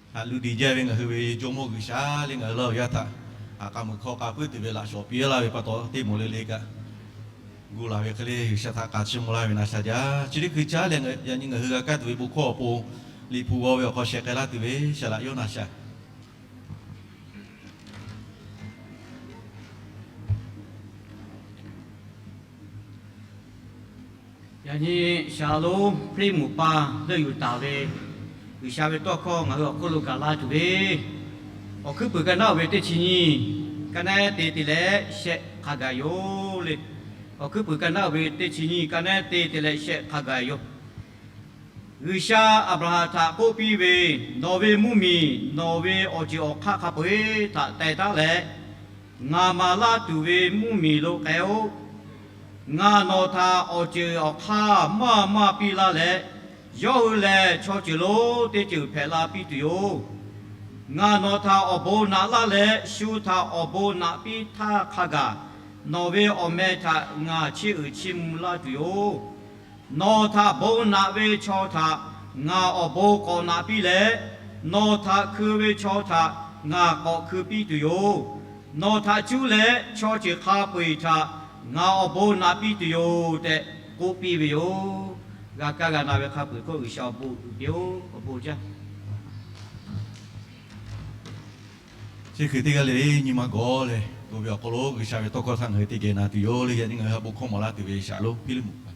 Haꞈ lu diˬ jaˇ ve ngaˬ hui ve Jawˇmawˇ G'uiˬsha le, ngaˬ hui Laˇ huˍ yaˇ htaꞈ haꞈ k'a muiˬ hkawˇ k'a puiˉ tuˬ ve laꞈ shawˍ piˇ laˇ ve pa taw, teˇ moˍ le le kaꞈ gu laˬ ve hk'e le G'uiˬsha htaꞈ k'a chiˇ mvuh laˇ ve na sha jaˇ. Chi teˇ hkui caˉ leh yaꞈ nyi ngaˬ hui g'a kaˇ tuˬ ve bon hkawˇ awˬ pon, Liꞈ hpu g'aw ve awˬ hk'aw shehˍ k'ai laˇ tuˬ ve Saˍ laꞈ Yoˇnaꞈ shaˍ. Yaꞈ nyi shaˍ laꞈ lonˉ Hpiˇliˇmuˍ pa leuˆ yuˬ taˍ ve G'uiˬsha ve tawˇ hkawˇ ngaˬ hui awˬ hk'oˆ lo gaˬ la tuˬ ve, Awˬ hkuiˉ puiˍ ka naˉ oˬ ve teˇ chi nyiˇ, ka naˉ te te leh shehˆ hk'a gaˬ yoˬ le. Awˬ hkuiˉ puiˍ ka naˉ oˬ ve teˇ chi nyiˇ, ka naˉ te te leh shehˆ hk'a gaˬ yoˬ. G'uiˬsha Aˍbraˍhanˍ htaꞈ k'oˆ piˇ ve, Nawˬ ve mvuhˇmiˬ nawˬ ve awˬ ceuˬ awˬ hk'aˇ hk'a peu-eˬ htaꞈ teh taˉ leh, ngaˬ maˍ laˇ tuˬ ve mvuhˇmiˬ lo k'ai-oˆ. Ngaˬ nawˬ htaꞈ awˬ ceuˬ awˬ hk'aˇ maˇ maˇ piˇ laˇ leh, yawˇ hui lehˬ chaw ceuˬ lonˉ teˇ ceuˬ hpehꞈ la piˇ tuˬ yoˬ. Ngaˬ nawˬ htaꞈ awˬ bon naꞈ laˇ leh, shu htaꞈ awˬ bon naꞈ piˇ htaˇ hk'a gaˬ, nawˬ ve awˬ meh htaꞈ ngaˬ chiˇ uiˍ chiˇ mvuh laˇ tuˬ yoˬ. Nawˬ htaꞈ bon naꞈ ve chaw htaꞈ ngaˬ awˬ bon k'awꞈ naꞈ piˇ leh, nawˬ htaꞈ hkui ve chaw htaꞈ ngaˬ k'awꞈ hkui piˇ tuˬ yoˬ. Nawˬ htaꞈ cuˇ leh chaw ceuˬ hk'a peu-eˬ htaꞈ ngaˬ awˬ bon naꞈ piˇ tuˬ yoˬ tehꞈ k'oˆ piˇ ve yoˬ. G'a kaˇ g'a na ve hk'a peu-eˬ hk'oˆ G'uiˬsha awˬ bon uiˍ piˇ-oˆ. Awˬ bon jaˇ. Chi hkui teˇ g'aˇ le le nyi ma gawˬ leh, to ve awˬ hk'aw lo G'uiˬsha ve tawˇ hkawˇ htaꞈ ngaˬ hui teˇ geh na tuˬ yoˬ le. Yaꞈ nyi ngaˬ hui ha bon hkawˇ maˍ laˇ tuˬ ve Saˍ laꞈ lonˉ Hpiˇliˇmuˍ pa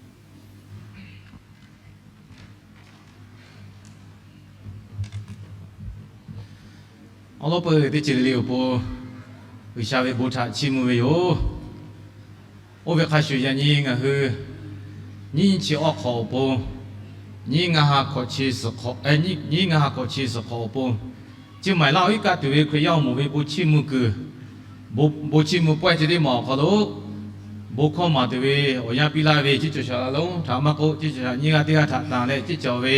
Awˬ lawn peuˬ teˇ ceuˬ le le awˬ pon G'uiˬsha ve bon htaꞈ chiˇ mvuh ve yoˬ. Oˇ ve hk'a shuˍ yaꞈ nyi ngaˬ hui nyiˇ chi awˇ hk'awꞈ awˬ pon, nyiˇ ngaˇ ha hkawꞈ chi suhˍ hk'awꞈ, nyiˇ ngaˇ ha hkawꞈ chi suhˍ hk'awꞈ awˬ pon, Chiˇ mvuh laˇ oˇ iˉ kaˆ tuˬ ve Hkriꞈ yaˇ awˬ moˍ ve bon chiˇ mvuh kuiˬ, bon chiˇ mvuh pawehˇ chi teˇ maˬ awˬ hk'aw lo bon hkawˇ maˍ tuˬ ve awˬ yanˇ piˇ laˇ ve, chi cawˬ shaˍ laꞈ lonˉ htaꞈ maˇ k'oˆ, chi cawˬ shaˍ nyiˇ g'aˇ teˇ g'aˇ htaꞈ tanˬ leh, chi cawˬ ve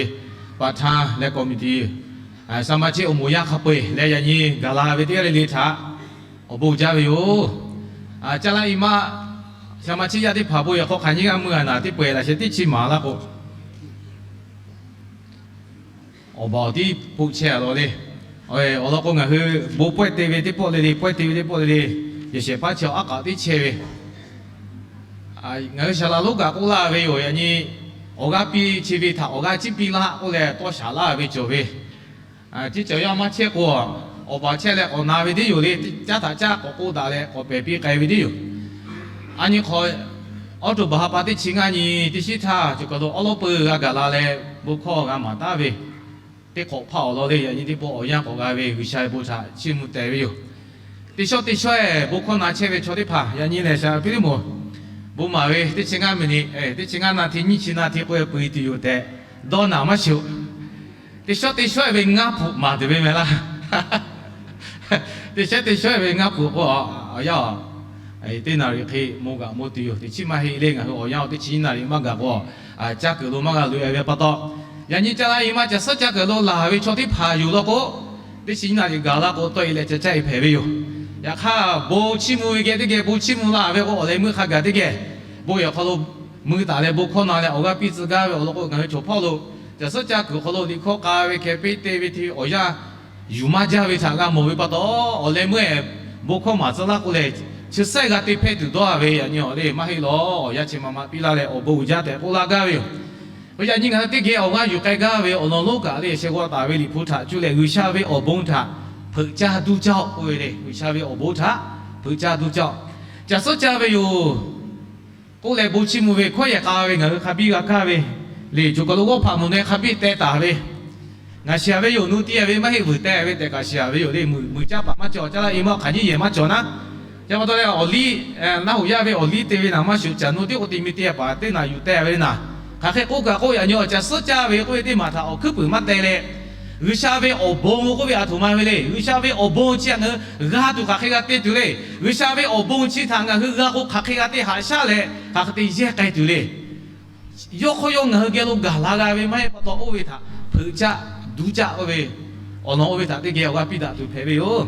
paˍ htaˇ leh committee, saˍ ma chi awˬ moˍ yaˇ hk'a peu-eˬ leh yaꞈ nyi gaˬ la ve teˇ g'aˇ le le htaꞈ awˬ bon jaˇ ve yoˬ. Caˇ laˇ i maˇ, saˍ ma chi yaˇ teˇ hpaˍ bon yehˬ hk'aw hk'aˬ nyiˇ g'aˇ mui a naˍ teˇ pawehˇ laꞈ sheh teˇ chi maˍ laˇ k'o, awˬ baˬ awˬ tiˉ poˆ chehˇ a law le. Awˬ lawn k'o, ngaˬ hui bon pawehˇ te ve teˇ pawˆ le le, pawehˇ te ve teˇ pawˆ le le, yehˬ shehˍ hpaˇ chi awˬ aˉ k'aꞈ teˇ chehˇ ve, ngaˬ hui shaˍ laꞈ lonˉ kaꞈ k'oˆ laˇ ve yoˬ. Yaꞈ nyi awˬ g'aˇ piˇ chi ve htaꞈ awˬ g'aˇ ciˉ piˇ laˇ k'oˆ leh tawˇ shaˍ laˇ ve cawˬ ve, chi cawˬ yaˇ maˇ chehˇ k'o, awˬ baˬ chehˇ leh k'awꞈ na ve teˇ yoˬ le. Caˉ htaꞈ caˉ k'awꞈ k'oˆ daꞈ leh k'awꞈ pehˬ piˇ k'ai ve teˇ yoˬ. A nyi hk'aw, awˉ to baˬ ha pa teˇ chi ngaˇ nyi teˇ shiˉ htaˇ, cawˬ kaˬ lo awˉ lawˉ peu g'a gaˬ la leh bon hkawˇ g'a maˍ taˉ ve, teˇ hk'awꞈ hpaˇ awˬ lawn le. Yaꞈ nyi teˇ pawˆ awˬ yanˇ k'awꞈ g'a ve G'uiˬsha ve bon htaꞈ chiˇ mvuh teh ve yoˬ. Teˇ shawˉ teˇ shawˉ-ehˍ bon hkawˇ na chehˇ ve chaw teˇ hpaˍ yaꞈ nyi lehˬ, shaˍ piˇ liˇ moˍ, bon maˍ ve teˇ chi ngaˇ miˬniꞈ, teˇ chi ngaˇ na hti nyiˇ chi na hti k'oˆ-e pui tuˬ yoˬ tehꞈ dawˇ naˍ maˇ shiˍ-oˬ. Teˇ shawˉ teˇ shawˉ-ehˍ ve ngaˇ hpuꞈ maˍ tuˬ ve mehˍ laˇ. Teˇ shawˉ teˇ shawˉ-ehˍ ve ngaˇ hpuꞈ k'o, awˬ yanˇ teˇ naˍ riˍ hk'e maw gaˬ maw tuˬ yoˬ. Teˇ chi maˇ heˆ le. Ngaˬ hui awˬ yanˇ teˇ chi nyiˇ naˍ riˍ maˇ gaˬ k'o, caˇ kuiˬ lo maˇ g'a loꞈ-e ve pa taw, yaꞈ nyi caˇ laˇ i maˇ caˬ suhˉ caˇ kuiˬ lo laˬ ve chaw teˇ hpaˍ yoˬ law k'o, teˇ chi nyiˇ naˍ riˍ gaˬ laˇ k'o tawˆ-e leh ca caˇ-e hpehꞈ ve yoˬ. Yaꞈ hk'aˇ, bon chiˇ mvuh ve geh teˇ geh bon chiˇ mvuh la ve k'o, awˬ leh meuˇ hk'a gaˬ teˇ geh bon yehˬ hk'aw lo mui taˍ leh bon hkawˇ na leh awˬ g'aˇ piˇ tcuh gaˇ ve awˬ lawn k'o, ngaˬ hui chaw hpawˇ lo caˬ suhˉ caˇ kuiˬ hk'aw lo liꞈ hkawˇ k'a ve hkeh piˇ te ve hte awˬ yanˇ yuˬ maˇ jaˇ ve htaꞈ g'a mawˬ ve pa taw, awˬ leh meuˇ-ehˍ bon hkawˇ maˍ tcuh laˇ k'o lehˬ, chi sehˉ g'a te hpehˇ tuˬ dawˇ-a ve yaꞈ nyi awˬ le maˇ heˆ law. Awˬ yanˇ chi ma ma piˇ laˇ leh awˬ bon uiˍ jaˇ tehꞈ k'oˆ laˇ gaˇ ve yoˬ. Yaꞈ nyi ngaˬ hui teˇ geh awˬ g'aˇ yuˬ k'ai gaˇ ve awˬ lawn lonˉ kaꞈ le, sheh g'aw taˍ ve liꞈ hpu htaꞈ cuˇ leh G'uiˬsha ve awˬ bon htaꞈ hpeuꞈ caˇ duˇ caˇ-oˆ k'oˆ ve le. G'uiˬsha ve awˬ bon htaꞈ hpeuꞈ caˇ duˇ caˇ-oˆ. Caˬ suhˉ caˇ ve yoˬ k'oˆ leh bon chiˇ mvuh ve hkawˉ yehˬ k'a ve ngaˬ hui hk'a biˇ g'a kaˇ ve le. Cawˬ kaˬ lo g'awˇ hpaꞈ mvuhˬ neh hk'a biˇ teh taˍ ve, ngaˬ shiˍ-a ve yoˬ, nu ti-a ve maˇ heˆ vuiˬ teh ve tehꞈ kaꞈ shiˍ-a ve yoˬ le. Mui caˇ paˍ maˇ cawˬ, caˇ laˇ i maˇ hk'aˬ nyiˇ yehˬ maˇ cawˬ naˉ. Chi pa taw leh awˬ liˇ, naˆ hoꞈ yaˇ ve awˬ liˇ te ve naˍ maˇ shuˍ, caˬ nu tiˉ k'o te mi te-a paˍ teˇ naˍ yuˬ teh ve naˍ. Hk'aˬ hk'e k'oˆ kaꞈ k'oˆ, yaꞈ nyi awˬ caˬ suhˉ caˇ ve k'oˆ ve teˇ maˬ htaꞈ awˬ hkuiˉ puiˍ maˇ teh leh, G'uiˬsha ve awˬ bon k'oˆ ve a htoꞈ ma ve le. G'uiˬsha ve awˬ bon chi htaꞈ ngaˬ hui g'a tuˬ hk'aˬ hk'e g'a te tuˬ le. G'uiˬsha ve awˬ bon chi htaꞈ ngaˬ hui g'a k'o hk'aˬ hk'e g'a te haꞈ shaˉ leh hk'aˬ hk'e te yehˇ k'ai tuˬ le. Yawˇ hk'aw yawˇ ngaˬ hui geh lo gaˬ la g'a ve maˇ heˆ pa taw, oˇ ve htaꞈ hpeuꞈ caˆ duˇ caˆ oˇ ve awˬ lawn oˇ ve htaꞈ teˇ geh awˬ g'aˇ piˇ daꞈ tuˬ hpehꞈ ve yoˬ.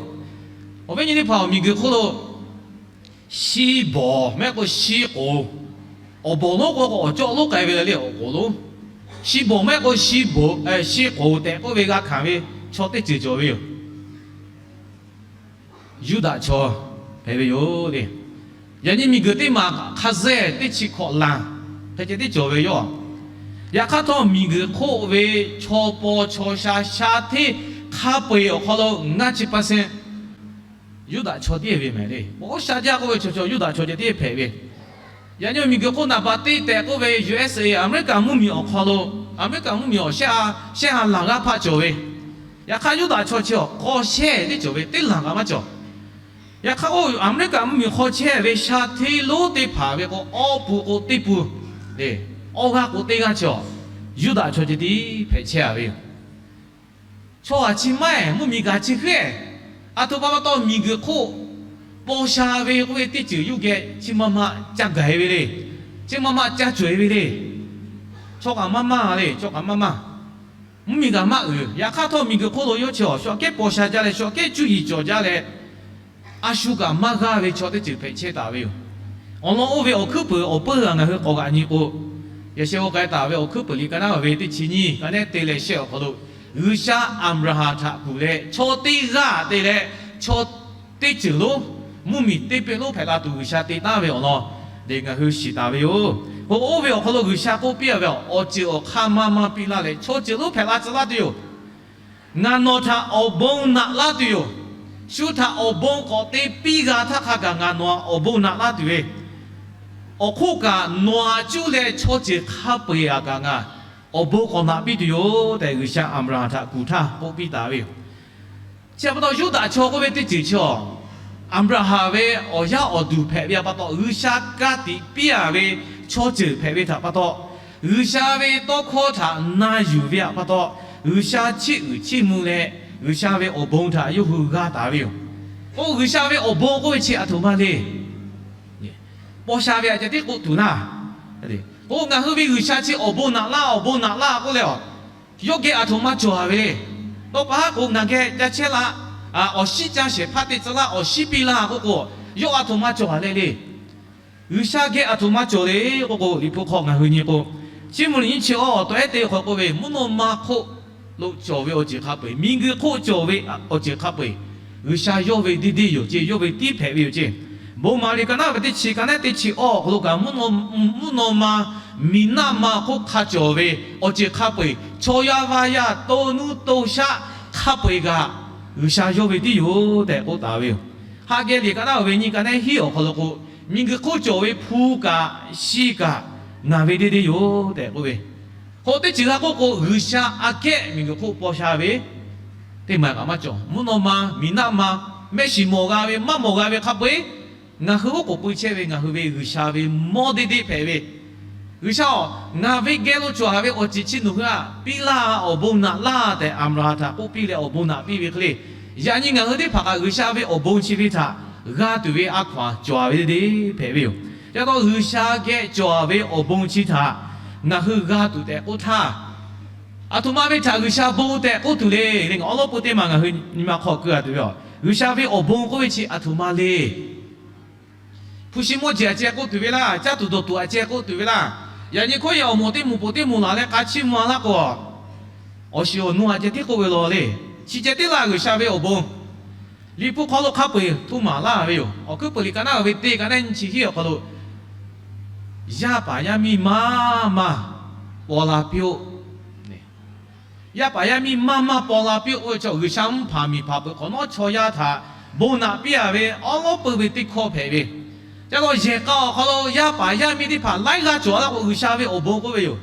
Awˬ viˉ nyi teˇ hpaˍ, awˬ miˬguiˬ hk'oˆ lo shi bawˬ mehˆ k'o shi k'oˍ, awˬ bawˬ lonˉ k'o k'o awˬ cawˆ lonˉ k'ai ve le le awˬ k'oˍ lonˉ. Shi bawˬ mehˆ k'o shi bawˬ, shi k'oˍ tehꞈ k'oˆ ve g'a hkanˍ ve chaw teˇ ceuˬ cawˬ ve yoˬ. Yuˇdaꞈ chaw hpehꞈ ve yoˬ le. Yaꞈ nyi miˬguiˬ teˇ maˬ hk'a zeˇ teˇ chi hkawꞈ lanˬ hk'e ceh tiˉ cawˬ ve yoˬ. Yaꞈ hk'aˇ htawˇ, miˬguiˬ hk'oˆ ve chaw paw chaw sha sha hteˇ hk'a peu-eˬ awˬ hk'aw lo ngaˇ chi pa seh Yuˇdaꞈ chaw tiˉ ve mehˍ le. Paw sha jaˇ k'oˆ ve chaw chaw Yuˇdaꞈ chaw ceh tiˉ hpehꞈ ve. Yaꞈ nyi miˬguiˬ hk'oˆ naˍ baˬ teˇ tehꞈ k'oˆ ve U S A, Aˍmeˍriˆkaˍ mvuhˇmiˬ awˬ hk'aw lo, Aˍmeˍriˆkaˍ mvuhˇmiˬ awˬ shehˆ ha, shehˆ ha laˬ g'aˇ hpaˆ cawˬ ve. Yaꞈ hk'aˇ, Yuˇdaꞈ chaw chi awˬ hk'aw shehˆ teˇ cawˬ ve, teˇ laˬ g'aˇ maˇ cawˬ. Yaꞈ hk'aˇ, oˇ Aˍmeˍriˆkaˍ mvuhˇmiˬ hk'aw chehˇ ve sha hteˇ lonˉ teˇ hpaˍ ve k'o, awˇ pu k'o teˇ pu le, awˇ g'aˇ k'o teˇ g'aˇ cawˬ, Yuˇdaꞈ chaw ceh tiˉ hpehꞈ chehˇ a ve yoˬ. Chaw g'aˬ chi maˇ eˬ, mvuhˇmiˬ g'aˬ chi hk'e, aˬ htoꞈ pa pa taw miˬguiˬ hk'oˆ paw sha ve k'oˆ ve teˇ ceuˬ yuˇ geh chi ma ma ca gaˬ e ve le. Chi ma ma ca cawˬ e ve le. Chaw kaꞈ maˇ maˇ le, chaw kaꞈ maˇ maˇ. Mvuhˇmiˬ g'aˬ maˇ uiˍ. Yaꞈ hk'aˇ htawˇ, miˬguiˬ hk'oˆ lo yawˇ chi awˬ shawꞈ kehˉ paw sha jaˇ leh, shawꞈ kehˉ cuˇ yiˍ cawˬ jaˇ leh, a shu kaꞈ maˇ g'aˇ ve chaw teˇ ceuˬ hpehꞈ chehˇ taˍ ve yoˬ. Awˬ lawn oˇ ve awˬ hkuiˉ peuˬ awˬ peuˇ g'aꞈ ngaˬ hui k'awꞈ g'aꞈ nyi k'o, yaꞈ sheh g'aw k'ai taˍ ve awˬ hkuiˉ peuˬ liꞈ ka naˉ ve teˇ chi nyiˇ, ka nehˉ te leh shehˆ awˬ hk'aw lo, G'uiˬsha Aˍbraˍhanˍ htaꞈ kuˬ leh chaw teˇ g'aˇ te leh, chaw teˇ ceuˬ lonˉ, mvuhˇmiˬ teˇ peˇ lonˉ hpehꞈ la tuˬ G'uiˬsha te taˍ ve awˬ lawn lehˬ, ngaˬ hui shiˍ taˍ ve yoˬ. K'o, oˇ ve awˬ hk'aw lo G'uiˬsha k'oˆ piˇ a ve, awˬ ceuˬ awˬ hk'aˇ maˇ maˇ piˇ laˇ leh, chaw ceuˬ lonˉ hpehꞈ la tcuh laˇ tuˬ yoˬ. Ngaˬ nawˬ htaꞈ awˬ bon naꞈ laˇ tuˬ yoˬ. Shu htaꞈ awˬ bon k'awꞈ te piˇ g'a htaˇ hk'a gaˬ ngaˬ nawˬ htaꞈ awˬ bon naꞈ laˇ tuˬ ve, awˬ hk'oˆ kaꞈ nawˬ htaꞈ cuˇ leh chaw ceuˬ hk'a peu-eˬ aꞈ kaꞈ ngaˬ awˬ bon k'awꞈ naꞈ piˇ tuˬ yoˬ tehꞈ, G'uiˬsha Aˍbraˍhanˍ htaꞈ kuˬ htaˇ k'oˆ piˇ taˍ ve yoˬ. Chi pa taw, Yuˇdaꞈ chaw k'oˆ ve teˇ ceuˬ chi awˬ, Aˍbraˍhanˍ ve awˬ yaˇ awˬ duˬ hpehꞈ ve pa taw, G'uiˬsha ka tiꞈ piˇ a ve chaw ceuˬ hpehꞈ ve htaꞈ pa taw, G'uiˬsha ve tawˇ hkawˇ htaꞈ na yuˬ ve htaꞈ pa taw, G'uiˬsha chiˇ uiˍ chiˇ mvuh leh, G'uiˬsha ve awˬ bon htaꞈ yawˇ hui g'a taˍ ve yoˬ. K'o, G'uiˬsha ve awˬ bon k'oˆ ve chi aˬ htoꞈ ma le. Paw sha ve aꞈ ceh tiˉ k'oˆ tuˬ laˇ. K'o, ngaˬ hui ve G'uiˬsha chi awˬ bon naꞈ laˇ, awˬ bon naꞈ laˇ k'oˆ leh, yawˇ geh aˬ htoꞈ ma cawˬ a ve le. Tawˇ pa haˉ k'o, ngaˬ geh ca chehˇ laˇ, awˬ shiˉ ca shehˍ hpaˇ te tcuh laˇ, awˬ shiˉ piˇ laˇ k'oˆ k'o, yawˇ aˬ htoꞈ ma cawˬ a le le. G'uiˬsha geh aˬ htoꞈ ma cawˬ le k'oˆ k'o, Liꞈ hpu hk'aw ngaˬ hui nyi k'o, Chiˇ mvuh liꞈ nyiˇ chi awˇ awˬ tawehˉ te hk'aw k'oˆ ve, mvuhˇ naw ma hk'oˆ lo cawˬ ve awˬ ceuˬ hk'a peu-eˬ, miˬguiˬ hk'oˆ cawˬ ve awˬ ceuˬ hk'a peu-eˬ, G'uiˬsha yawˇ ve deˇ deˇ yoˬ ceˇ, yawˇ ve tiˉ hpehꞈ ve yoˬ ceˇ. Bon maˍ liꞈ ka naˉ ve teˇ chi, ka naˉ teˇ chi awˇ awˬ hk'aw lo kaꞈ, mvuhˇ naw ma, miˬ naˆ ma hk'oˆ hk'a cawˬ ve awˬ ceuˬ hk'a peu-eˬ, chaw yaˇ vaˇ yaˇ, to nuˇ to shaˆ hk'a peu-eˬ kaꞈ, G'uiˬsha yawˇ ve tiˉ yoˬ tehꞈ k'oˆ taˍ ve yoˬ. Haꞈ geh liꞈ ka naˉ ve nyiˇ, ka naˉ hiˉ awˬ hk'aw lo k'o, miˬguiˬ hk'oˆ cawˬ ve hpu kaꞈ shi kaꞈ ngaˬ ve deˇ deˇ yoˬ tehꞈ k'oˆ ve, k'o, teˇ ceuˬ g'a k'oˆ k'o, G'uiˬsha aꞈ kehˉ miˬguiˬ hk'oˆ paw sha ve teˇ maˬ kaꞈ maˇ cawˬ. Mvuhˇ naw ma, miˬ naˆ ma, mehˆ shiˍ mawˬ g'a ve, maˇ mawˬ g'a ve hk'a peu-eˬ, ngaˬ hui oˉ k'oˍ pui chehˇ ve ngaˬ hui ve G'uiˬsha ve mawˇ deˇ deˇ hpehꞈ ve, G'uiˬsha oˬ, ngaˬ ve geh lo cawˬ a ve awˬ ceuˬ chi nawˬ hui aꞈ piˇ laˇ, awˬ bon naꞈ laˇ tehꞈ, Aˍbraˍhanˍ htaꞈ k'oˆ piˇ leh awˬ bon naꞈ piˇ ve hk'e le. Yaꞈ nyi ngaˬ hui teˇ hpaˍ kaꞈ G'uiˬsha ve awˬ bon chi ve htaꞈ g'a tuˬ ve a hkaw-anˬ cawˬ a ve deˇ deˇ hpehꞈ ve yoˬ. Chi pa taw, G'uiˬsha geh cawˬ a ve awˬ bon chi htaꞈ ngaˬ hui g'a tuˬ tehꞈ k'oˆ htaˇ, aˬ htoꞈ ma ve htaꞈ G'uiˬsha bon tehꞈ k'oˆ tuˬ le le, awˉ lawˉ peu teˇ maˬ ngaˬ hui nyi ma hk'aw keu a tuˬ ve yoˬ. G'uiˬsha ve awˬ bon k'oˆ ve chi aˬ htoꞈ ma le. Hpu shi mawˇ jeˬ aꞈ ceh k'oˆ tuˬ ve laˇ, caˇ tuˬ dawˬ tuˬ aꞈ ceh k'oˆ tuˬ ve laˇ, yaꞈ nyi hkawˇ yaꞈ awˬ moˍ teˇ moˍ poˬ teˇ moˍ laˬ leh k'a chiˇ mvuh a laˇ k'o, awˬ shiˍ awˬ nu aꞈ ceh tiˉ k'oˆ ve law le. Chi ceh tiˉ laˇ G'uiˬsha ve awˬ bon. Liꞈ hpu hk'aw lo hk'a peu-eˬ hto maˍ laˇ ve yoˬ. Awˬ hkuiˉ peuˬ liꞈ ka naˉ ve teˇ, ka naˉ nyiˇ chi hiˉ awˬ hk'aw lo, yaˇ paˍ yaˇ miˇ maˇ maˇ paw la piˇ-oˆ. Yaˇ paˍ yaˇ miˇ maˇ maˇ paw la piˇ-oˆ k'oˆ ve chaw, G'uiˬsha mvuhˇ hpaˍ miˬ hpaˍ peuˬ hk'awꞈ nawˉ chaw yaˇ htaꞈ bon naꞈ piˇ a ve awˉ lawˉ peu ve teˇ hkawˇ hpehꞈ ve. Chi pa taw, yehˬ k'a awˬ hk'aw lo yaˇ paˍ yaˇ miˇ teˇ hpaˍ laiˉ g'aˇ cawˬ a laˇ k'o, G'uiˬsha ve awˬ bon k'oˆ ve yoˬ.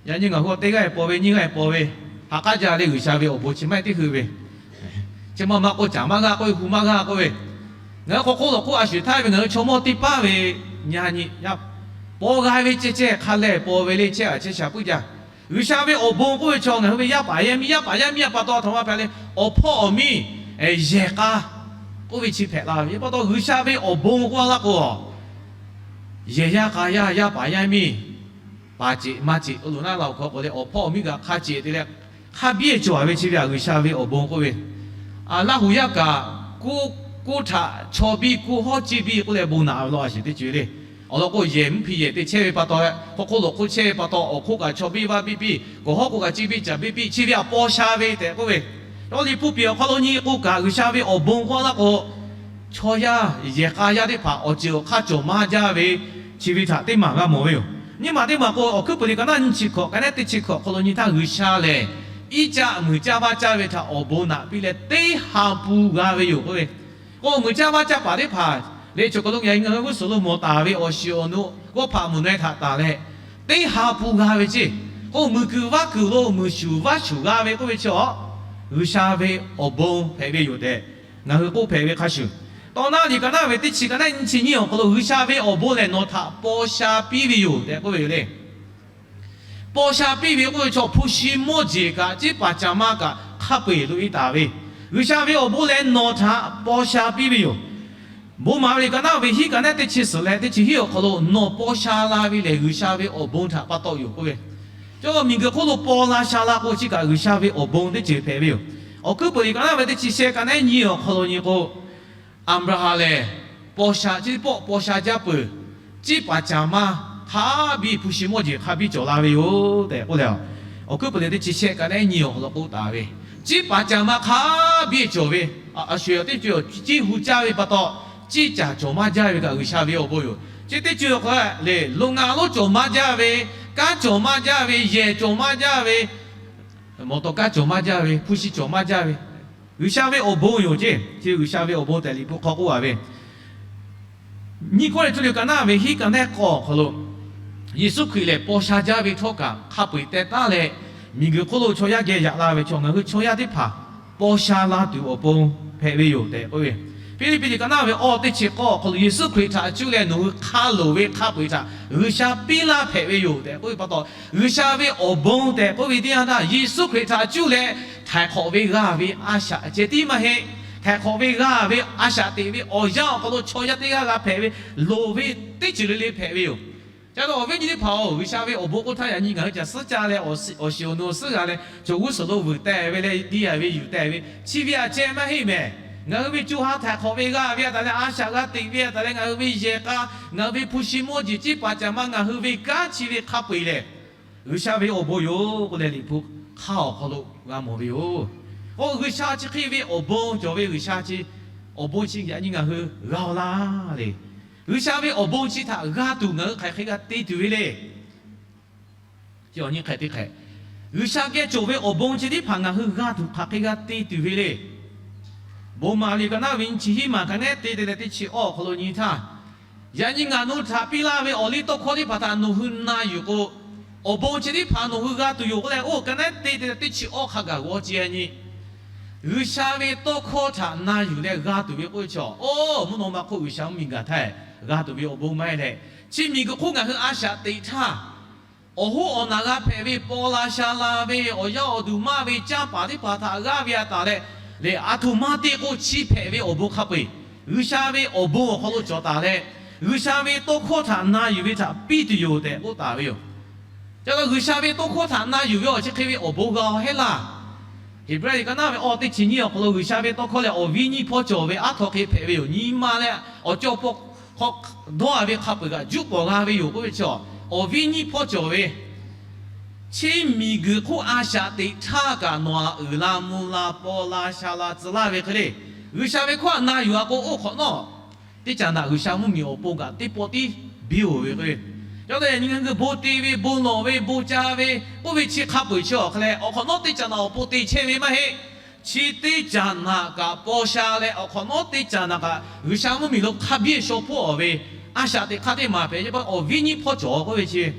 Yaꞈ nyi ngaˬ hui teˇ g'aˇ paw ve, nyiˇ g'aˇ paw ve, ha k'aˉ jaˇ le, G'uiˬsha ve awˬ bon chi maˇ heˆ teˇ hui ve. Chi ma ma k'o, caˍ maˇ g'a k'oˆ ve, hu maˇ g'a k'oˆ ve, ngaˬ hui k'awꞈ k'oˆ lawˬ k'oˆ a shuˍ htaˇ ve, ngaˬ hui chaw mawˇ teˇ paˉ ve nyi nyi paw g'a ve ceh ceh hk'a lehˬ paw ve le, chehˇ a chehˇ sha puiˉ jaˇ. G'uiˬsha ve awˬ bon k'oˆ ve chaw ngaˬ hui ve yaˇ paˍ yaˇ miˇ, yaˇ paˍ yaˇ miˇ a pa taw aˬ htoꞈ ma hpehꞈ le, awˬ hpawˇ awˬ miˇ, yehˬ k'a k'oˆ ve chi hpehꞈ la ve. Chi pa taw, G'uiˬsha ve awˬ bon k'oˆ a laˇ k'o, yehˬ yaˇ k'a yaˇ, yaˇ paˍ yaˇ miˇ, paˍ ceꞈ maˇ ceꞈ k'oˆ lo naˉ la awˬ hk'aw k'oˆ leh, awˬ hpawˇ awˬ miˇ kaꞈ hk'a ceꞈ te leh, hk'a biˇ cawˬ a ve chi ve a G'uiˬsha ve awˬ bon k'oˆ ve. Laˇ huˍ yaˇ kaꞈ, kuˇ, kuˇ htaꞈ chaw biˇ, kuˇ hawˉ ciˇ biˇ k'oˆ leh bon naꞈ ve law a shiˍ teˇ ceuˬ le. Awˬ lawn k'o, yehˬ mvuhˇ hpi yehˬ te chehˇ ve pa taw, hk'aw hk'oˆ lawꞈ hk'oˆ chehˇ ve pa taw, awˬ hk'oˆ kaꞈ chaw biˇ vaˇ biˇ piˇ, kawˬ hawˉ k'oˆ kaꞈ ciˇ biˇ caˍ biˇ piˇ, chi ve htaꞈ paw sha ve tehꞈ k'oˆ ve. Awˬ liꞈ hpu piˍ awˬ hk'aw lo nyi k'o kaꞈ, G'uiˬsha ve awˬ bon k'oˆ laˇ k'o, chaw yaˇ yehˬ k'a yaˇ teˇ hpaˍ awˬ ceuˬ awˬ hk'aˇ cawˬ maˇ jaˇ ve, chi ve htaꞈ teˇ maˬ g'a mawˬ ve yoˬ. Nyiˇ maˬ teˇ maˬ k'o, Awˬ hkuiˉ peuˬ liꞈ ka naˆ nyiˇ chi hkawꞈ, ka naˆ teˇ chi hkawꞈ hk'aw lo nyi htaˇ, G'uiˬsha lehˬ iˉ caˆ muiˬ caˇ vaˇ caˇ ve htaꞈ awˬ bon naꞈ piˇ leh teˇ ha pun g'a ve yoˬ k'oˆ ve. K'o, muiˬ caˇ vaˇ caˇ paˍ teˇ hpaˍ leh choˬ kaˬ lo ngaˬ hui g'uˇ suhˍ lo mawˬ taˍ ve awˬ shiˍ awˬ nu g'awˇ hpaꞈ mvuhˬ na htaꞈ tanˬ leh, teˇ ha pun g'a ve ceˇ. K'o, muiˬ kuiˬ vaˇ kuiˬ lo muiˬ shuˍ vaˇ shuˍ g'a ve k'oˆ ve chi a, G'uiˬsha ve awˬ bon hpehꞈ ve yoˬ tehꞈ, ngaˬ hui k'oˆ hpehꞈ ve hk'a shuˍ, Tawˇ naˆ liꞈ ka naˆ ve teˇ chi ka naˆ nyiˇ chi nyiˇ awˬ hk'aw lo, G'uiˬsha ve awˬ bon lehˬ nawˬ htaꞈ paw sha piˇ ve yoˬ tehꞈ k'oˆ ve yoˬ le. Paw sha piˇ ve k'oˆ ve chaw hpu shi mawˇ jeˬ kaꞈ ciˉ paˍ caˍ ma kaꞈ hk'a peu-eˬ loꞈ e taˍ ve, G'uiˬsha ve awˬ bon lehˬ nawˬ htaꞈ paw sha piˇ ve yoˬ. Bon maˍ ve liꞈ ka naˆ ve hiˉ ka naˆ teˇ chi suhˍ leh teˇ chi hiˉ awˬ hk'aw lo nawˬ paw sha la ve lehˬ, G'uiˬsha ve awˬ bon htaꞈ pa taw yoˬ k'oˆ ve. Cawˇ miˬguiˬ hk'oˆ lo paw la sha la k'o, chi kaꞈ G'uiˬsha ve awˬ bon teˇ ceuˬ hpehꞈ ve yoˬ. Awˬ hkuiˉ peuˬ liꞈ ka naˆ ve teˇ chi shehˆ ka naˆ nyiˇ awˬ hk'aw lo nyi k'o, Aˍbraˍhanˍ lehˬ paw sha, chi teˇ pawˆ paw sha jaˇ peuˬ, ciˉ paˍ caˍ ma hk'a biˇ hpu shi mawˇ jeˬ hk'a biˇ cawˬ la ve yoˬ tehꞈ k'oˆ leh, Awˬ hkuiˉ peuˬ liꞈ teˇ chi shehˆ ka naˆ nyiˇ awˬ hk'aw lo k'oˆ taˍ ve, ciˉ paˍ caˍ ma hk'a biˇ cawˬ ve, a shu yawˬ teˇ ceuˬ ciˉ hu caˇ ve pa taw, ciˉ caˍ cawˬ maˇ jaˇ ve kaꞈ G'uiˬsha ve awˬ bon yoˬ. Chi teˇ ceuˬ awˬ hk'aw lehˬ, loꞈ ngaˬ lonˉ cawˬ maˇ jaˇ ve, kanˉ cawˬ maˇ jaˇ ve, yehˬ cawˬ maˇ jaˇ ve, mawˬ tawˍ kanˉ cawˬ maˇ jaˇ ve, hpu shi cawˬ maˇ jaˇ ve, G'uiˬsha ve awˬ bon yoˬ ceˇ. Chi G'uiˬsha ve awˬ bon tehꞈ Liꞈ hpu hk'aw k'oˆ a ve, nyiˇ Kawˇrenˍhtuˆ liꞈ ka naˆ ve hiˉ ka naˆ k'awˇ awˬ hk'aw lo, Yeˍsuˆ Hkriꞈ lehˬ paw sha jaˇ ve htawˇ kaꞈ hk'a peu-eˬ teh taˉ leh, miˬguiˬ hk'oˆ lo chaw yaˇ geh yaꞈ la ve chaw, ngaˬ hui chaw yaˇ teˇ hpaˍ paw sha la tuˬ awˬ pon hpehꞈ ve yoˬ tehꞈ k'oˆ ve. Hpiˇliˇpiˆ liꞈ ka naˆ ve awˇ teˇ chi k'awˇ awˬ hk'aw lo, Yeˍsuˆ Hkriꞈ htaꞈ cuˇ leh nawˬ hui hk'a loˍ ve hk'a peu-eˬ htaꞈ G'uiˬsha piˇ laˇ hpehꞈ ve yoˬ tehꞈ k'oˆ ve pa taw, G'uiˬsha ve awˬ bon tehꞈ k'oˆ ve teˇ yanˇ htaˇ, Yeˍsuˆ Hkriꞈ htaꞈ cuˇ leh htaiˍ hk'awꞈ ve g'a ve a shaꞈ ceh tiˉ maˇ heˆ. Htaiˍ hk'awꞈ ve g'a ve a shaꞈ teꞈ ve awˬ yanˇ awˬ hk'aw lo chaw yaˇ teˇ g'aˇ g'a hpehꞈ ve, loˍ ve teˇ ceuˬ le le hpehꞈ ve yoˬ. Ca taw awˬ viˉ nyi teˇ hpaˍ-oˬ, G'uiˬsha ve awˬ bon k'oˆ htaˇ yaꞈ nyi ngaˬ hui caˬ suhˉ caˇ leh awˬ shiˍ awˬ nu awˬ suhˉ g'a leh, chaw g'uˇ suhˍ lo vuiˬ teh ve leh, diˇ yaꞈ ve yuˬ teh ve, chi ve aꞈ ceh maˇ heˆ mehˍ. Ngaˬ hui ve co ha htaiˍ hk'awꞈ ve g'a ve a taˍ leh, a shaꞈ g'a teꞈ ve a taˍ leh, ngaˬ hui ve yehˬ k'a, ngaˬ hui ve hpu shi mawˇ jeˬ ciˉ paˍ caˍ ma ngaˬ hui ve kanˉ chi ve hk'a peu-eˬ lehˬ, G'uiˬsha ve awˬ bon yoˬ k'oˆ leh Liꞈ hpu hk'aˇ awˬ hk'aw lo g'a mawˬ ve yoˬ. K'o, G'uiˬsha chi hk'e ve awˬ bon cawˬ ve, G'uiˬsha chi awˬ bon chi yaꞈ nyi ngaˬ hui g'a-oˬ laˇ le. G'uiˬsha ve awˬ bon chi htaꞈ g'a tuˬ ngaˬ hui hk'aˬ hk'e g'a te tuˬ ve le. Chi awˬ nyi hk'e te hk'e, G'uiˬsha geh cawˬ ve awˬ bon chi teˇ hpaˍ ngaˬ hui g'a tuˬ hk'aˬ hk'e g'a te tuˬ ve le. Bon maˍ liꞈ ka naˆ ve nyiˇ chi hiˉ maˬ ka naˆ teˇ te leh teˇ chi awˇ awˬ hk'aw lo nyi htaˇ, yaꞈ nyi ngaˬ nawˬ hui htaꞈ piˇ laˇ ve awˬ liˇ tawˇ hkawˇ teˇ hpaˍ htaꞈ nawˬ hui na yuˬ k'o, awˬ bon chi teˇ hpaˍ nawˬ hui g'a tuˬ yoˬ k'oˆ leh, oˇ ka naˆ teˇ te leh teˇ chi awˇ hk'a gaˬ g'aw ce yaꞈ nyi G'uiˬsha ve tawˇ hkawˇ htaꞈ na yuˬ leh g'a tuˬ ve k'oˆ ve chaw, oˇ mvuhˇ naw ma hk'oˆ G'uiˬsha mvuhˇmiˬ gaˬ htaˇ g'a tuˬ ve awˬ bon maˇ heˆ leh, chi miˬguiˬ hk'oˆ ngaˬ hui a shaꞈ teꞈ htaˇ, awˬ hoˉ awˬ naˬ g'a hpehꞈ ve paw la sha la ve awˬ yaˇ awˬ duˬ maˇ ve canˇ paˍ teˇ hpaˍ htaꞈ g'aˇ ve a taˍ leh, lehˬ aˬ htoꞈ ma te k'o chi hpehꞈ ve awˬ bon hk'a peu-eˬ G'uiˬsha ve awˬ bon awˬ hk'aw lo cawˬ taˍ leh, G'uiˬsha ve tawˇ hkawˇ htaꞈ na yuˬ ve htaꞈ piˇ tuˬ yoˬ tehꞈ k'oˆ taˍ ve yoˬ. Ca taw G'uiˬsha ve tawˇ hkawˇ htaꞈ na yuˬ ve awˬ chi hk'e ve awˬ bon g'a-oˬ heˆ laˇ. Heˍbrehˇ liꞈ ka naˆ ve awˇ teˇ chi nyiˇ awˬ hk'aw lo G'uiˬsha ve tawˇ hkawˇ lehˬ awˬ viˉ nyiˇ hpawˇ cawˬ ve aˉ htaw hk'e hpehꞈ ve yoˬ. Nyi ma leh awˬ cawˇ pawˆ hk'aw dawˇ-a ve hk'a peu-eˬ kaꞈ juˆ pawˍ g'a ve yoˬ k'oˆ ve chi, awˬ viˉ nyiˇ hpawˇ cawˬ ve, chi miˬguiˬ hk'oˆ a shaꞈ teꞈ htaˇ kaꞈ nawˬ-a uiˍ la mvuh la paw la sha la tcuh laˇ ve hk'e le. G'uiˬsha ve hkawˇ htaꞈ na yuˬ-a k'o, oˇ hk'awꞈ nawˉ teˇ caꞈ naꞈ G'uiˬsha mvuhˇmiˬ awˬ pon kaꞈ teˇ pawˆ tiˉ biˇ-oˬ ve k'o, yawˇ lehˬ nyi ngaˬ hui bon te ve, bon lawˬ ve, bon ca ve, oˇ ve chi hk'a peu-eˬ chi awˬ hk'e leh, awˬ hk'awꞈ nawˉ teˇ caꞈ naꞈ awˬ pon te chehˇ ve maˇ heˆ. Chi teˇ caꞈ naꞈ kaꞈ paw sha leh, awˬ hk'awꞈ nawˉ teˇ caꞈ naꞈ kaꞈ G'uiˬsha mvuhˇmiˬ lo hk'a biˇ shaw hpawˇ-a ve, a shaꞈ teꞈ hk'aˇ teˇ maˬ hpehꞈ ve awˬ viˉ nyiˇ hpawˇ cawˬ k'oˆ ve chi,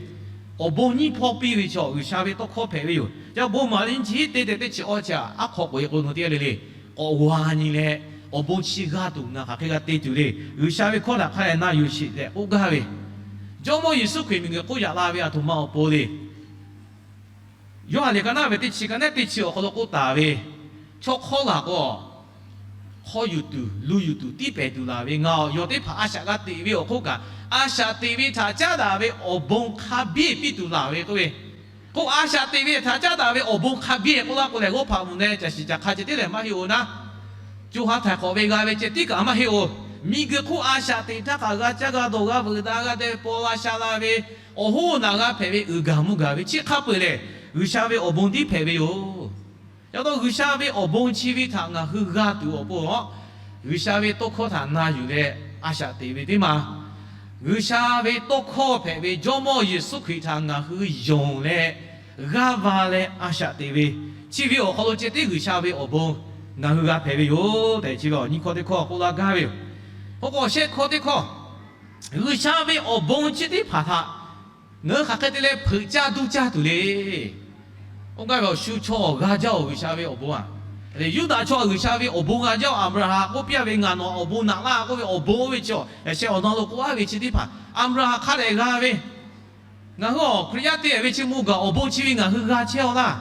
awˬ bon nyiˇ hpawˇ piˇ ve chi G'uiˬsha ve tawˇ hkawˇ hpehꞈ ve yoˬ. Ca bon maˍ liꞈ nyiˇ chi hiˉ te tehꞈ teˇ chi awˇ chi aꞈ aˉ hk'aw k'oꞈ-e k'o, nawˬ teˇ g'aˇ le le k'awꞈ g'a nyi leh, awˬ bon chi g'a tuˬ ngaˬ hk'aˬ hk'e g'a te tuˬ le. G'uiˬsha ve hkawˇ htaꞈ hk'a leh na yuˬ sheˍ tehꞈ k'oˆ gaˇ ve, Jawˇmawˇ Yeˍsuˆ Hkriꞈ miˬguiˬ hk'oˆ yaꞈ la ve aˬ htoꞈ ma awˬ pon le. Yoˇhanˬ liꞈ ka naˆ ve teˇ chi ka naˆ teˇ chi awˬ hk'aw lo k'oˆ taˍ ve, chaw hk'awˇ laˬ k'o, hk'aw yuˬ tuˬ, lu yuˬ tuˬ, tiˉ pehˍ tuˬ laˬ ve, ngaˬ awˬ yawˬ teˇ hpaˍ a shaꞈ g'a teꞈ ve awˬ hk'oˆ kaꞈ, a shaꞈ teꞈ ve htaꞈ caˉ daꞈ ve awˬ bon hk'a biˇ piˇ tuˬ laˬ ve k'oˆ ve. K'o, a shaꞈ teꞈ ve htaꞈ caˉ daꞈ ve awˬ bon hk'a biˇ k'oˆ laˇ k'o lehˬ, g'awˇ hpaꞈ mvuhˬ leh caˬ shiˍ caˬ hk'a ceh tiˉ lehˬ maˇ heˆ-oˬ naˉ. Co ha htaiˍ hk'awꞈ ve g'a ve ceh tiˉ kaꞈ maˇ heˆ-oˬ. Miˬguiˬ hk'oˆ a shaꞈ teꞈ htaˇ kaꞈ g'a caˇ g'a dawˬ g'a veuꞈ daꞈ g'a deh paw la sha la ve, awˬ hoˉ naꞈ g'a hpehꞈ ve uiˍ gaˬ mvuh gaˬ ve chi hk'a peu-eˬ lehˬ, G'uiˬsha ve awˬ bon tiˉ hpehꞈ ve yoˬ. Yaꞈ taw G'uiˬsha ve awˬ bon chi ve htaꞈ ngaˬ hui g'a tuˬ awˬ pon, G'uiˬsha ve tawˇ hkawˇ htaꞈ na yuˬ leh a shaꞈ teꞈ ve teˇ ma, G'uiˬsha ve tawˇ hkawˇ hpehꞈ ve Jawˇmawˇ Yeˍsuˆ Hkriꞈ htaꞈ ngaˬ hui yonˍ leh g'aˇ va leh a shaꞈ teꞈ ve, chi ve awˬ hk'aw lo ceh tiˉ G'uiˬsha ve awˬ bon ngaˬ hui g'a hpehꞈ ve yoˬ tehꞈ, chi ve awˬ nyi hkawˇ teˇ hkawˇ k'oˆ laˇ gaˇ ve yoˬ. K'o k'o shehˆ hkawˇ teˇ hkawˇ, G'uiˬsha ve awˬ bon chi teˇ hpaˍ htaꞈ ngaˬ hui hk'aˬ hk'e te leh hpeuꞈ caˇ duˇ caˇ tuˬ le. Oˇ gaˇ ve awˬ shu chaw g'a jaˇ-oˬ G'uiˬsha ve awˬ bon a. Yuˇdaꞈ chaw G'uiˬsha ve awˬ bon g'a jaˇ-oˬ, Aˍbraˍhanˍ k'oˆ piˇ-a ve ngaˬ nawˬ awˬ bon naꞈ laˇ k'oˆ ve awˬ bon oˇ ve chi, yaꞈ sheh awˬ na lo k'oˆ-a ve chi teˇ hpaˍ Aˍbraˍhanˍ hk'a dehꞈ g'a ve, ngaˬ hui awˬ Hkriꞈ yaˇ te ve chi mvuh gaˬ awˬ bon chi ve ngaˬ hui g'a chehˇ-aw laˇ.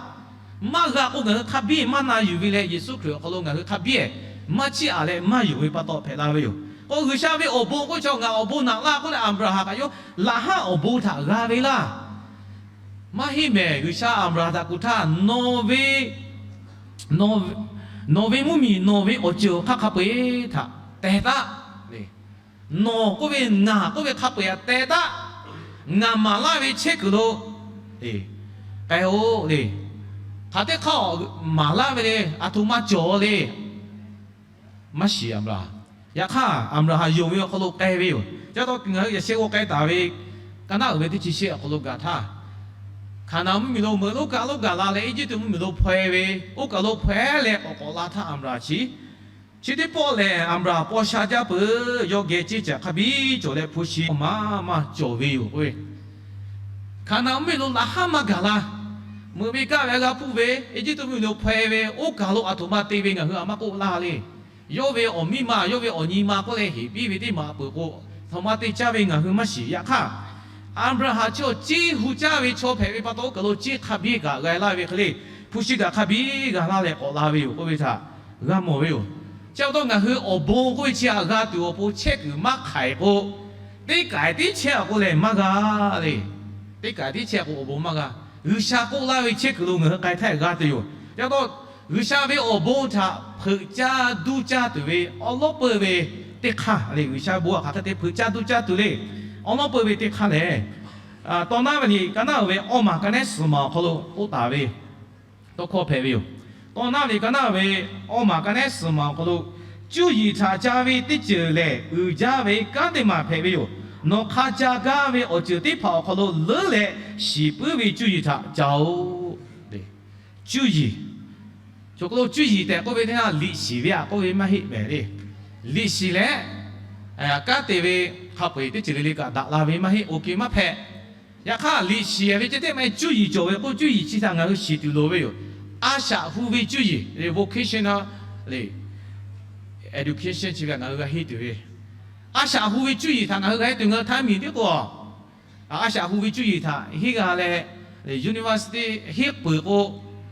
Maˇ g'a k'o ngaˬ hui hk'a biˇ maˇ na yuˬ ve leh Yeˍsuˆ Hkriꞈ awˬ hk'aw lo ngaˬ hui hk'a biˇ maˇ chiˇ aꞈ leh maˇ yonˍ ve pa taw hpehꞈ la ve yoˬ. K'o G'uiˬsha ve awˬ bon k'oˆ ve chaw ngaˬ awˬ bon naꞈ laˇ k'oˆ leh Aˍbraˍhanˍ kaꞈ yawˇ laꞈ haˉ awˬ bon htaꞈ g'a ve laˇ. Maˇ heˆ mehˍ, G'uiˬsha Aˍbraˍhanˍ htaꞈ kuˬ htaˇ, nawˬ ve, nawˬ ve mvuhˇmiˬ nawˬ ve awˬ ceuˬ awˬ hk'aˇ hk'a peu-eˬ htaꞈ teh taˉ le. Nawˬ k'oˆ ve ngaˬ k'oˆ ve hk'a peu-eˬ htaꞈ teh taˉ. Ngaˬ maˍ laˇ ve chehˇ kuiˬ lo k'ai-o le. Hk'aˬ teˇ hk'aˇ maˍ laˇ ve le, aˬ htoꞈ ma cawˬ le. Maˇ shiˍ Aˍbraˍhanˍ. Yaꞈ hk'aˇ Aˍbraˍhanˍ yonˍ ve awˬ hk'aw lo k'ai ve yoˬ. Ca taw ngaˬ hui yaꞈ sheh g'aw k'ai taˍ ve, ka naˉ uiˍ ve teˇ chi shehˆ awˬ hk'aw lo gaˬ htaˇ, Hkaˍnanˍ mvuhˇmiˬ lo meuꞈ lonˉ kaˆ lonˉ gaˬ la leh Eˇjiˇtuꞈ mvuhˇmiˬ lo hpaw-e ve, oˇ kaˬ lo hpaw-e leh k'awꞈ k'awꞈ la htaˇ Aˍbraˍhanˍ chi, chi teˇ pawˆ lehˬ Aˍbraˍhanˍ paw sha jaˇ peuˬ. Yawˇ geh ceˇ caꞈ hk'a biˇ cawˬ leh hpu shi maˇ maˇ cawˬ ve yoˬ k'o ve. Hkaˍnanˍ mvuhˇmiˬ lo laꞈ haˉ maˇ gaˬ la. Meuꞈ ve kaˆ ve a g'a hpuˇ ve, Eˇjiˇtuꞈ mvuhˇmiˬ lo hpaw-e ve, oˇ kaˬ lo aˬ htoꞈ ma te ve ngaˬ hui a maˇ k'oˆ laˇ le. Yawˇ ve awˬ miˇ ma, yawˇ ve awˬ nyi ma k'oˆ leh heˍ piˇ ve teˇ maˬ peuˬ k'o, aˬ htoꞈ ma te caˇ ve ngaˬ hui maˇ shiˍ. Yaꞈ hk'aˇ Aˍbraˍhanˍ chi ceˇ hu caˇ ve chaw hpehꞈ ve pa taw, oˇ kaˬ lo ceˇ hk'a biˇ kaꞈ g'a laˇ ve hk'e le, hpu shi kaꞈ hk'a biˇ g'a laˇ leh k'awꞈ la ve yoˬ k'oˆ ve htaꞈ g'a mawˬ ve yoˬ. Chi pa taw ngaˬ hui awˬ bon k'oˆ ve chi htaꞈ g'a tuˬ awˬ pon chehˇ kuiˬ maˇ hk'aiˍ k'o, teˇ kaiˍ tiˉ chehˇ-a k'oˆ leh maˇ g'a le. Teˇ kaiˍ tiˉ chehˇ k'o awˬ bon maˇ g'a. G'uiˬsha k'oˆ laˇ ve chehˇ kuiˬ lo ngaˬ hui k'ai htaˇ g'a tuˬ yoˬ. Yaꞈ taw G'uiˬsha ve awˬ bon htaꞈ hpeuꞈ caˇ duˇ caˇ tuˬ ve awˉ lawˉ peuˇ ve teˇ hk'aˇ le. G'uiˬsha bon htaꞈ hk'aˬ hk'e te hpeuꞈ caˇ duˇ caˇ tuˬ le. Awˉ lawˉ peuˇ ve teˇ hk'aˇ lehˬ, Tawˇ naˉ ve liꞈ ka naˉ uiˍ ve awˇ maˬ ka nehˉ suhˍ maˬ awˬ hk'aw lo k'oˆ taˍ ve tawˇ hkawˇ hpehꞈ ve yoˬ. Tawˇ naˉ ve liꞈ ka naˉ uiˍ ve awˇ maˬ ka nehˉ suhˍ maˬ awˬ hk'aw lo, cuˇ yiˍ htaꞈ ca ve teˇ ceuˬ lehˬ uiˍ jaˇ ve kanˉ teˇ maˬ hpehꞈ ve yoˬ. Nawˬ hk'a ca gaˇ ve awˬ ceuˬ teˇ hpaˍ awˬ hk'aw lo leuˉ leh shiˍ puiˉ ve cuˇ yiˍ htaꞈ ca-oˬ. Cuˇ yiˍ, chaw hk'aw lo cuˇ yiˍ tehꞈ k'oˆ ve teˇ yanˇ liꞈ shiˍ ve htaꞈ k'oˆ ve maˇ heˆ mehˍ le. Liꞈ shiˍ leh kanˉ te ve hk'a peu-eˬ teˇ ceuˬ le le kaꞈ daꞈ la ve maˇ heˆ, oˇ hk'e maˇ hpehꞈ. Yaꞈ hk'aˇ liꞈ shiˍ ve ceh teˇ maˇ heˆ, cuˇ yiˍ cawˬ ve k'o cuˇ yiˍ chi htaꞈ ngaˬ hui shiˍ tuˬ loˍ ve yoˬ. A shaꞈ hu ve cuˇ yiˍ, vocational education chi ve htaꞈ ngaˬ hui g'a henˇ tuˬ ve. A shaꞈ hu ve cuˇ yiˍ htaꞈ ngaˬ hui g'a henˇ tuˬ, ngaˬ hui Htaiˇ miˬ tiˉ k'o, a shaꞈ hu ve cuˇ yiˍ htaꞈ henˇ g'a leh, university henˇ peuˬ k'o,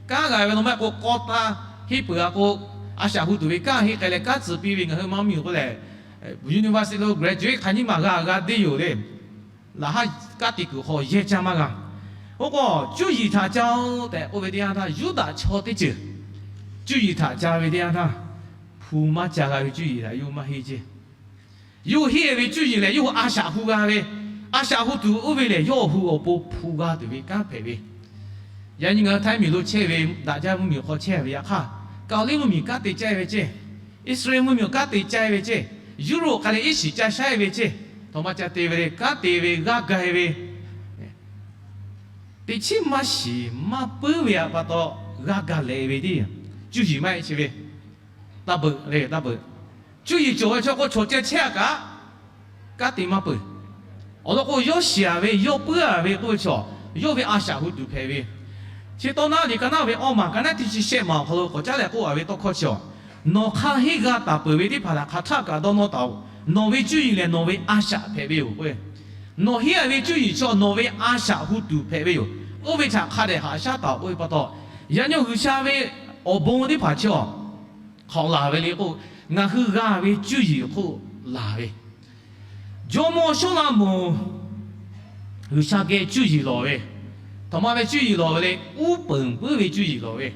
kanˉ g'a ve lo maˇ heˆ k'o k'awꞈ taˇ henˇ peuˬ-a k'o, a shaꞈ hu tuˬ ve kanˉ henˇ k'ai leh kanˉ tcuh piˇ ve ngaˬ hui maˇ miˬ k'oˆ lehˬ, university lo graduate hk'aˬ nyiˇ maˬ g'a g'a deˇ yoˬ le. Laꞈ haˉ kanˉ te kuiˬ hk'aw yehˇ caˇ maˇ g'a. Oˇ k'o cuˇ yiˍ htaꞈ ca-oˬ tehꞈ k'oˆ ve teˇ yanˇ htaˇ Yuˇdaꞈ chaw teˇ ceuˬ cuˇ yiˍ htaꞈ ca ve teˇ yanˇ htaˇ, hpu maˇ ca g'a ve cuˇ yiˍ htaꞈ yawˇ maˇ henˇ ceˇ. Yawˇ henˇ ve cuˇ yiˍ lehˬ yawˇ hui a shaꞈ hu g'a ve, a shaꞈ hu tuˬ oˇ ve lehˬ yawˇ hui awˬ pon hpu g'a tuˬ ve kanˉ hpehꞈ ve. Yaꞈ nyi ngaˬ hui Htaiˇ miˬ lo chehˇ ve daꞈ jaˇ mvuhˇmiˬ hk'aw chehˇ ve yaꞈ hk'aˇ, Kaoˍliˇ mvuhˇmiˬ kanˉ te caˇ ve ceˇ, Iˉsaˍreˍlaˆ mvuhˇmiˬ kanˉ te caˇ ve ceˇ, Europe k'ai leh iˉ shiˍ ca shaˉ-e ve ceˇ, aˬ htoꞈ ma ca te ve le, kanˉ te ve g'aˇ ga-e ve teꞈ chiˉ maˇ shiˍ maˇ puiˉ ve htaꞈ pa taw g'aˇ ga leh ve teˇ yanˇ, cuˇ yiˍ maˇ heˆ chi ve, taˇ beuꞈ le, taˇ beuꞈ. Cuˇ yiˍ cawˬ ve chaw k'o chaw ceh chehˇ-a kaꞈ kanˉ te maˇ peuˬ. Awˬ lawn k'o yawˇ shiˍ-a ve yawˇ puiˉ-a ve k'oˆ ve chaw, yawˇ ve a shaꞈ hu tuˬ hpehꞈ ve. Chi tawˇ naˉ liꞈ ka naˉ ve awˇ maˬ ka nehˉ teˇ chi shehˆ maˬ awˬ hk'aw lo k'awꞈ caˉ leh k'oˆ-a ve tawˇ hkawˇ chi-a, nawˬ hk'aˇ henˇ g'a taˍ peuˬ ve teˇ hpaˍ htaꞈ hk'aˬ htaˆ kaꞈ dawˇ nawˇ taˍ-oꞈ. Nawˬ ve cuˇ yiˍ lehˬ nawˬ ve a shaꞈ hpehꞈ ve yoˬ k'o, nawˬ henˇ-a ve cuˇ yiˍ chaw nawˬ ve a shaꞈ hu tuˬ hpehꞈ ve yoˬ. Oˇ ve htaꞈ hk'a dehꞈ haꞈ shaˉ taˍ-oꞈ k'oˆ ve pa taw, yaꞈ nyi G'uiˬsha ve awˬ bon teˇ hpaˍ chi-a, hk'awꞈ laˬ ve le k'o, ngaˬ hui g'a ve cuˇ yiˍ hk'oˆ laˬ ve. Jawˇmawˇ Sawˉlaꞈmonˍ G'uiˬsha geh cuˇ yiˍ lawˬ ve, aˬ htoꞈ ma ve cuˇ yiˍ lawˬ ve le, uˉ peunˍ puiˉ ve cuˇ yiˍ lawˬ ve.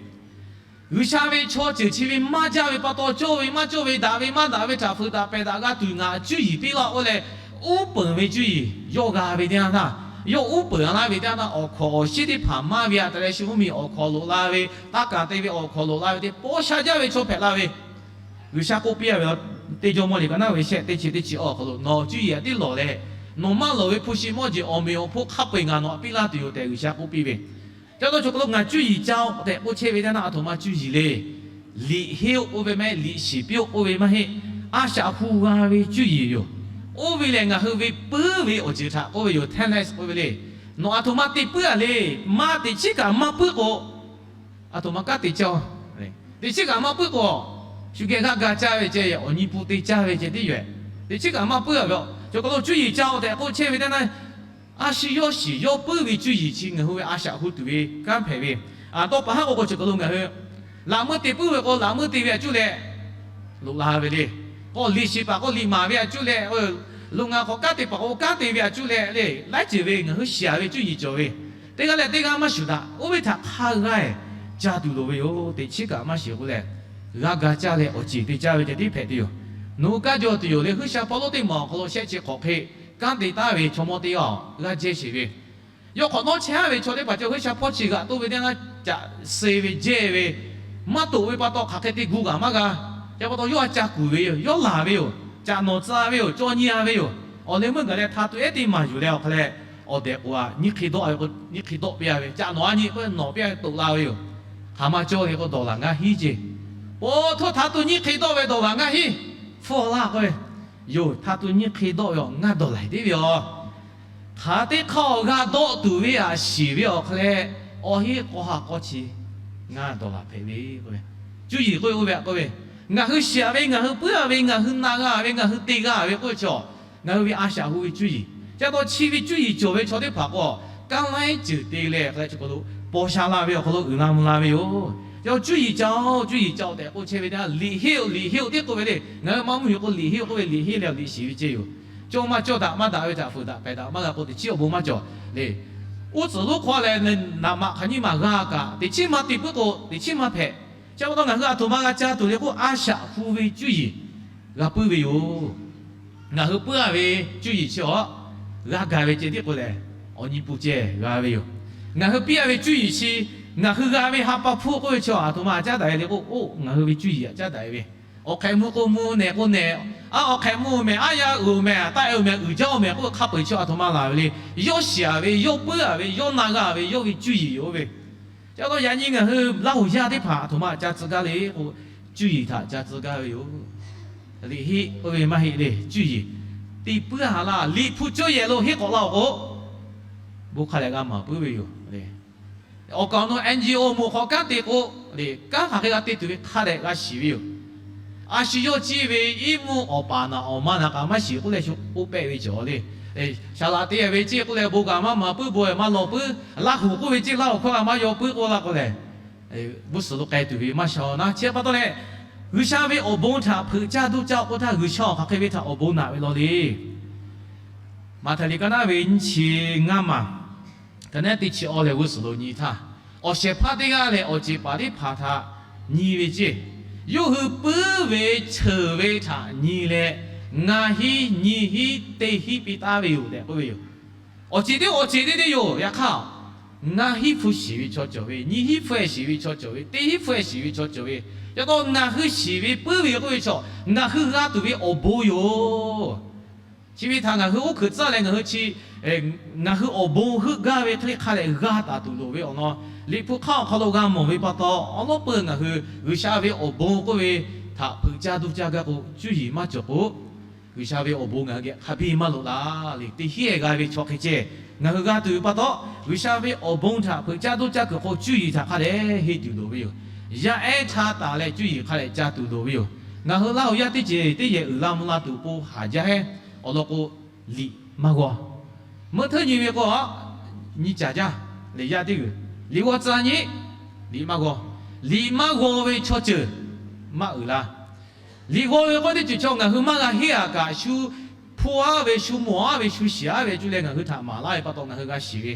G'uiˬsha ve chaw ceuˬ chi ve maˇ jaˇ ve pa taw, cawˇ ve maˇ cawˇ ve, daꞈ ve maˇ daꞈ ve htaꞈ fuiˍ daꞈ pehˬ daꞈ g'a tuˬ ngaˬ cuˇ yiˍ piˇ laˇ k'oˆ leh, uˉ peunˍ ve cuˇ yiˍ, yawˇ g'a ve teˇ yanˇ htaˇ, yawˇ uˉ peunˍ laˇ ve teˇ yanˇ htaˇ, awˬ hkawnˍ awˬ shiˉ teˇ hpaˍ maˇ ve htaꞈ te leh shu mvuhˇmiˬ awˬ hkawnˍ loꞈ la ve, taˇ kaˍ te ve awˬ hkawˍ loꞈ la ve teˇ pawˆ sha jaˇ ve chaw hpehꞈ la ve, G'uiˬsha k'oˆ piˇ a ve, teˇ Jawˇmawˇ liꞈ ka naˉ ve shehˆ teˇ chi teˇ chi awˬ hk'aw lo, Nawˬ cuˇ yiˍ htaꞈ tiˉ lawˬ leh, nawˬ maˇ lawˬ ve hpu shi mawˇ jeˬ awˬ meꞈ awˬ hponˇ hk'a peu-eˬ ngaˬ nawˬ htaꞈ piˇ laˇ tuˬ yoˬ tehꞈ G'uiˬsha k'oˆ piˇ ve. Ca taw chaw hk'aw lo ngaˬ cuˇ yiˍ ca-oˬ tehꞈ k'oˆ chehˇ ve teˇ yanˇ htaˇ, aˬ htoꞈ ma cuˇ yiˍ le. Liꞈ henˇ-oˆ k'oˆ ve maˇ heˆ, liꞈ shiˍ piˇ-oˆ k'oˆ ve maˇ heˆ. A shaꞈ hu g'a ve cuˇ yiˍ yoˬ. Oˇ ve lehˬ ngaˬ hui ve puiˉ ve awˬ ceuˬ htaꞈ k'oˆ ve yoˬ, talents k'oˆ ve le. Nawˬ aˬ htoꞈ ma te puiˉ-a le. Maˇ teꞈ chiˉ kaꞈ maˇ puiˉ k'o, aˬ htoꞈ ma kanˉ te caˇ-oˬ. Teꞈ chiˉ kaꞈ maˇ puiˉ k'o, shu geh g'aˇ ga caˇ ve ceh, awˬ nyi pun te caˇ ve ceh tiˉ yoˬ. Teꞈ chiˉ kaꞈ maˇ puiˉ-a ve, chaw hk'aw lo cuˇ yiˍ ca-oˬ tehꞈ k'oˆ chehˇ ve teˇ yanˇ, a shu yawˇ shiˍ yawˇ puiˉ ve cuˇ yiˍ chi ngaˬ hui ve a shaꞈ hu tuˬ ve kanˉ hpehꞈ ve. Taw paˍ haˉ k'o k'o, chaw hk'aw lo ngaˬ hui laꞈ meuˇ te puiˉ ve k'o, laꞈ meuˇ te ve a cuˇ leh loꞈ la ve le. K'o liꞈ shiˍ paˍ k'o, liꞈ maˍ ve a cuˇ leh, lo ngaˬ hk'awꞈ kanˉ te paˍ k'o, kanˉ te ve a cuˇ leh le, laiˉ ceuˬ ve ngaˬ hui shiˍ ve cuˇ yiˍ cawˬ ve, teˇ g'aˇ leh teˇ g'aˇ maˇ shuˍ daꞈ. Oˇ ve htaꞈ hk'a g'aˇ-eˬ ca tuˬ loˍ ve yoˬ. Teꞈ chiˉ kaꞈ maˇ shiˍ k'oˆ leh, g'a ga caˇ leh awˬ ceˬ te caˇ ve ceh tiˉ hpehꞈ tuˬ yoˬ. Nawˬ hui kaˇ jaw tuˬ yoˬ le. G'uiˬsha hpawˇ lonˉ teˇ maˬ awˬ hk'aw lo shehˆ chi hk'awꞈ hk'e kanˉ te taˍ ve chaw mawˇ teˇ g'aˇ g'aˇ jehˇ sheˍ ve, yawˇ hk'awꞈ nawˉ chehˇ ve chaw teˇ hpaˍ cawˬ G'uiˬsha hpawˇ chi g'aꞈ toˆ ve teˇ yanˇ, caꞈ suh ve jehˇ ve, maˇ toꞈ ve pa taw hk'aˬ hk'e te gu g'aꞈ maˇ g'a. Chi pa taw yawˇ a ca kuˬ ve yoˬ, yawˇ laˬ ve yoˬ, caꞈ nawˍ tcuh ve yoˬ, caw nyi-a ve yoˬ. Awˬ leh meuˇ gaˬ leh hta tuˬ ehˉ teˇ maˬ yuˬ leh awˬ hk'a leh, awˬ dehꞈ k'o-a nyiˇ hk'e dawˆ ve k'o, nyiˇ hk'e dawˆ piˇ-a ve, caꞈ nawˍ a nyi k'oˆ ve nawˍ piˇ-a ve toꞈ la ve yoˬ. Hk'aˬ ma cawˇ ve k'o dawˬ laˬ ngaˇ hinˉ ceˇ. Oˇ htoˇ hta tuˬ nyiˇ hk'e dawˆ ve dawˬ laˬ ngaˇ hinˉ hpfuhˇ laˇ k'oˆ ve yoˬ. Hta tuˬ nyiˇ hk'e dawˆ ve awˬ ngaˇ dawˬ laˬ teˉ ve yoˬ. Hk'aˬ teˇ hk'aˇ awˬ g'a dawˆ tuˬ ve aꞈ shiˍ ve awˬ hk'a leh, awˬ heˆ k'aw ha k'aw chi ngaˇ dawˬ laˬ hpehꞈ ve k'oˆ ve. Cuˇ yiˍ k'oˆ ve oˇ ve aꞈ k'oˆ ve, ngaˬ hui shiˍ-a ve, ngaˬ hui puiˉ-a ve, ngaˬ hui na g'a ve, ngaˬ hui te g'a ve k'oˆ ve chaw, ngaˬ hui ve a shaꞈ hu ve cuˇ yiˍ. Chi pa taw chi ve cuˇ yiˍ cawˬ ve chaw teˇ hpaˍ k'o, kanˉ laiˉ ceuˬ te leh hk'a leh chi hk'aw lo paw sha la ve awˬ hk'aw lo uiˍ la mvuh la ve yoˬ. Yawˇ cuˇ yiˍ ca-oˬ, cuˇ yiˍ ca-oˬ tehꞈ k'oˆ chehˇ ve teˇ yanˇ, liꞈ henˇ-oˆ, liꞈ henˇ-oˆ tiˉ k'oˆ ve le. Ngaˬ hui maˇ mvuhˇ miˬ k'o liꞈ henˇ-oˆ k'oˆ ve, liꞈ henˇ leh liꞈ shiˍ ve ceh yoˬ. Cawˇ maˇ cawˇ daꞈ maˇ daꞈ ve htaꞈ fuiˍ daꞈ pehˬ daꞈ maˇ g'a k'o, teꞈ chiˉ awˬ bon maˇ cawˬ le. Uˉ tcuhˍ lonˉ hk'aw leh naꞈ maꞈ hk'aˬ nyiˇ maˬ g'a kaꞈ, teꞈ chiˉ maˇ te puiˉ k'o teꞈ chiˉ maˇ hpehꞈ. Chi pa taw ngaˬ hui aˬ htoꞈ ma g'a ca tuˬ le k'o, a shaꞈ hu ve cuˇ yiˍ g'a puiˉ ve yoˬ. Ngaˬ hui puiˉ-a ve cuˇ yiˍ chi awˬ g'a gaˬ ve ceh tiˉ k'oˆ leh, awˬ nyi pun ceh g'a ve yoˬ. Ngaˬ hui piˇ-a ve cuˇ yiˍ chi, ngaˬ hui g'a ve ha pa hpfuhˇ k'oˆ ve chaw aˬ htoꞈ ma caˉ daꞈ ve le k'o, oˇ ngaˬ hui ve cuˇ yiˍ aꞈ caˉ daꞈ ve. Awˬ hk'ehꞈ mvuh k'o mvuh, nehˬ k'o nehˬ, a awˬ hk'ehꞈ mvuh-oˬ mehˍ, aˉ yaˇ uiˍ-oˬ mehˍ, taˆ-e-oˬ mehˍ, uiˍ jaˇ-oˬ mehˍ k'oˆ ve hk'a peu-eˬ chi aˬ htoꞈ ma laˬ ve le. Yawˇ shiˍ-a ve, yawˇ puiˉ-a ve, yawˇ na g'a ve, yawˇ ve cuˇ yiˍ yoˬ ve. Chi pa taw yaꞈ nyi ngaˬ hui Laˇhuˍ yaˇ teˇ hpaˍ aˬ htoꞈ ma ca tcuh gaˇ le k'o, cuˇ yiˍ htaꞈ ca tcuh gaˇ ve yoˬ. Liꞈ heˆ k'oˆ ve maˇ heˆ le, cuˇ yiˍ te puiˉ-a laˇ. Liꞈ hpu cawˇ yehˬ lo henˇ k'awꞈ laˇ-oˬ k'o, bon hk'a dehꞈ g'a maˍ puiˉ ve yoˬ. Awˬ kaˍ awˬ nu NGO moˍ hk'aw kanˉ te k'o, kanˉ hk'aˬ hk'e g'a te tuˬ ve hk'a dehꞈ g'a shiˍ ve yoˬ. A shu yawˇ ciˇ ve iˉ mvuhˇ awˬ paˍ naˍ awˬ ma naˍ k'aꞈ maˇ shiˍ k'oˆ leh shu k'oˆ pehˆ ve cawˬ le. Shaˍ laꞈ te ve ceˇ k'oˆ leh bon kaꞈ maˇ maˍ puiˉ, bon maˇ lawˬ puiˉ, Laˇhuˍ k'oˆ ve ceˇ Laˇhuˍ hkawˇ g'a maˇ yaw puiˉ k'oˆ laˇ k'o lehˬ, g'uˇ suhˍ lo k'ai tuˬ ve maˇ sha-oˬ naˉ. Chi pa taw leh, G'uiˬsha ve awˬ bon htaꞈ hpeuꞈ caˇ duˇ caˇ k'oˆ htaˇ, G'uiˬsha awˬ hk'aˬ hk'e ve htaꞈ awˬ bon naꞈ ve law le. Maꞈhtehˍ liꞈ ka naˉ ve nyiˇ chi ngaˇ maˬ, ka naˉ teˇ chi awˇ leh g'uˇ suhˍ lo nyi htaˇ, awˬ shehˍ hpaˇ teˇ g'aˇ lehˬ awˬ ceˬ paˍ teˇ hpaˍ htaꞈ nyi ve ceˇ, yawˇ hui puiˉ ve cheuˬ ve htaꞈ nyi leh, ngaˇ hinˉ nyiˇ hinˉ teˇ hinˉ piˇ taˍ ve yoˬ tehꞈ k'oˆ ve yoˬ. Awˬ ceˬ teˇ awˬ ceˬ teˇ teˇ yoˬ. Yaꞈ hk'aˇ, ngaˇ hinˉ hpu shiˍ ve chaw cawˬ ve, nyiˇ hinˉ hpu-ehˍ shiˍ ve chaw cawˬ ve, teˇ hinˉ hpu-ehˍ shiˍ ve chaw cawˬ ve, yaꞈ taw ngaˬ hui shiˍ ve puiˉ ve k'oˆ ve chaw, ngaˬ hui g'a tuˬ ve awˬ bon yoˬ. Chi ve htaꞈ ngaˬ hui oˇ hkeuꞈ tcuhˉ leh ngaˬ hui chi, ngaˬ hui awˬ bon heuˆ gaˇ ve hk'e le hk'a dehꞈ g'a taˍ tuˬ loˍ ve awˬ lawn, Liꞈ hpu hk'aˇ awˬ hk'aw lo g'a mawˬ ve pa taw, awˬ lawˉ peuˬ ngaˬ hui G'uiˬsha ve awˬ bon k'oˆ ve htaꞈ hpeuꞈ caˇ duˇ caˇ gaˇ k'o, cuˇ yiˍ maˇ cawˬ k'o, G'uiˬsha ve awˬ bon ngaˬ hui geh hk'a biˇ maˇ loꞈ la le. Teˇ hinˉ-ehˍ g'a ve chaw hk'e ceh ngaˬ hui g'a tuˬ ve pa taw, G'uiˬsha ve awˬ bon htaꞈ hpeuꞈ caˇ duˇ caˇ kuiˬ hk'o cuˇ yiˍ htaꞈ hk'a dehꞈ henˇ tuˬ loˍ ve yoˬ. Yaˇ ehˉ htaˇ taˍ leh cuˇ yiˍ hk'a dehꞈ ca tuˬ loˍ ve yoˬ. Ngaˬ hui Laˇhuˍ yaˇ teˇ ceuˬ teˇ yehˬ uiˍ la mvuh la tuˬ k'o haˍ jaˇ heˉ. Awˬ lawn k'o, liꞈ maˇ g'aw. Meuˇ hteuˇ nyi ve k'o, nyi caˍ jaˇ. Liꞈ yaˇ teˇ g'uiˬ, liꞈ g'aw tcuh nyi, liꞈ maˇ g'aw. Liꞈ maˇ g'aw ve chaw ceuˬ maˇ uiˍ la. Liꞈ g'aw ve k'oˆ teˇ ceuˬ chaw ngaˬ hui maˇ g'a henˇ-a kaꞈ, shu hpuˇ-aˉ ve, shu mawˬ-aˉ ve, shu shiˍ-aˉ ve cuˇ leh ngaˬ hui htaꞈ maˍ laˇ ve pa taw ngaˬ hui g'a shiˍ ve.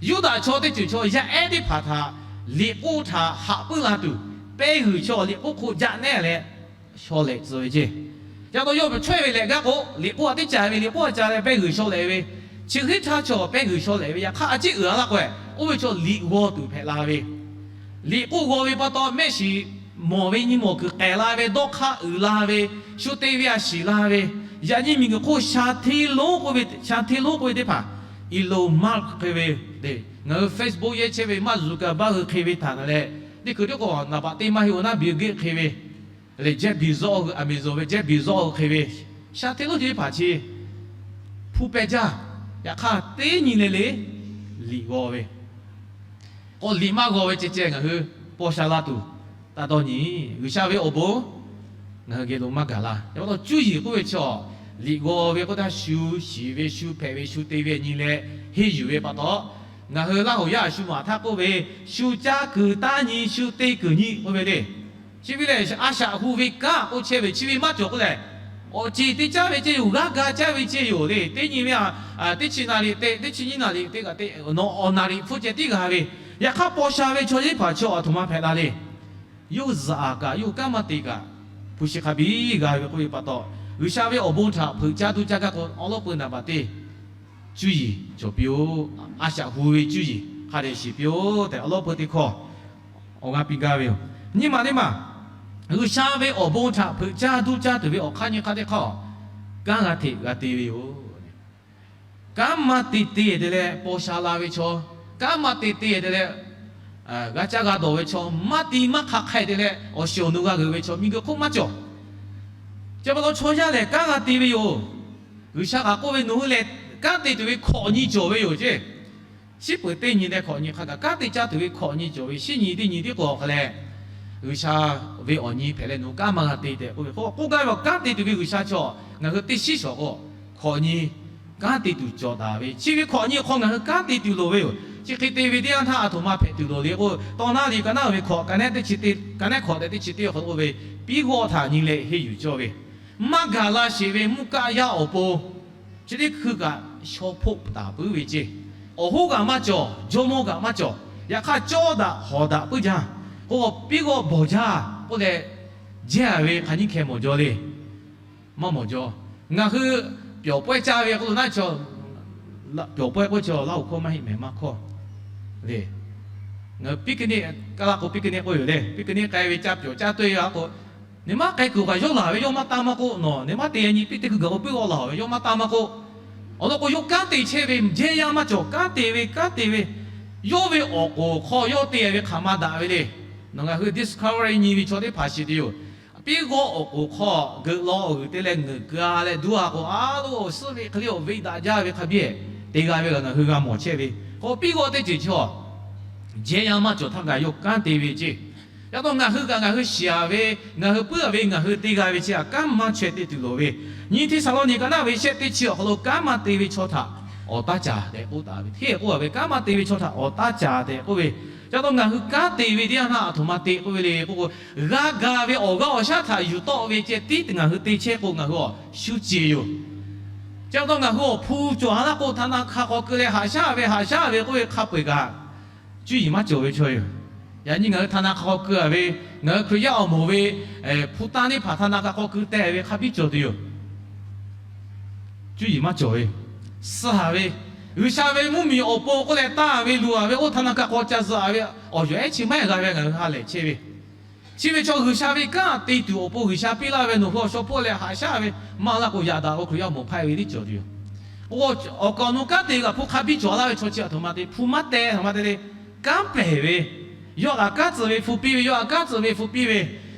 Yuˇdaꞈ chaw teˇ ceuˬ chaw yaˇ ehˉ teˇ hpaˍ htaꞈ liꞈ k'oˆ htaꞈ haꞈ puiˉ la tuˬ, pehˇ g'uiˬ chaw liꞈ k'oˆ hk'oˆ jaˆ nehˇ leh shaw lehꞈ tcuh ve ceˇ. Ca taw yawˇ ve chawehˇ ve lehꞈ gaˇ k'o, liꞈ k'oˆ a teˇ caˍ ve liꞈ k'oˆ a ca leh pehˇ g'uiˬ shaw lehꞈ ve, chi hk'e htaˇ chaw pehˇ g'uiˬ shaw lehꞈ ve yaꞈ hk'aˇ a ciˉ uiˍ a laˇ k'o, oˇ ve chaw liꞈ g'aw tuˬ hpehꞈ la ve, liꞈ k'oˆ g'aw ve pa taw mehˆ shiˍ mawˬ ve nyi mawˬ kuiˬ k'ehˬ la ve, dawˇ hk'aˇ uiˍ la ve, shu te ve a shiˍ la ve, yaꞈ nyi miˬ guiˬ hk'oˆ sha hteˇ lonˉ k'oˆ ve, sha hteˇ lonˉ k'oˆ ve teˇ hpaˍ, Elon Musk hk'e ve, ngaˬ hui Facebook yehˇ chehˇ ve Mark Zuckerberg hui hk'e ve htaꞈ na leh, teˇ kuiˬ teˇ k'o naˍ baꞈ te maˇ heˆ-oˬ naˉ Bill Gates hk'e ve, leh Jeff Bezos hui, Amazon ve Jeff Bezos hui hk'e ve, sha hteˇ lonˉ teˇ hpaˍ chi hpu peh jaˇ. Yaꞈ hk'aˇ teˇ nyi le le liꞈ g'aw ve, k'o liꞈ maˇ g'aw ve ceh ceh ngaˬ hui paw sha la tuˬ taˇ dawˇ nyi. G'uiˬsha ve awˬ bon ngaˬ hui geh lo maˇ gaˬ la. Yaꞈ pa taw cuˇ yiˍ k'oˆ ve chaw, liꞈ g'aw ve k'oˆ htaˇ shu shiˍ ve, shu hpehꞈ ve, shu te ve nyi leh henˇ yuˬ ve pa taw, ngaˬ hui Laˇ huˍ yaˇ a shu maˬ htaˇ k'oˆ ve, shu caˇ kuiˬ taˇ nyi, shu te kuiˬ nyi k'oˆ ve le. Chi ve lehˬ, a shaꞈ hu ve kanˉ k'oˆ chehˇ ve chi ve maˇ cawˬ k'oˆ lehˬ, awˬ ceˬ te caˇ ve ceh yoˬ, g'aˇ ga caˇ ve ceh yoˬ le. Teˇ nyi ve a, teˇ chi naˍ riˍ te, teˇ chi nyiˇ naˍ riˍ te kaꞈ te, nawˬ awˬ naˍ riˍ hpfuhˇ ceh tiˉ g'a ve, yaꞈ hk'aˇ paw sha ve chaw teˇ hpaˍ chi aˬ htoꞈ ma hpehꞈ la le. Yawˇ zuhꞈ aꞈ kaꞈ yawˇ kanˉ maˇ te kaꞈ, hpu shi hk'a biˇ g'a ve k'oˆ ve pa taw, G'uiˬsha ve awˬ bon htaꞈ hpeuꞈ caˇ duˇ caˇ gaˇ k'o, awˬ lawˉ peu naˍ baꞈ te cuˇ yiˍ cawˬ piˇ-oˬ. A shaꞈ hu ve cuˇ yiˍ hk'a dehꞈ shiˍ piˇ-oˬ tehꞈ, awˬ lawˉ peu teˇ hkawˇ awˬ g'aˇ piˇ gaˇ ve yoˬ. Nyi ma teˇ maˬ, G'uiˬsha ve awˬ bon htaꞈ hpeuꞈ caˇ duˇ caˇ tuˬ ve awˬ hk'aˇ nyi hk'aˇ teˇ hkawˇ, kanˉ g'a hteꞈ g'a te ve yoˬ. Kanˉ maˇ te te te leh paw sha la ve chaw, kanˉ maˇ te te te leh g'a caˇ g'a dawˬ ve chaw, maˇ ti maˇ hk'aˬ hk'e te leh awˬ shiˍ awˬ nu g'a g'euꞈ ve chaw, miˬguiˬ hk'oˆ maˇ cawˬ. Chi pa taw chaw yaˇ lehˬ kanˉ g'a te ve yoˬ. G'uiˬsha kaꞈ k'oˆ ve, nawˬ hui lehˬ kanˉ te tuˬ ve hkawꞈ nyi cawˬ ve yoˬ ceˇ. Shiˉ peuˍ teˇ nyi leh hkawꞈ nyi hk'a gaˬ, kanˉ te caˇ tuˬ ve hkawꞈ nyi cawˬ ve, shiˉ nyi teˇ nyi tiˉ k'o hk'a leh, G'uiˬsha ve awˬ nyi hpehꞈ leh nawˬ hui kanˉ maˇ g'a te tehꞈ k'oˆ ve k'o, k'oˆ gaˇ ve awˬ kanˉ te tuˬ ve G'uiˬsha chaw ngaˬ hui teˇ shiˉ shawˍ k'o, hkawꞈ nyi kanˉ te tuˬ cawˬ taˍ ve, chi ve hkawꞈ nyi hk'aw ngaˬ hui kanˉ te tuˬ loˍ ve yoˬ. Chi hk'e te ve teˇ yanˇ htaˇ aˬ htoꞈ ma hpehꞈ tuˬ loˍ le k'o, tawˇ naˉ liꞈ ka naˉ ve hkawꞈ, ka naˉ teˇ chi teˇ, ka naˉ hkawꞈ tehꞈ teˇ chi teˇ hk'aw lo k'oˆ ve, piˉ g'awˇ htaꞈ nyi leh henˇ yuˬ cawˇ ve, maˇ gaˬ la sheˍ ve mvuhˇ kaˆ yaˇ awˬ pon chi teˇ hkui kaꞈ shaw hpoˆ taˍ puiˉ ve ceˇ. Awˬ hoˉ kaꞈ maˇ cawˬ, jawˇmawˇ kaꞈ maˇ cawˬ. Yaꞈ hk'aˇ cawˇ daꞈ hawˍ daꞈ puiˉ jaˇ. K'o piˉ g'awˇ bawˬ jaˇ k'oˆ leh, jehˇ a ve hk'aˬ nyiˇ hkeh mawˬ jaw le. Maˇ mawˬ jaw. Ngaˬ hui pyawˬ pawehˇ caˇ ve k'oˆ lo naˉ chaw, pyawˬ pawehˇ k'oˆ chaw Laˇ huˍ hkawˇ maˇ heˆ mehˍ maˇ hkawˇ le. Ngaˬ hui picnic, Kaˇlaˇ k'o picnic k'oˆ yoˬ le. Picnic k'ai ve caˇ pyawˬ caˇ tuˇ e a k'o, neˇ maˇ k'ai kuiˬ kaꞈ yawˇ laˬ ve, yawˇ maˇ taˇ maˇ k'oˆ, nawˬ neˇ maˇ te nyi piˉ teˇ hkui gaˬ k'o puiˉ g'awˇ laˬ ve, yawˇ maˇ taˇ maˇ k'oˆ. Awˬ lawn k'o yawˇ kanˉ te chehˇ ve, jehˇ yaˇ maˇ cawˬ, kanˉ te ve, kanˉ te ve, yawˇ ve awˬ k'oˍ hk'aw yawˇ te ve hk'aˬ ma daꞈ ve le. Nawˬ ngaˬ hui Discovery nyi ve chaw teˇ hpaˍ shiˍ te yoˬ. Piˉ g'awˇ awˬ k'oˍ hk'aw geuꞈ law g'uiˬ te leh ngeuˍ keu a leh duˇ a k'o, a lo awˬ suhˉ ve hk'e le awˬ ve daꞈ jaˇ ve hk'a biˇ te g'a ve kaꞈ ngaˬ hui g'a mawˬ chehˇ ve. K'o piˉ g'awˇ teˇ ceuˬ chaw jehˇ yaˇ maˇ cawˬ htaˇ kaꞈ yawˇ kanˉ te ve ceˇ. Yaꞈ taw ngaˬ hui kaꞈ ngaˬ hui shiˍ a ve, ngaˬ hui puiˉ a ve, ngaˬ hui te g'a ve chi a kanˉ maˇ chaweh te tuˬ loˍ ve. Nyi Hteˇsaˍlawˇniˆ ka naˉ ve shehˆ teˇ chi awˬ hk'aw lo kanˉ maˇ te ve chaw htaꞈ awˬ taˇ caˍ tehꞈ k'oˆ taˍ ve, hteˇ k'oˆ a ve kanˉ maˇ te ve chaw htaꞈ awˬ taˇ caˍ tehꞈ k'oˆ ve. Yaꞈ taw ngaˬ hui kanˉ te ve teˇ yanˇ htaˇ aˬ htoꞈ ma te k'oˆ ve le k'oˆ k'o, g'a gaˬ ve awˬ g'aˇ awˬ shaˉ htaꞈ yuˬ tawˆ ve ceh tiˉ ngaˬ hui te chehˇ k'o ngaˬ hui awˬ shu ceˬ yoˬ. Chi pa taw ngaˬ hui awˬ hpu cawˬ a laˇ k'o, htaˇ na hk'a k'aw keu leh haꞈ shaˉ ve haꞈ shaˉ ve k'oˆ ve hk'a peu-eˬ kaꞈ, cuˇ yiˍ maˇ cawˬ ve chaw yoˬ. Yaꞈ nyi ngaˬ hui htaˇ na hk'a k'aw keu a ve, ngaˬ hui Hkriꞈ yaˇ awˬ moˍ ve hpu tanˇ teˇ hpaˍ htaˇ na hk'a k'aw keu teh ve hk'a biˇ cawˬ tuˬ yoˬ. Cuˇ yiˍ maˇ cawˬ ve, suh a ve, G'uiˬsha ve mvuhˇmiˬ awˬ pon k'oˆ leh tanˇ ve luˬ a ve, oˇ htaˇ na hk'a k'aw ca zuhꞈ a ve, awˬ yawˬ ehˉ chi maˇ heˆ g'a ve ngaˬ hui ha lehˬ chehˇ ve. Chi ve chaw G'uiˬsha ve kanˉ te tuˬ awˬ pon G'uiˬsha piˇ laˇ ve nawˬ hui awˬ shaw hpawˇ leh haꞈ shaˉ ve maˇ laˇ k'o, yaꞈ daꞈ k'o Hkriꞈ yaˇ awˬ moˍ hpaiˇ ve tiˉ cawˬ tuˬ yoˬ. K'o awˬ kaˍ awˬ nu kanˉ te kaꞈ hpu hk'a biˇ cawˬ laˇ ve chaw chi aˬ htoꞈ ma te, hpu maˇ teh htoꞈ ma te le, kanˉ pehˬ ve, yawˇ kaꞈ kanˉ tcuh ve hpu piˇ ve, yawˇ kaꞈ kanˉ tcuh ve hpu piˇ ve,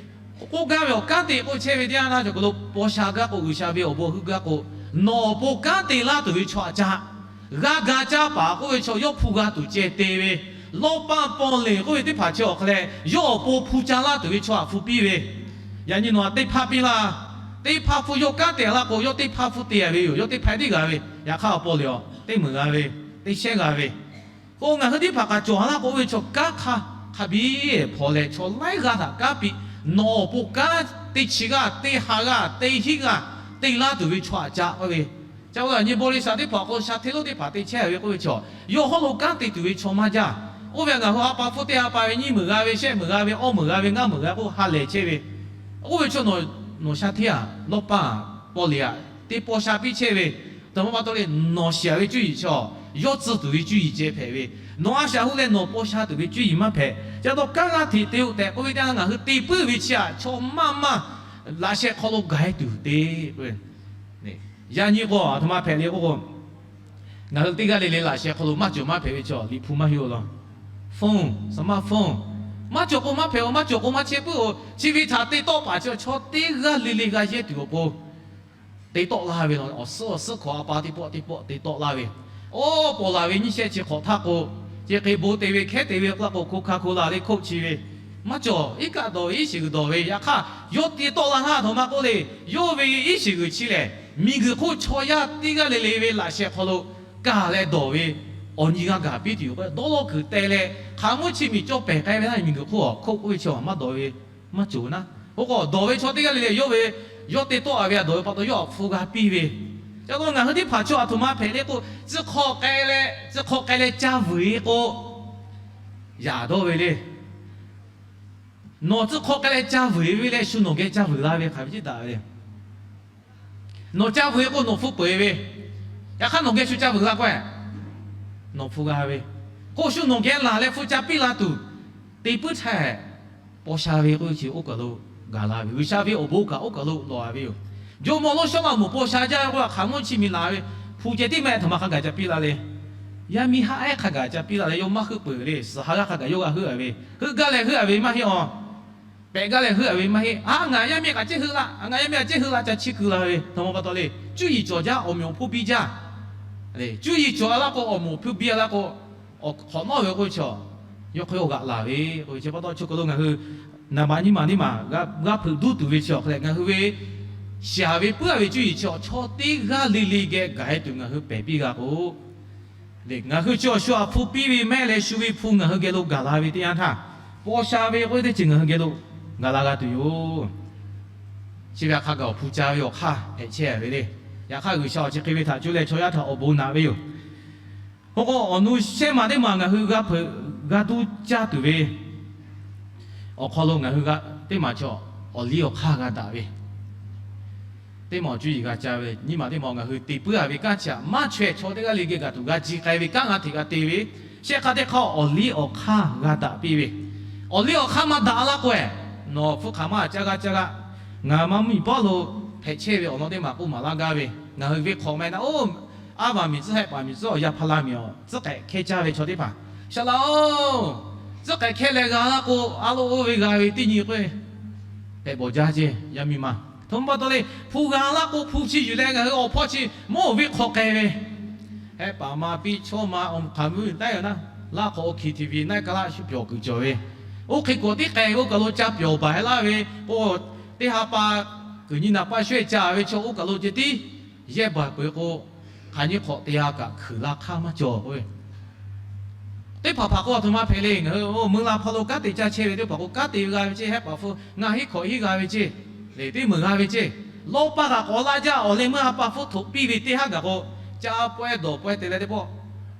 k'oˆ gaˇ ve awˬ kanˉ te k'oˆ chehˇ ve teˇ yanˇ htaˇ cawˬ k'o lo paw sha gaˇ k'o G'uiˬsha ve awˬ bon hui gaˇ k'o, nawˬ awˬ pon kanˉ te laˇ tuˬ ve chaw aꞈ ca g'a ga caˇ paˍ k'oˆ ve chaw yawˇ hpu g'a tuˬ ceh te ve, lawˇ paˆ paw leˬ k'oˆ ve teˇ hpaˍ chi awˬ hk'a leh yawˇ awˬ pon hpu ca laˇ tuˬ ve chaw aꞈ hpu piˇ ve. Yaꞈ nyi nawˬ aꞈ teˇ hpaˇ piˇ laˇ. Teˇ hpaˇ hpu yawˇ kanˉ te laˇ k'o, yawˇ teˇ hpaˇ hpu te a ve yoˬ. Yawˇ teˇ hpaˇ tiˉ g'a ve, yaꞈ hk'aˇ awˬ paw leˬ a teˇ meunˍ g'a ve, teˇ shehnˉ g'a ve. K'o ngaˬ hui teˇ hpaˍ kaꞈ cawˬ a laˇ k'o, oˇ ve chaw kanˉ hk'a hk'a biˇ hpaw leh chaw laiˉ g'aˇ htaꞈ kanˉ piˇ, nawˬ awˬ pon kanˉ teˇ chi g'aˇ, teˇ ha g'aˇ, teˇ hinˉ g'aˇ te laˇ tuˬ ve chaw aꞈ ca k'oˆ ve. Ca k'o a nyi บริษัท teˇ hpaˍ k'o sha hteˇ lonˉ teˇ hpaˍ te chehˇ ve k'oˆ ve chaw, yawˇ hawˉ lo kanˉ te tuˬ ve chaw maˇ jaˇ. Oˇ ve ngaˬ hui ha pa hpfuhˇ teˇ ha pa ve nyiˇ meunˍ g'a ve, shehˆ meunˍ g'a ve, awˇ meunˍ g'a ve, ngaˇ meunˍ g'a k'oˆ ha lehˬ chehˇ ve, oˇ ve chaw nawˬ sha hteˇ aꞈ lawˇ paˇ pawˇ le aꞈ teˇ paw sha piˇ chehˇ ve, aˬ htoꞈ ma pa taw le, nawˬ shiˍ ve cuˇ yiˍ chaw, yawˇ tcuh tuˬ ve cuˇ yiˍ ceh hpehꞈ ve, nawˬ a shaꞈ hu leh nawˬ paw sha tuˬ ve cuˇ yiˍ maˇ hpehꞈ. Chi pa taw kanˉ g'aˇ hteꞈ te-o tehꞈ k'oˆ ve teˇ yanˇ, ngaˬ hui te puiˉ ve chi aꞈ chaw maˇ maˇ laꞈ sheh hk'aw lo gaˬ-e tuˬ te k'o, yaꞈ nyi k'o aˬ htoꞈ ma hpehꞈ le k'oˆ k'o, ngaˬ hui teˇ g'aˇ le le laꞈ sheh hk'aw lo maˇ cawˬ maˇ hpehꞈ ve chaw, Liꞈ hpu maˇ heˆ-o law, phone, smartphone, maˇ cawˬ k'o maˇ hpehꞈ-o, maˇ cawˬ k'o maˇ chehˇ puiˉ-o. Chi ve htaꞈ te tawˆ paˍ chi chaw teˇ g'aˇ le le g'a yehˇ tuˬ awˬ pon te tawˆ laˇ ve law, awˬ suhˉ awˬ suhˉ hk'awꞈ a pa teˇ pawˆ teˇ pawˆ te tawˆ laˇ ve, oˇ paw laˬ ve nyiˇ shehˆ chi hk'awꞈ htaˇ k'o, chi hk'e bon te ve hkehˉ te ve k'oˆ la k'o, Coca-Cola le Coke chi ve maˇ cawˬ. Iˉ kaˆ dawˬ ve, iˉ shiˍ g'uiˬ dawˬ ve, yaꞈ hk'aˇ yawˇ te tawˆ la htaˇ aˬ htoꞈ ma k'oˆ le, yawˇ ve iˉ shiˍ g'uiˬ chi lehˬ, miˬ guiˬ hk'oˆ chaw yaˇ teˇ g'aˇ le le ve laꞈ sheh hk'aw lo kaˬ leh dawˬ ve awˬ nyi g'a gaˬ piˇ tuˬ yoˬ. Dawˇ lawˇ kuiˬ teh leh hk'aˬ mvuhˇ chi miˬ cawˇ pehˬ k'ai ve htaˇ, miˬ guiˬ hk'oˆ hk'oˆ k'oˆ ve chi maˇ dawˬ ve maˇ cawˬ naˉ. Oˇ k'o dawˬ ve chaw teˇ g'aˇ le le yawˇ ve, yawˇ te tawˆ a ve a dawˬ ve pa taw yawˇ awˬ hpfuhˇ g'a piˇ ve, ca k'o ngaˬ hui teˇ hpaˍ chaw aˬ htoꞈ ma hpehꞈ le k'o, tcuh hk'aw k'ai leh, tcuh hk'aw k'ai leh ca vuiˬ-e k'o, yaꞈ dawˇ ve le. Nawˬ tcuh hk'aw k'ai leh ca vuiˬ-e ve leh shu nawˬ geh ca vuiˬ la ve hk'aˬ ve ceˇ daꞈ ve le. Nawˬ ca vuiˬ-e k'o nawˬ hpfuhˇ peu-eˬ ve, yaꞈ hk'aˇ nawˬ geh shu ca vuiˬ la k'o, nawˬ hpfuhˇ g'a ve, k'o shu nawˬ geh laˬ leh hpu ca piˇ la tuˬ te puiˉ htaˇ, paw sha ve k'oˆ ve chi oˇ kaˬ lo gaˬ la ve, G'uiˬsha ve awˬ bon kaꞈ oˇ kaˬ lo lawˬ a ve yoˬ. Jawˇmawˇ lonˉ Sawˉlaꞈmonˍ paw sha jaˇ ve k'o, hk'aˬ mvuhˇ chi miˬ laˬ ve, hpu ceh tiˉ maˇ heˆ, htaꞈ ma hk'a gaˬ ca piˇ la le. Yaˇ miˇ haˉ ehˉ hk'a gaˬ ca piˇ la leh, yawˇ maˇ heuˆ peuˬ le. Suhˍ ha g'aˇ hk'a gaˬ yawˇ g'a heuˆ a ve, heuˆ gaˇ leh heuˆ a ve maˇ heˆ a. Pehꞈ gaˇ leh heuˆ a ve maˇ heˆ. A, ngaˬ yaˇ miˇ kaꞈ cehˇ heuˆ la, ngaˬ yaˇ miˇ kaꞈ cehˇ heuˆ la ca chiˇ keu la ve, htaꞈ ma pa taw le, cuˇ yiˍ cawˬ jaˇ awˬ meꞈ awˬ hponˇ biˇ jaˇ. Cuˇ yiˍ cawˬ a laˇ k'o, awˬ meꞈ awˬ hponˇ biˇ a laˇ k'o, awˬ hk'awꞈ nawˉ ve k'oˆ ve chaw, yawˇ hk'aw yawˇ g'aꞈ laˬ ve k'oˆ ve chi pa taw, chi kaˬ lo ngaˬ hui naˍ baꞈ nyiˇ maˬ teˇ maˬ g'a hpeuꞈ duˉ tuˬ ve chi awˬ hk'e leh, ngaˬ hui ve shiˍ ve puiˉ a ve cuˇ yiˍ chi awˬ chaw teˇ g'aˇ le le geh gaˬ-e tuˬ ngaˬ hui pehˬ piˇ g'a k'o, ngaˬ hui chi awˬ shu aꞈ hpu piˇ ve mehˆ leh shu ve hpu ngaˬ hui geh lo gaˬ la ve teˇ yanˇ htaˇ, paw sha ve k'oˆ ve teˇ ceuˬ ngaˬ hui geh lo gaˬ la g'a tuˬ yoˬ. Chi ve hk'a gaˬ awˬ hpu ca ve awˬ hk'aˇ hpehꞈ chehˇ ve le. Yaꞈ hk'aˇ G'uiˬsha awˬ chi hk'e ve htaꞈ coˇ leh chaw yaˇ htaꞈ awˬ bon naꞈ ve yoˬ. K'o k'o, awˬ nu shehˇ maˬ teˇ maˬ ngaˬ hui g'a hpeuꞈ g'a tuˇ caˇ tuˬ ve awˬ hk'aw lo ngaˬ hui teˇ maˬ chaw awˬ liˇ awˬ hk'aˇ g'a daꞈ ve, teˇ maˬ awˬ cuˇ yiˍ g'a ca ve, nyiˇ maˬ teˇ maˬ ngaˬ hui te puiˉ a ve kanˉ chi aꞈ maˇ chaweh chaw teˇ g'aˇ le geh gaˬ tuˬ g'a ji k'ai ve kanˉ g'a hteꞈ g'a te ve, shehˆ hk'aˇ teˇ hk'aˇ awˬ liˇ awˬ hk'aˇ g'a daꞈ piˇ ve, awˬ liˇ awˬ hk'aˇ maˇ daꞈ laˇ k'o, nawˬ hpu hk'aˬ maˇ caˇ g'aˇ caˇ g'aˇ, ngaˬ ma mvuhˇmiˬ paˉ lo hpehꞈ chehˇ ve awˬ lawn teˇ maˬ k'oˆ maˍ laˇ gaˇ ve, ngaˬ hui ve hk'awꞈ ma na oˇ, aˉ vaˬ miˬ tcuhˉ, hehˆ paˍ miˬ tcuhˉ, awˬ yaˇ hpaˇ laˇ miˬ awˬ tcuhˉ k'ehꞈ hkehˇ caˇ ve chaw teˇ hpaˍ, Saˍlaꞈ-oˬ, tcuhˉ k'ehꞈ hkehˇ leh g'a laˇ k'o, a lo oˇ ve g'a ve teˇ nyi k'o, hpehꞈ bawˬ jaˇ ceˇ. Yaˇ miˇ ma htoꞈ ma pa taw le, hpu g'a laˇ k'o hpu chi yuˬ leh ngaˬ hui awˬ hpawˇ chi mawˇ ve hk'awꞈ k'ai ve, hehˆ paˍ ma piˇ chawˇ ma awˬ hk'aˬ mvuhˇ taˉ yoˬ naˉ, laˇ hk'awꞈ oˇ K T V naˉ kaˇ laˇ shu pyawˬ kuiˬ cawˬ ve, oˇ hk'e k'awꞈ tiˉ k'ai ve oˇ kaˬ lo ca pyawˬ baˬ laˇ ve k'o, teˇ ha pa kuiˬ nyi naˍ paˇ shawehˇ ca ve chaw oˇ kaˬ lo ceh tiˉ yehˇ baˬ peuˬ k'o, hk'aˬ nyi hk'awꞈ te g'a kaꞈ hkeuꞈ la hk'aˇ maˇ cawˬ k'o, teˇ hpaˍ hpaˍ k'o aˬ htoꞈ ma hpehꞈ le. Ngaˬ hui meuˇ la hpaw lo kanˉ te caˇ chehˇ ve teˇ hpaˍ k'o, kanˉ te g'a ve ceˇ, hehˆ paˍ hpu ngaˬ hiˉ hkawꞈ hiˉ g'a ve ceˇ, le teˇ meunˍ g'a ve ceˇ, lawˇ paˇ kaꞈ k'awꞈ laˇ jaˇ, awˬ leh meuˇ ha pa hpfuhˇ htoꞈ piˇ ve teˇ haˉ gaˬ k'o, caˇ pawehˇ dawˬ pawehˇ te leh teˇ pawˆ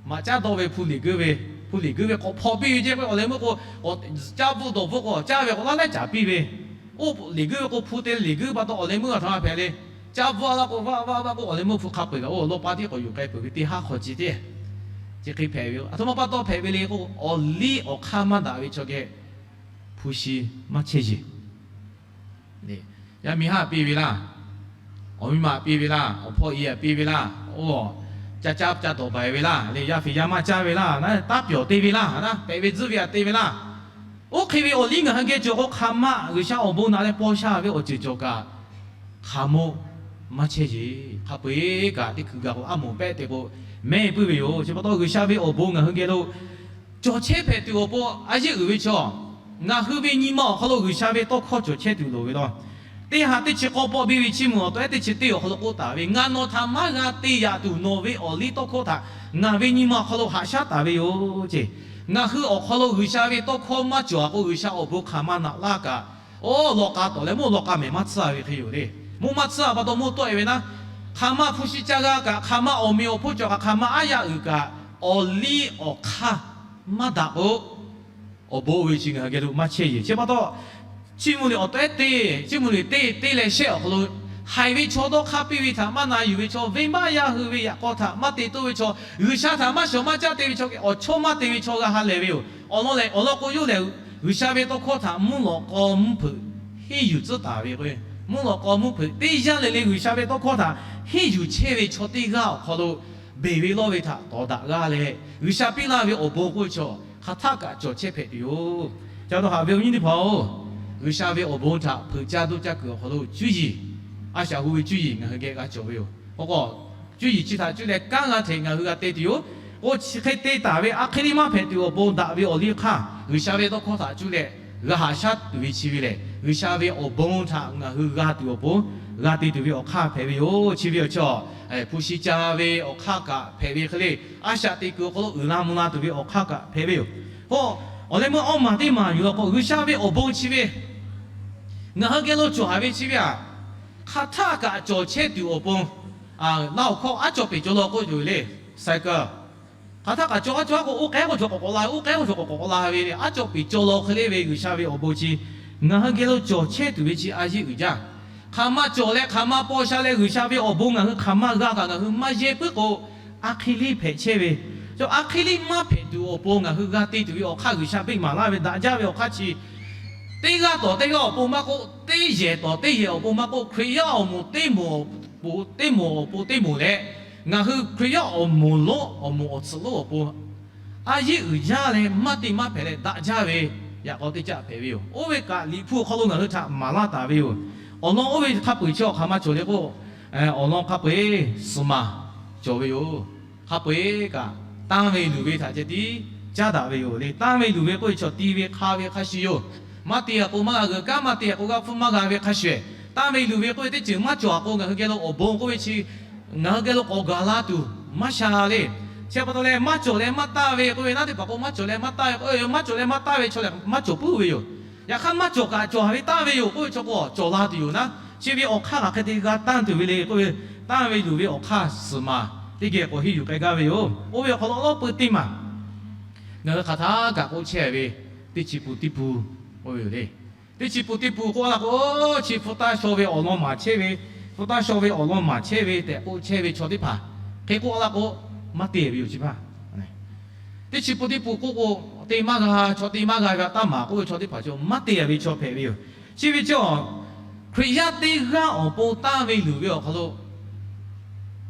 maꞈ caˉ dawˆ ve hpu liꞈ geuˇ ve, hpu liꞈ geuˇ ve k'awꞈ hpaw piˇ ve ceˇ k'o, awˬ leh meuˇ k'o, caˇ bvuhˆ dawˬ bvuhˆ k'o caˇ ve k'awꞈ laˇ lehˉ caˍ piˇ ve, oˇ liꞈ geuˇ ve k'o hpu te liꞈ geuˇ pa taw awˬ leh meuˇ aˬ htoꞈ ma hpehꞈ le. Caˇ bvuhˆ a laˇ k'o, vaˇ vaˇ vaˇ k'o awˬ leh meuˇ hpu hk'a peu-eˬ kaꞈ oˇ lawˇ paˇ tiˉ k'awꞈ yuˬ k'ai peuˬ ve teˇ haˉ hk'aw ceh teˇ, chi hk'e hpehꞈ ve yoˬ. Aˬ htoꞈ ma pa taw hpehꞈ ve le k'o, awˬ liˇ awˬ hk'aˇ maˇ daꞈ ve chaw geh hpu shi maˇ chehˇ yeˬ. Yaˇ miˇ haˉ piˇ ve laˇ, awˬ miˇ ma piˇ ve laˇ, awˬ hpawˇ i piˇ ve laˇ, oˇ, ca caˇ ca dawˬ baˬ ve laˇ, le yaˇ fiˍ yaˇ maˇ caˇ ve laˇ, taˇ pyawˬ te ve laˇ, hpehꞈ ve tzuhˇ ve aꞈ te ve laˇ. Oˇ hk'e ve awˬ liˇ ngaˬ hui geh cawˬ k'o, hk'aˬ ma G'uiˬsha awˬ bon naꞈ leh paw sha ve awˬ ceuˬ cawˬ kaꞈ, hk'aˬ moˆ maˇ chehˇ yeˬ. Hk'a peu-eˬ kaꞈ teˇ hkui gaˬ k'o, aˉ moˍ pehˆ te k'o, mehˆ puiˉ ve yoˬ. Chi pa taw G'uiˬsha ve awˬ bon ngaˬ hui geh lo cawˬ chehˇ hpehꞈ tuˬ awˬ pon a yeˇ uiˍ ve chaw, ngaˬ hui ve nyi ma awˬ hk'aw lo G'uiˬsha ve tawˇ hkawˇ cawˬ chehˇ tuˬ loˍ ve law. Teˇ ha teˇ chi k'awˇ pawˆ biˇ ve chiˇ mvuh awˬ taw ehˉ teˇ chi teˇ awˬ hk'aw lo k'oˆ taˍ ve, ngaˬ nawˬ htaꞈ maˇ g'a te yaꞈ tuˬ, nawˬ ve awˬ liˇ tawˇ hkawˇ htaꞈ ngaˬ ve nyi ma awˬ hk'aw lo haꞈ shaˉ taˍ ve yoˬ ceˇ. Ngaˬ hui awˬ hk'aw lo G'uiˬsha ve tawˇ hkawˇ maˇ cawˬ a k'o, G'uiˬsha awˬ bon hk'aˬ ma naꞈ laˇ kaꞈ, oˇ, lawˇ k'a tawˍ leh mawˇ lawˇ k'a mehˍ maˇ tsuhˇ a ve hk'e yoˬ le. Mawˇ maˇ tsuhˇ a pa taw mawˇ tawˆ e ve naˉ, hk'aˬ ma hpu shi caˇ g'a kaꞈ, hk'aˬ ma awˬ meꞈ awˬ hponˇ cawˬ kaꞈ, hk'aˬ ma aˉ yaˇ uiˍ kaꞈ, awˬ liˇ awˬ hk'aˇ maˇ daꞈ k'o, awˬ bon oˇ ve chi ngaˬ hui geh lo maˇ chehˇ yeˬ. Chi pa taw, chiˇ mvuh liꞈ awˬ tawehˉ teˇ, chiˇ mvuh liꞈ teˇ teˇ leh shehˆ awˬ hk'aw lo, haiˬ ve chaw dawˇ hk'aˇ piˇ ve htaꞈ maˇ na yuˬ ve chaw, venˇbaˆ yaˇ hui ve yaꞈ k'aw htaꞈ maˇ te toˇ ve chaw, G'uiˬsha htaꞈ maˇ shawˍ maˇ caˇ te ve chaw, awˬ chawˇ maˇ te ve chaw g'a ha lehˬ ve yoˬ. Awˬ lawn lehˬ, awˬ lawn k'o yawˇ lehˬ, G'uiˬsha ve tawˇ hkawˇ htaꞈ mvuhˇ lawꞈ k'aw mvuhˇ hpeuꞈ henˇ yuˬ tcuhˉ taˍ ve k'o, mvuhˇ lawꞈ k'aw mvuhˇ hpeuꞈ teˇ yanˇ le le G'uiˬsha ve tawˇ hkawˇ htaꞈ henˇ yuˬ chehˇ ve chaw teˇ g'aˇ awˬ hk'aw lo, beˬ ve lawˇ ve htaꞈ tawˍ daꞈ g'aˇ leh, G'uiˬsha piˇ laˇ ve awˬ bon k'oˆ ve chaw, hk'aˬ htaˆ kaꞈ cawˬ chehˇ hpehꞈ tuˬ yoˬ. Ca dawˇ haꞈ ve awˬ nyi teˇ hpaˍ-oˬ, G'uiˬsha ve awˬ bon htaꞈ hpeuꞈ caˇ duˇ caˇ kuiˬ awˬ hk'aw lo cuˇ yiˍ, a shaꞈ hu ve cuˇ yiˍ ngaˬ hui geh g'a cawˬ ve yoˬ. K'o k'o, cuˇ yiˍ chi htaꞈ cuˇ leh kanˉ g'a hteꞈ ngaˬ hui g'a te tuˬ yoˬ. K'o chi hk'e te taˍ ve a hk'e liˇ maˇ hpehꞈ tuˬ awˬ pon daꞈ ve awˬ liˇ hk'aˇ, G'uiˬsha ve tawˇ hkawˇ htaꞈ cuˇ leh g'a haꞈ shaˉ tuˬ ve chi ve lehˬ, G'uiˬsha ve awˬ bon htaꞈ ngaˬ hui g'a tuˬ awˬ pon g'a te tuˬ ve awˬ hk'aˇ hpehꞈ ve yoˬ. Chi ve awˬ chi, hpu shi ca ve awˬ hk'aˇ kaꞈ hpehꞈ ve hk'e le, a shaꞈ teꞈ kuiˬ awˬ hk'aw lo uiˍ la mvuh la tuˬ ve awˬ hk'aˇ kaꞈ hpehꞈ ve yoˬ. K'o, awˬ leh meuˇ awˇ maˬ teˇ maˬ yuˬ law k'o, G'uiˬsha ve awˬ bon chi ve ngaˬ hui geh lo cawˬ haˍ ve chi ve aꞈ, hk'aˬ htaˆ kaꞈ cawˬ chehˇ tuˬ awˬ pon, laˇ awˬ hkawˇ aˉ cawˬ peˍ cawˬ law k'oˆ tuˬ le, cycle. Hk'aˬ htaˆ kaꞈ cawˬ aˉ cawˬ aˉ k'o, oˇ k'ehˉ k'o cawˬ k'awꞈ k'awꞈ la ve, oˇ k'ehˉ k'o cawˬ k'awꞈ k'awꞈ la ve le, aˉ cawˬ peˍ cawˬ law hk'e le ve G'uiˬsha ve awˬ bon chi ngaˬ hui geh lo cawˬ chehˇ tuˬ ve chi a yeˇ uiˍ jaˇ. Hk'aˬ ma cawˬ leh hk'aˬ ma paw sha leh G'uiˬsha ve awˬ bon ngaˬ hui hk'aˬ ma g'a kaꞈ ngaˬ hui maˇ yehˇ puiˉ k'o, a hk'e liˇ hpehꞈ chehˇ ve, a hk'e liˇ maˇ hpehꞈ tuˬ awˬ pon ngaˬ hui g'a te tuˬ ve awˬ hk'aˇ G'uiˬsha beˆ maˍ laˇ ve daꞈ jaˇ ve awˬ hk'aˇ chi, teˇ g'aˇ tawˍ teˇ g'aˇ awˬ pon maˇ k'oˆ, teˇ yehˬ tawˍ teˇ yehˬ awˬ pon maˇ k'oˆ, Hkriꞈ yaˇ awˬ moˍ teˇ moˍ awˬ pon, teˇ moˍ awˬ pon teˇ moˍ leh, ngaˬ hui Hkriꞈ yaˇ awˬ moˍ lonˉ awˬ moˍ awˬ tsuhꞈ lonˉ awˬ pon a yeˇ uiˍ jaˇ leh maˇ te maˇ hpehꞈ leh daꞈ jaˇ ve yaꞈ k'aw teˇ caˆ hpehꞈ ve yoˬ. Oˇ ve kaꞈ Liꞈ hpu awˬ hk'aw lo ngaˬ hui htaꞈ maˍ laˇ taˍ ve yoˬ. Awˬ lawn oˇ ve hk'a peu-eˬ chi awˬ hk'aˬ ma cawˬ le k'o, awˬ lawn hk'a peu-eˬ suhˍ maˬ cawˬ ve yoˬ. Hk'a peu-eˬ kaꞈ tanˇ ve luˬ ve htaꞈ ceh tiˉ caˉ daꞈ ve yoˬ le. Tanˇ ve luˬ ve k'oˆ ve chaw ti ve hk'a ve hk'a shuˍ yoˬ. Maˇ te a k'o maˇ g'a g'euꞈ kanˉ, maˇ te a k'o g'aˇ hpfuhˇ maˇ g'a ve hk'a shuˍ, tanˇ ve luˬ ve k'oˆ ve teˇ ceuˬ maˇ cawˬ a k'o ngaˬ hui geh lo awˬ bon k'oˆ ve chi, ngaˬ hui geh lo k'awꞈ gaˬ la tuˬ maˇ sha le. Chi pa taw leh maˇ cawˬ leh maˇ tanˇ ve k'oˆ ve naˉ teˇ hpaˍ k'o, maˇ cawˬ leh maˇ tanˇ ve k'o, maˇ cawˬ leh maˇ tanˇ ve chaw lehˬ maˇ cawˬ puiˉ ve yoˬ. Yaꞈ hk'aˇ maˇ cawˬ kaꞈ cawˬ haˍ ve tanˇ ve yoˬ k'oˆ ve chaw k'o, cawˬ la tuˬ yoˬ naˉ. Chi ve awˬ hk'aˇ hk'aˬ hk'e te g'a tanˇ tuˬ ve le k'oˆ ve, tanˇ ve luˬ ve awˬ hk'aˇ suhˍ maˬ teˇ geh k'awꞈ henˇ yuˬ k'ai gaˇ ve yoˬ. Oˇ ve awˬ hk'aw lo awˬ lawˉ peu teˇ maˬ ngaˬ hui hk'aˬ htaˆ kaꞈ k'oˆ chehˇ ve, teˇ chi pun teˇ pun k'oˆ ve yoˬ le. Teˇ chi pun teˇ pun k'oˆ la k'o, chi hpu taˇ shaw ve awˬ lawn maˍ chehˇ ve, hpu taˇ shaw ve awˬ lawn maˍ chehˇ ve tehꞈ k'oˆ chehˇ ve chaw teˇ hpaˍ hk'e k'oˆ la k'o, maˇ te ve yoˬ chi hpaˇ. Teˇ chi pun teˇ pun k'oˆ k'o, te maˇ g'a, chaw te maˇ g'a ve taˇ maˍ k'oˆ ve chaw teˇ hpaˍ chaw maˇ te ve chaw hpehꞈ ve yoˬ. Chi ve chaw, Hkriꞈ yaˇ teˇ g'aˇ awˬ pon tanˇ ve luˬ ve awˬ hk'aw lo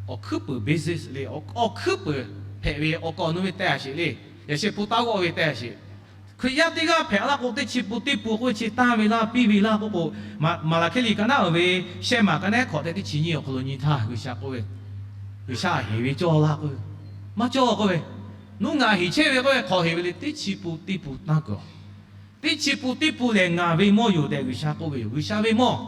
awˬ hkuiˉ peuˬ basis le, awˬ hkuiˉ peuˬ hpehꞈ ve awˬ kawꞈ awˬ nu ve teh a sheˍ le. Yaꞈ sheh hpu taˇ g'awˆ ve teh a sheˍ. Hkriꞈ yaˇ teˇ g'aˇ hpehꞈ laˇ k'o, teˇ chi pun teˇ pun k'oˆ ve chi tanˇ ve laˇ piˇ ve laˇ k'oˆ k'o, Maˍlaˍhkiˆ liꞈ ka naˉ uiˍ ve shehˆ maˬ ka naˉ hk'awꞈ tehꞈ teˇ chi nyiˇ awˬ hk'aw lo nyi htaˇ G'uiˬsha k'oˆ ve, G'uiˬsha a heˍ ve cawˇ laˇ k'oˆ ve, maˇ cawˇ k'oˆ ve, nuˇ ngaˬ heˍ chehˇ ve k'oˆ ve hk'awꞈ heˍ ve le, teˇ chi pun teˇ pun tanˇ kuiˬ teˇ chi pun teˇ pun lehˬ ngaˬ ve mawˇ yoˬ tehꞈ G'uiˬsha k'oˆ ve yoˬ. G'uiˬsha ve mawˇ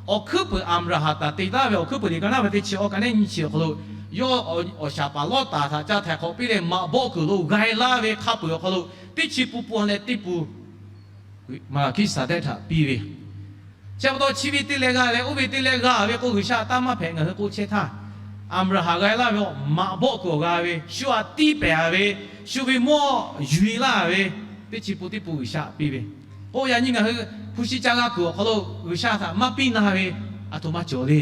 awˬ hkuiˉ peuˬ Aˍbraˍhanˍ htaꞈ te taˍ ve awˬ hkuiˉ peuˬ liꞈ ka naˉ ve teˇ chi awˇ ka naˉ nyiˇ chi awˬ hk'aw lo, yawˇ awˬ shaˍ paˍ Lawˇtaˍ htaꞈ ca htaiˍ hk'awꞈ piˇ leh maꞈ bawˆ kuiˬ lo g'a e laˇ ve hk'a peuˬ awˬ hk'aw lo, teˇ chi pun pun leh teˇ pun Maˍlaˍhkiˆsaˍdehˆ htaꞈ piˇ ve, chi pa taw chi ve te leh g'a leh oˇ ve te leh g'a ve k'o, G'uiˬsha taˇ maˇ hpehꞈ ngaˬ hui k'oˆ chehˇ htaˇ, Aˍbraˍhanˍ g'a e laˇ ve maꞈ bawˆ kuiˬ awˬ g'a ve, shu aꞈ tiˇ pehˍ a ve, shu ve mawˇ yuˬ e laˇ ve, teˇ chi pun teˇ pun G'uiˬsha piˇ ve. K'o yaꞈ nyi ngaˬ hui hpu shi ca g'a kuiˬ awˬ hk'aw lo G'uiˬsha htaꞈ maˇ piˇ na ve, aˬ htoꞈ ma cawˬ le.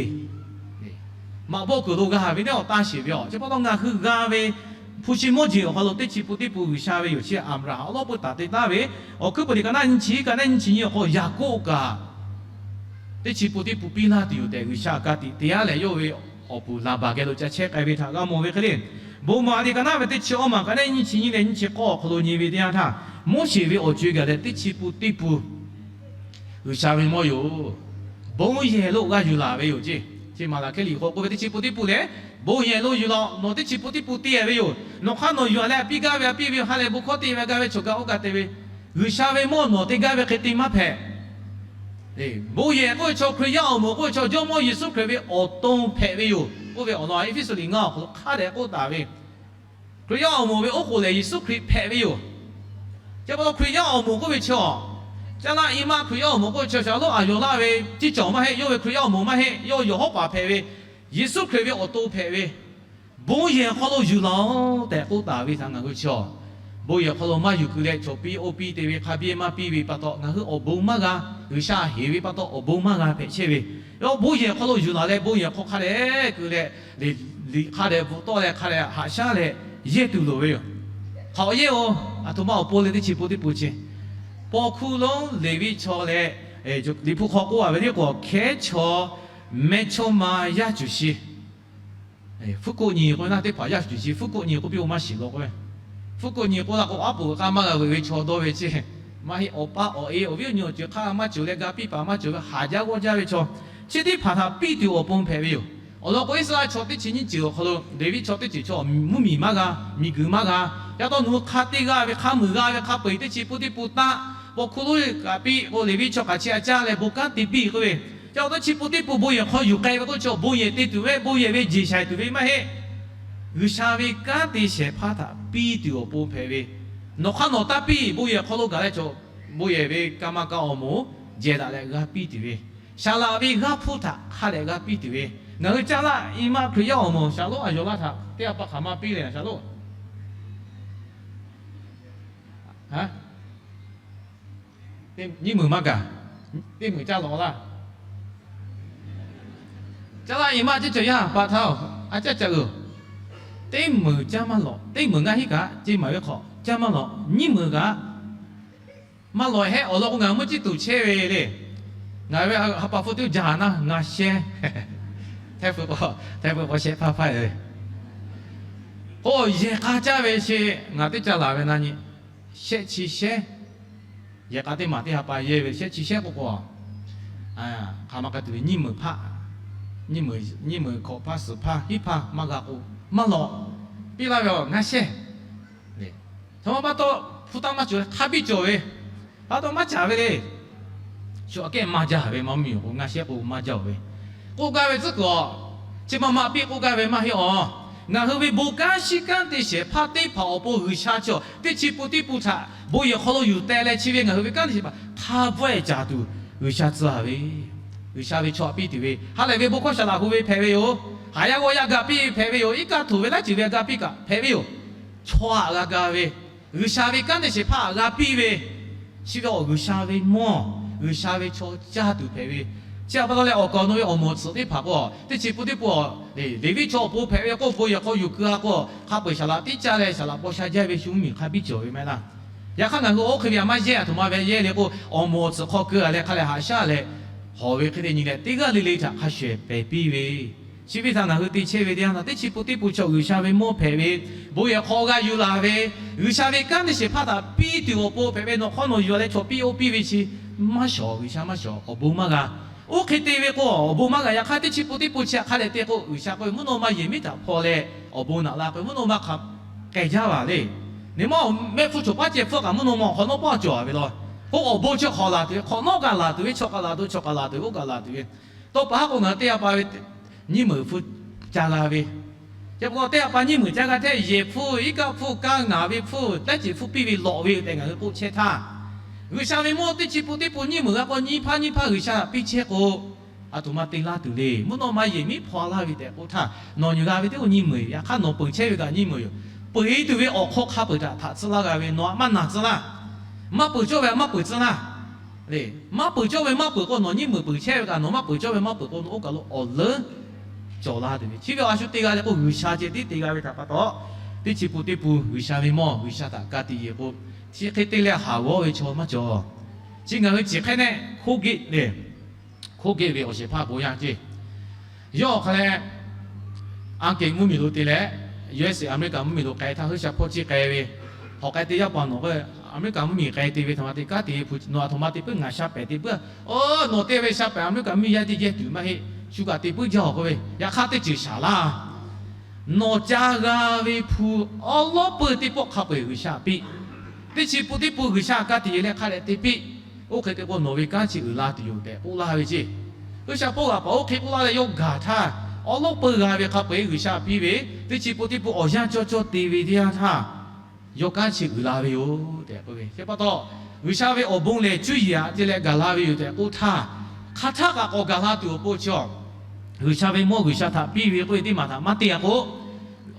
Maꞈ bawˆ kuiˬ lo g'a ve teˇ awˬ taˇ sheˍ ve a. Chi pa taw ngaˬ hui g'a ve hpu shi mawˇ jeˬ awˬ hk'aw lo teˇ chi pun teˇ pun G'uiˬsha ve yoˬ. Chi Aˍbraˍhanˍ awˬ lawˉ peuˇ taˍ te taˍ ve, awˬ hkuiˉ peuˬ liꞈ ka naˉ nyiˇ chi, ka naˉ nyiˇ chi nyiˇ awˬ hk'aw Yaˍkoˆ kaꞈ teˇ chi pun teˇ pun piˇ laˇ tuˬ yoˬ tehꞈ G'uiˬsha ka tiꞈ te yaˇ leh yawˇ ve awˬ puˍ Laˍbaˍ geh lo ca chehˇ k'ai ve htaꞈ g'a mawˬ ve hk'e le. Bon maˍ liꞈ ka naˉ ve teˇ chi awˇ maˬ ka naˉ nyiˇ chi nyiˇ leh nyiˇ chi k'awˇ awˬ hk'aw lo nyi ve teˇ yanˇ htaˇ, Moˉseˍ ve awˬ co e gaˬ leh teˇ chi pun teˇ pun G'uiˬsha ve mawˇ yoˬ. Bon yehˬ lo g'a yuˬ laˬ ve yoˬ ceˇ. Chi Maˍlaˍhkiˆ liꞈ hk'aw k'oˆ ve teˇ chi pun teˇ pun lehˬ, bon yehˬ lo yuˬ laˬ. Nawˬ teˇ chi pun teˇ pun te ve yoˬ. Nawˬ hk'aˇ nawˬ yuˬ a leh a piˇ gaˇ ve a piˇ ve, ha lehˬ bon hkawˇ te ve gaˇ ve, choˬ kaꞈ oˇ kaꞈ te ve, G'uiˬsha ve mawˇ nawˬ te gaˇ ve hk'e te maˇ hpehꞈ. Bon yehˬ k'oˆ ve chaw, Hkriꞈ yaˇ awˬ moˍ k'oˆ ve chaw, Jawˇmawˇ Yeˍsuˆ Hkriꞈ ve awˬ to hpehꞈ ve yoˬ k'oˆ ve awˬ lawn Eˇfeˇsuꞈ liꞈ ngaˇ awˬ hk'aw lo hk'a dehꞈ k'oˆ taˍ ve, Hkriꞈ yaˇ awˬ moˍ ve oˉ k'oˍ lehˬ Yeˍsuˆ Hkriꞈ hpehꞈ ve yoˬ. Chi pa taw Hkriꞈ yaˇ awˬ moˍ k'oˆ ve chi a, caˇ laˇ i maˇ Hkriꞈ yaˇ awˬ moˍ k'oˆ ve chi a, shaˍ loˉ a yawˬ laˇ ve ciˇ cawˬ maˇ heˆ. Yawˇ ve Hkriꞈ yaˇ awˬ moˍ maˇ heˆ. Yawˇ yawˬ hawˉ paˍ hpehꞈ ve, Yeˍsuˆ Hkriꞈ ve awˬ to hpehꞈ ve, bon yehˬ hk'aw lo yuˬ laˬ-oꞈ tehꞈ k'oˆ taˍ ve htaꞈ ngaˬ hui chi a bon yehˬ hk'aw lo maˇ yuˬ keu leh cawˬ piˇ oˇ piˇ te ve hk'a biˇ maˇ piˇ ve pa taw, ngaˬ hui awˬ bon maˇ g'a. G'uiˬsha heˍ ve pa taw awˬ bon maˇ g'a hpehꞈ chehˇ ve. Yawˇ bon yehˬ hk'aw lo yuˬ laˬ leh bon yehˬ hk'aw hk'a dehꞈ keu leh, liꞈ hk'a dehꞈ bvuhꞈ tawˆ leh hk'a dehꞈ haꞈ shaˉ leh yehˇ tuˬ loˍ ve yoˬ. Hk'awꞈ yehˇ-oˬ, aˬ htoꞈ ma awˬ pon le teˇ chi pun teˇ pun chi, paw hkuˇ lonˉ Leˍviˆ chaw leh, Liꞈ hpu hk'aw k'oˆ a ve teˇ k'o, hkehˉ chaw mehˇchawˇma yaˇ cuˬ shi, hpfuhˆ koˆ nyi k'oˆ ve naˇ teˇ hpaˍ yaˇ cuˬ shi hpfuhˆ koˆ nyi k'oˆ piˇ-oˆ maˇ shiˍ law k'o, hpfuhˆ koˆ nyi k'oˆ la k'o, aˉ poꞈ k'a maˇ g'a veuꞈ ve chaw dawˇ ve ceˇ. Maˇ heˆ, awˬ pa awˬ e awˬ viˉ awˬ nyi awˬ ceuˬ hk'aˇ maˇ cawˬ leh ga piˇ paˍ maˇ cawˬ ve haˍ jaˇ g'awˇ jaˇ ve chaw, chi teˇ hpaˍ htaꞈ piˇ tuˬ awˬ pon hpehꞈ ve yoˬ. Awˬ lawn k'o, Iˉsaˍreˍlaˆ chaw teˇ chi nyiˇ ceuˬ awˬ hk'aw lo Leˍviˆ chaw teˇ ceuˬ chaw mvuhˇmiˬ maˇ g'a, miˬguiˬ maˇ g'a. Yaꞈ taw nawˬ hui hk'a te g'a ve hk'a muiˬ g'a ve hk'a peu-eˬ teˇ chi pun teˇ pun taˆ, paw hkuˇ lonˉ kaꞈ piˇ k'o, Leˍviˆ chaw hk'aˬ chi a caˇ leh bon kanˉ te piˇ k'oˆ ve, yaꞈ taw teˇ chi pun teˇ pun bon yehˬ hk'aw yuˬ k'ai ve k'oˆ chi, bon yehˬ te tuˬ ve, bon yehˬ ve jeˬ shaiˍ tuˬ ve maˇ heˆ. G'uiˬsha ve kanˉ te shehˍ hpaˇ htaꞈ piˇ tuˬ awˬ pon hpehꞈ ve. Nawˬ hk'aˇ nawˬ taˇ piˇ, bon yehˬ hk'aw lo gaˬ leh chaw, bon yehˬ ve ka ma ka awˬ moˍ jehˬ daꞈ leh g'a piˇ tuˬ ve, saˍ laꞈ ve g'aˇ hpuˇ htaꞈ hk'a dehꞈ g'a piˇ tuˬ ve, ngaˬ hui caˇ laˇ i ma Hkriꞈ yaˇ awˬ moˍ shaˍlonˉ a yawˬ laˇ htaꞈ teˇ g'aˇ pa hk'aˬ ma piˇ leh shaˍlonˉ, nyiˇ meunˍ maˇ gaˬ, teˇ meunˍ caˇ lawꞈ laˇ. Caˇ laˇ i ma ceˇ cawˬ yaˇ pa htaˇ-oˬ, a caˇ caˇ uiˍ, teˇ meunˍ caˇ maˇ lawꞈ, teˇ meunˍ ngaˇ hinˉ kaꞈ ce maˍ ve hk'awꞈ caˇ maˇ lawꞈ, nyiˇ meunˍ kaꞈ maˇ lawꞈ hehˆ. Awˬ lawn k'o, ngaˬ meuˇ ciˉ tuˬ chehˇ ve le. Ngaˬ ve ha pa hpu teˇ jaˇ naˇ ngaˇ shehˇ, hteˇ hpu k'aw shehˆ hpaˇ hpaˇ e ve k'o, yehˬ k'a caˇ ve chi ngaˬ teˇ caˇ laˬ ve na nyi, shehˆ chi shehˉ. Yehˬ k'a teˇ maˬ teˇ ha pa yehˇ ve shehˆ chi shehˉ k'o k'o, hk'aˬ ma k'a tuˬ ve nyiˇ meunˍ hpaˇ, nyiˇ meunˍ hkawꞈ hpaˇ suhˍ hpaˇ hiˉ hpaˇ maˇ g'a k'o, maˇ lawꞈ, piˇ laˇ ve ngaˇ shehˇ. Htoꞈ ma pa taw, hpu taˇ maˇ cawˬ ve hk'a biˇ cawˬ ve, pa taw maˇ caˍ ve le. Shu aꞈ kehˉ maˇ jaˇ ve maˇ miˬ-oˬ k'o, ngaˇ shehˉ k'o maˇ jaˇ-oˬ ve. K'oˆ gaˇ ve tcuhˉ kuiˬ-a, chi ma ma piˇ k'oˆ gaˇ ve maˇ heˆ-oˬ. Ngaˬ hui ve bon kanˉ shiˉ kanˉ te shehˍ hpaˇ teˇ hpaˍ awˬ pon G'uiˬsha chaw teˇ chi pun teˇ pun htaꞈ bon yehˬ hk'aw lo yuˬ teh leh chi ve ngaˬ hui ve kanˉ te shehˍ hpaˇ hk'a bvuhˆ-e caˍ tuˬ G'uiˬsha tcuh-a ve, G'uiˬsha ve chaw aꞈ piˇ tuˬ ve ha lehˬ ve bon hkawˇ shaˍ laꞈ hu ve hpehꞈ ve yoˬ. Haˍ yaˇ g'awˇ yaˇ ga piˇ ve hpehꞈ ve yoˬ. Iˉ kaˆ htoꞈ ve laiˉ ceuˬ ve ga piˇ kaꞈ hpehꞈ ve yoˬ. Chaw aꞈ g'a ga ve, G'uiˬsha ve kanˉ te shehˍ hpaˇ aꞈ g'a piˇ ve, chi ve awˬ G'uiˬsha ve mawˇ, G'uiˬsha ve chaw caˇ tuˬ hpehꞈ ve. Chi htaꞈ pa taw leh awˬ kaˍ awˬ nu ve awˬ moˍ awˬ tsuhꞈ teˇ hpaˍ k'o, teˇ chi pun teˇ pun Leˍviˆ chaw awˬ pon hpehꞈ ve k'o, bon yehˬ hk'aw yuˬ keu-a k'o, hk'a peu-eˬ saˍ laꞈ tiˉ caˇ leh saˍ laꞈ paw sha jaˇ ve shu mvuhˇmiˬ hk'a biˇ cawˬ ve maˇ heˆ laˇ. Yaꞈ hk'aˇ ngaˬ hui oˇ hk'e ve aꞈ maˇ yehˇ, aˬ htoꞈ ma ve yehˇ le k'o, awˬ moˍ awˬ tsuhꞈ hk'aw keu-a leh hk'a lehˬ haꞈ shaˉ leh, hawˬ ve hk'e te nyi leh teˇ g'aˇ le le htaꞈ hk'a shuˍ ehˍ pehˍ piˇ ve, chi ve htaꞈ ngaˬ hui te chehˇ ve teˇ yanˇ htaˇ, teˇ chi pun teˇ pun chaw G'uiˬsha ve mawˇ hpehꞈ ve, bon yehˬ hk'aw g'a yuˬ laˬ ve, G'uiˬsha ve kanˉ te shehˍ hpaˇ htaꞈ piˇ tuˬ awˬ pon hpehꞈ ve, nawˬ hk'aw nawˬ yuˬ leh chaw piˇ oˇ piˇ ve chi maˇ shawˍ, G'uiˬsha maˇ shawˍ, awˬ bon maˇ g'a. Oˇ hk'e te ve k'o, awˬ bon maˇ g'a. Yaꞈ hk'aˇ teˇ chi pun teˇ pun chi htaꞈ hk'a dehꞈ te k'o, G'uiˬsha k'oˆ ve, mvuhˇ naw ma yehˬ miˉ htaꞈ hpaw leh awˬ bon naꞈ la k'o, mvuhˇ naw ma hk'a k'ai jaˇ ve le. Nyi ma mehˆ hpfuhˇ choˬ paˉ ceh hpfuhˇ kaꞈ mvuhˇ naw ma awˬ hk'awꞈ nawˉ pawˆ cawˬ ve law. K'o awˬ bon chi hk'awꞈ laˬ tuˬ ve, hk'awꞈ nawˉ kaꞈ laˬ tuˬ ve, chaw kaꞈ laˬ tuˬ, chaw kaꞈ laˬ tuˬ ve, oˇ kaꞈ laˬ tuˬ ve. Tawˇ pa haˉ k'o ngaˬ hui teˇ ha pa ve nyiˇ meunˍ hpfuhˇ ca g'a ve, chi pa taw teˇ ha pa nyiˇ meunˍ ca g'a htaˇ, yehˬ hpfuhˇ, iˉ kaˆ hpfuhˇ, kaˇ ngaˍ ve hpfuhˇ, laiˉ ceuˬ hpfuhˇ piˇ ve lawꞈ ve tehꞈ ngaˬ hui k'oˆ chehˇ htaˇ, G'uiˬsha ve mawˇ teˇ chi pun teˇ pun nyiˇ meunˍ g'a k'o, nyiˇ hpaˇ nyiˇ hpaˇ G'uiˬsha htaꞈ piˇ chehˇ k'o, aˬ htoꞈ ma te laˇ tuˬ le. Mvuhˇ naw ma yehˬ miˉ hpaw laˇ ve tehꞈ k'oˆ htaˇ, nawˬ nyi g'a ve teˇ oˇ nyiˇ meunˍ, yaꞈ hk'aˇ nawˬ peuˬ chehˇ ve kaꞈ nyiˇ meunˍ yoˬ. Peuˬ e tuˬ ve awˬ hk'aw hk'a peuˬ htaꞈ htaꞈ tcuh laˇ g'a ve, nawˬ aꞈ maˇ naˬ tcuh laˇ. Maˇ peuˬ cawˇ ve aꞈ maˇ peuˬ tcuh laˇ. Maˇ peuˬ cawˇ ve maˇ peuˬ k'o, nawˬ nyiˇ meunˍ peuˬ chehˇ ve kaꞈ nawˬ maˇ peuˬ cawˇ ve maˇ peuˬ k'o, nawˬ oˇ kaˬ lo awˬ leuˉ cawˬ la tuˬ ve. Chi ve awˬ a shu te g'a leh k'o, G'uiˬsha ceh tiˉ te g'a ve htaꞈ pa taw, teˇ chi pun teˇ pun G'uiˬsha ve mawˇ G'uiˬsha htaꞈ ka tiꞈ yeˬ k'o, chi hk'e te leh haˍ g'awˇ ve chaw maˇ cawˬ. Chi ngaˬ hui ciˬ hk'ehˇ nehˆ hk'oˆ geˆ le, hk'oˆ geˆ ve awˬ shehˍ hpaˇ bon yaˇ ceˇ. Yawˇ awˬ hk'a leh, Aˉ kiˍ mvuhˇmiˬ lo te leh, U S A Aˍmeˍriˆkaˍ mvuhˇmiˬ lo k'ai htaˇ, Hui sha hpawˇ ciˇ k'ai ve, hk'awꞈ k'ai te yaˇ paˍ nawˬ k'o, Aˍmeˍriˆkaˍ mvuhˇmiˬ k'ai te ve htaꞈ ma te kanˉ te hpu, nawˬ aˬ htoꞈ ma te puiˉ, ngaˬ sha pehˍ te puiˉ. Oˇ, nawˬ te ve sha pehˍ Aˍmeˍriˆkaˍ mvuhˇmiˬ yaˇ teˇ geh tuˬ maˇ heˆ, shu kaꞈ te puiˉ jaˇ-oˬ k'oˆ ve. Yaꞈ hk'aˇ teˇ ceuˬ shaˍ laˇ. Nawˬ ca g'a ve hpu awˉ lawˉ peuˬ teˇ pawˆ hk'a peu-eˬ G'uiˬsha piˇ. Teˇ chi pun teˇ pun G'uiˬsha ka tiꞈ yeˬ leh hk'a dehꞈ te piˇ. Oˇ hk'e te k'o, nawˬ ve kanˉ chi uiˍ la tuˬ yoˬ tehꞈ k'oˆ laˇ ve ceˇ. Hui sha hpawˇ g'a paˍ oˇ hk'e k'oˆ laˇ leh yawˇ gaˬ htaˇ, awˉ lawˉ peuˬ g'a ve hk'a peu-eˬ G'uiˬsha piˇ ve, teˇ chi pun teˇ pun awˬ yanˇ cawˇ cawˇ te ve teˇ yanˇ htaˇ, yawˇ kanˉ chi uiˍ la ve yoˬ tehꞈ k'oˆ ve. Chi pa taw, G'uiˬsha ve awˬ bon lehˬ cuˇ yiˍ aꞈ te leh gaˬ la ve yoˬ tehꞈ k'oˆ htaˇ, hk'aˬ htaˆ kaꞈ k'awꞈ gaˬ la tuˬ awˬ pon chi a, G'uiˬsha ve mawˇ G'uiˬsha htaꞈ piˇ ve k'oˆ ve teˇ maˬ htaꞈ maˇ te-a k'o,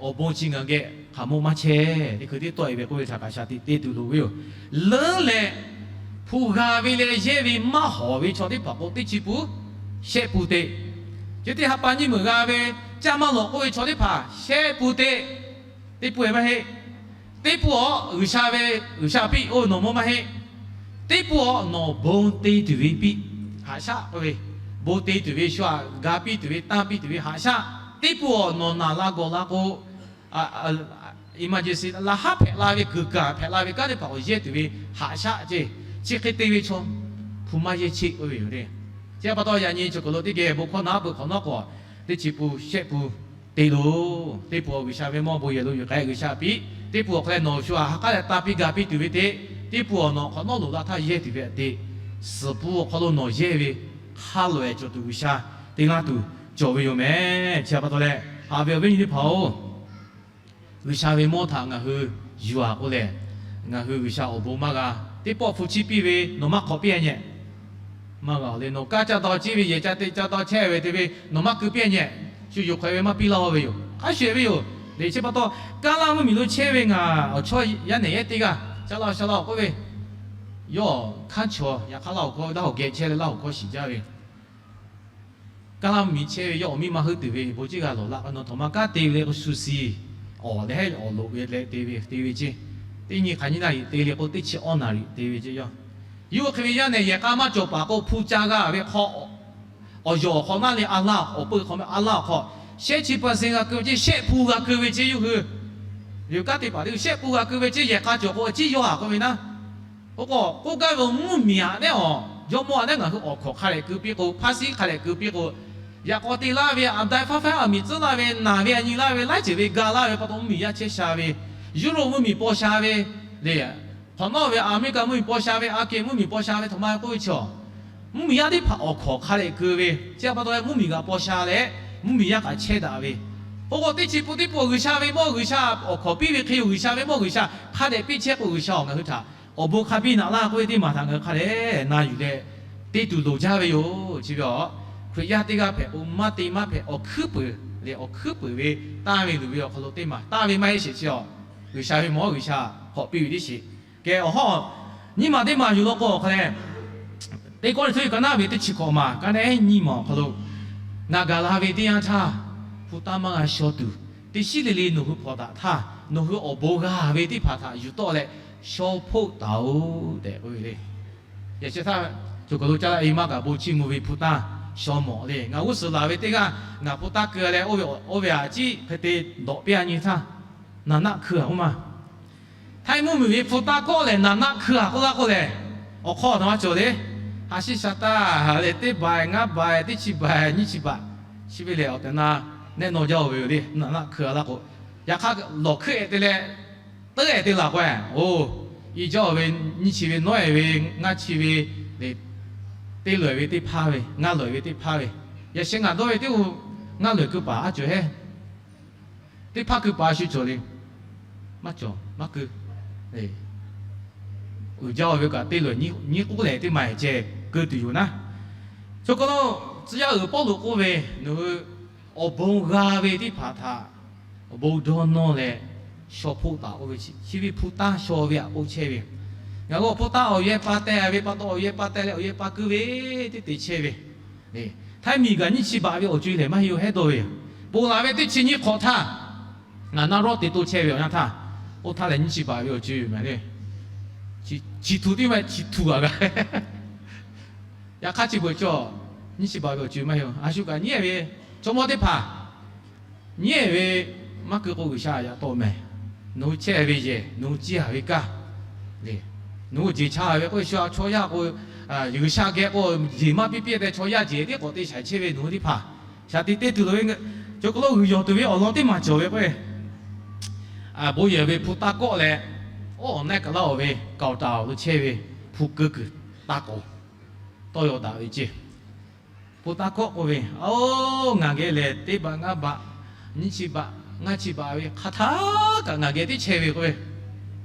awˬ bon chi ngaˬ geh hk'aˬ mawˇ maˇ chehˇ. Teˇ hkui tiˉ tawˆ-e ve k'oˆ ve htaꞈ kaꞈ shaˍ tiꞈ te tuˬ loˍ ve yoˬ. Leuˉ leh hpu g'a ve leh yehˇ ve maˇ hawˍ ve chaw teˇ hpaˍ k'o, teˇ chi pun shehˆ pun te. Chi teˇ ha pa nyiˇ meunˍ g'a ve caˇ maˇ lawꞈ k'oˆ ve chaw teˇ hpaˍ shehˆ pun te. Teˇ pun-e maˇ heˆ. Teˇ pun awˬ G'uiˬsha ve, G'uiˬsha piˇ oˇ ve nawˬ mawˇ maˇ heˆ. Teˇ pun awˬ nawˬ bon te tuˬ ve piˇ, haꞈ shaˆ k'oˆ ve, bon te tuˬ ve shu aꞈ ga piˇ tuˬ ve, tanˇ piˇ tuˬ ve haꞈ shaˆ. Teˇ pun awˬ nawˬ naˬ la gawˬ la k'o, emergency laˬ haˉ hpehꞈ la ve, kuiˬ kaˬ hpehꞈ la ve kanˉ teˇ hpaˍ awˬ yehˇ tuˬ ve haꞈ shaˆ ceˇ. Chi hk'e te ve chaw hpu maˇ yehˇ cheˆ k'oˆ ve yoˬ le. Chi pa taw yaꞈ nyi cawˬ kuiˬ lo teˇ geh bon hkawˇ naˉ peuˬ hk'awꞈ nawˉ k'o, teˇ chi pun shehˆ pun te loˬ. Teˇ pun awˬ G'uiˬsha ve mawˇ bon yehˬ lo yuˬ k'ai G'uiˬsha piˇ. Teˇ pun awˬ hk'a leh nawˬ shu aꞈ ha k'aˉ leh tanˇ piˇ ga piˇ tuˬ ve te. Teˇ pun awˬ nawˬ hk'awꞈ nawˉ loˍ la htaˇ yehˇ tuˬ ve aꞈ te. Suhˍ pun awˬ hk'aw lo nawˬ yehˇ ve hk'a loꞈ-e cawˬ tuˬ G'uiˬsha te laˇ tuˬ cawˬ ve yoˬ mehˍ. Chi pa taw leh, haꞈ ve awˬ viˉ nyi teˇ hpaˍ-oˬ, G'uiˬsha ve mawˇ htaꞈ ngaˬ hui yuˬ-a k'o lehˬ, ngaˬ hui G'uiˬsha awˬ bon maˇ g'a. Teˇ pawˆ hpu chiˇ piˇ ve nawˬ maˇ hk'awꞈ piˇ-a nyehˬ. Maˇ g'a le, nawˬ kaˇ ca daw ciˇ ve yehˬ ca te ca daw chehˇ ve te ve nawˬ maˇ keu piˇ-a nyehˬ. Shu yoˬ hk'aw-e ve maˇ piˇ laˇ-o ve yoˬ. Hk'a shuˍ-e ve yoˬ. Liꞈ chi pa taw, Kaˇlaˇ mvuhˇmiˬ lo chehˇ ve ngaˬ awˬ chawˇ yaˇ nehˬ yehˇ teˇ g'aˇ ca laˇ-o sha laˇ-o k'oˆ ve, yawˇ hkanˉ chaw yaꞈ hk'aˇ Laˇ hoˍ hkawˇ Laˇ hoˍ geh chehˇ leh Laˇ hoˍ hkawˇ shiˍ jaˇ ve Kaˇlaˇ mvuhˇmiˬ chehˇ ve yawˇ awˬ miˇ ma heuˆ tuˬ ve bon ciˇ g'a lawˬ laˇ k'a nawˬ htaꞈ ma kanˉ te ve le k'o shu suh-e. Awˬ lehˬ awˬ loꞈ ve leh te ve te ve ceˇ. Teˇ nyi hk'aˬ nyi naˆ riˍ te le k'o teˇ chi awˇ naˍ riˍ te ve ceˇ yawˇ. Yawˇ hk'e ve yaˇ nehˬ yehˬ k'a maˇ cawˬ paˍ k'o hpu ca g'a ve hk'aw, awˬ yawˬ awˬ hk'awꞈ naˆ le a laˇ awˬ peuˇ hk'awꞈ a laˇ awˬ hk'aw, shehˆ chi pa suh g'a keu ve ceˇ, shehˆ pun g'a keu ve ceˇ yawˇ hui. Liꞈ kanˉ te paˍ te shehˆ pun g'a keu ve ceˇ yehˬ k'a cawˬ k'o a ciˉ yawˇ haꞈ k'oˆ ve naˉ. K'o k'o k'oˆ gaˇ ve mvuhˇmiˬ aꞈ nehˉ awˬ jawˇmawˇ aꞈ nehˉ ngaˬ hui awˬ hkawˍ hk'a dehꞈ keu piˇ k'o, hpaˇ siˉ hk'a dehꞈ keu piˇ k'o, yaꞈ k'aw te laˇ ve aꞈ dai faˉ faˉ aˬ miˍ tcuhˉ laˇ ve naˬ ve aˬ nyi laˇ ve laiˉ ceuˬ ve ga laˇ ve pa taw mvuhˇmiˬ yaˇ chehˇ sha ve, Yuˇroˆ mvuhˇmiˬ paw sha ve le, hk'awꞈ nawˉ ve Aˍmeˍriˆkaˍ mvuhˇmiˬ paw sha ve, aˬ kehˬ mvuhˇmiˬ paw sha ve htaꞈ ma k'oˆ ve chaw, mvuhˇmiˬ yaˇ teˇ hpaˍ awˬ hkawˍ hk'a dehꞈ keu ve chi pa taw mvuhˇmiˬ g'aꞈ paw sha leh, mvuhˇmiˬ yaˇ kaꞈ chehˇ daꞈ ve. K'o k'o teˇ chi pun teˇ pun G'uiˬsha ve mawˇ G'uiˬsha awˬ hkawˍ piˇ ve hk'e yoˬ. G'uiˬsha ve mawˇ G'uiˬsha hk'a dehꞈ piˇ chehˇ k'o G'uiˬsha awˬ ngaˬ hui htaꞈ awˬ bon hk'a biˇ naꞈ laˇ k'oˆ ve teˇ maˬ htaꞈ ngaˬ hui hk'a dehꞈ na yuˬ leh te tuˬ loˍ jaˇ ve yoˬ. Chi ve a, Hkriꞈ yaˇ teˇ g'aˇ hpehꞈ k'o maˇ te maˇ hpehꞈ awˬ hkuiˉ peuˬ leh awˬ hkuiˉ peuˬ ve tanˇ ve luˬ ve awˬ hk'aw lo teˇ maˬ tanˇ ve maˇ heˆ sheˍ chi a, G'uiˬsha ve mawˇ G'uiˬsha hk'awꞈ piˇ ve tiˉ sheˍ. Kehˬ awˬ hawˉ nyiˇ maˬ teˇ maˬ yuˬ law k'o awˬ hk'a leh, teˇ kawˇ le hto iˉ ka naˉ ve teˇ chi hkawꞈ maˬ ka neˉ nyiˇ maˬ awˬ hk'aw lo, ngaˬ gaˬ la ve teˇ yanˇ htaˇ, hpu tanˇ maˇ g'a shaw tuˬ, teˇ shiˉ le le nawˬ hui hpawnˬ daꞈ htaˇ, nawˬ hui awˬ bon g'a ve teˇ hpaˍ htaꞈ yuˬ tawˆ leh shaw hpoˆ taˍ-oꞈ tehꞈ k'oˆ ve le. Yaꞈ sheh htaˇ, cawˬ kaˬ lo caˇ laˇ e maˇ kaꞈ bon chiˇ mvuh ve hpu tanˇ shaw mawˬ le. Ngaˬ g'uˇ suhˍ laˬ ve teˇ g'aˇ ngaˬ hpu tanˇ keu leh oˇ ve aꞈ ciˉ hk'e te dawꞈ piˇ-a nyi htaˇ, naˍ naˆ hkui-a k'oˆ ma. Htaiˇ mvuhˇmiˬ ve hpu tanˇ kawˆ lehˬ naˍ naˆ hkui-a k'oˆ laˇ k'oˆ lehˬ, awˬ hk'aw nawˬ a cawˬ le. Ha shiˉ sha taˇ le teˇ baiˬ ngaˇ baiˬ teˇ chi baiˬ nyiˇ chi baiˬ, chi ve lehˬ awˬ tehˬ na nehˆ nawˇ jaˇ-oˬ ve yoˬ le. Naˍ naˆ hkui-a laˇ k'o, yaꞈ hk'aˇ lawˬ hkeuˆ-e te leh, teuˉ-e te laˬ k'o, oˬ, i jaˇ-oˬ ve nyiˇ chi ve nawˉ-e ve ngaˇ chi ve le, teˇ lawˬ-e ve teˇ hpaˇ ve ngaˇ lawˬ-e ve teˇ hpaˇ ve, yaꞈ sheh ngaˬ dawˇ ve teˇ o ngaˇ lawˬ-e keu paˍ a cawˬ heˉ. Teˇ hpaˇ keu paˍ shu cawˬ le. Maˇ cawˬ maˇ keu. Uiˍ jaˇ-oˬ ve kaꞈ teˇ lawˬ nyiˇ k'oˆ lehˬ teˇ maˬ ceh keu tuˬ yoˬ naˉ. Cawˬ kaˬ lo tcuh yaˇ uiˍ Pawˇluꞈ k'oˆ ve, nawˬ hui awˬ bon g'a ve teˇ hpaˍ htaꞈ awˬ bon dawˇ nawˇ leh shaw hpoˆ taˍ k'oˆ ve, chi ve hpu tanˇ shaw ve aꞈ k'oˆ chehˇ ve. Ngaˬ hui awˬ hpu tanˇ awˬ yehˇ pa teh ve pa taw awˬ yehˇ pa teh leh awˬ yehˇ pa keu ve teˇ te chehˇ ve. Htaiˇ miˬ gaˬ nyiˇ chi baꞈ ve awˬ co-e lehˬ maˇ heˆ-oˬ hehˉ dawˇ ve yoˬ. Ponˬ laˬ ve teˇ chi nyiˇ hk'awꞈ htaˇ, ngaˬ naˆ rawˉ te toˇ chehˇ ve awˬ yanˇ htaˇ, oˇ htaˇ lehˬ nyiˇ chi baꞈ ve awˬ co-e maˬ le. Chi htu teˇ maˬ chi htu g'a g'a. Yaꞈ hk'aˇ chi beuꞈ cawˬ, nyiˇ chi baꞈ ve awˬ co-e maˇ heˆ-oˬ. A shu kaꞈ nyi-ehˬ ve chaw mawˇ teˇ hpaˍ nyi-ehˬ ve maˇ keu k'o G'uiˬsha yaꞈ tawˆ mehˍ. Nawˬ hui chehˇ ve yehˬ, nawˬ hui ciˇ-a ve kaˇ le, nawˬ hui jeˬ cha ve k'oˆ ve shu-a chaw yaˇ k'o, G'uiˬsha geh k'o jeˬ maˇ piˇ piˇ te chaw yaˇ jeˬ tiˉ k'awꞈ te shaiˍ chehˇ ve nawˬ hui teˇ hpaˍ, shaˍ tiꞈ te tuˬ loˍ ve, cawˬ kaˬ lo g'uiˬ yawˬ tuˬ ve awˬ lawn teˇ maˬ cawˬ ve k'o, bon yehˬ ve hpu tanˇ kawˆ leh, oˇ awˬ neˉ kaˬ laˇ-oˬ ve kaoˬ taˍ awˬ lo chehˇ ve hpu keu kuiˬ tanˇ k'oˍ tawˇ yaw daꞈ ve ceˇ. Hpu tanˇ kawˆ k'oˆ ve, oˇ, ngaˬ geh lehˬ teˇ baꞈ ngaˇ baꞈ, nyiˇ chi baꞈ, ngaˇ chi baꞈ ve hk'a htaˇ kaꞈ ngaˬ geh teˇ chehˇ ve k'oˆ ve,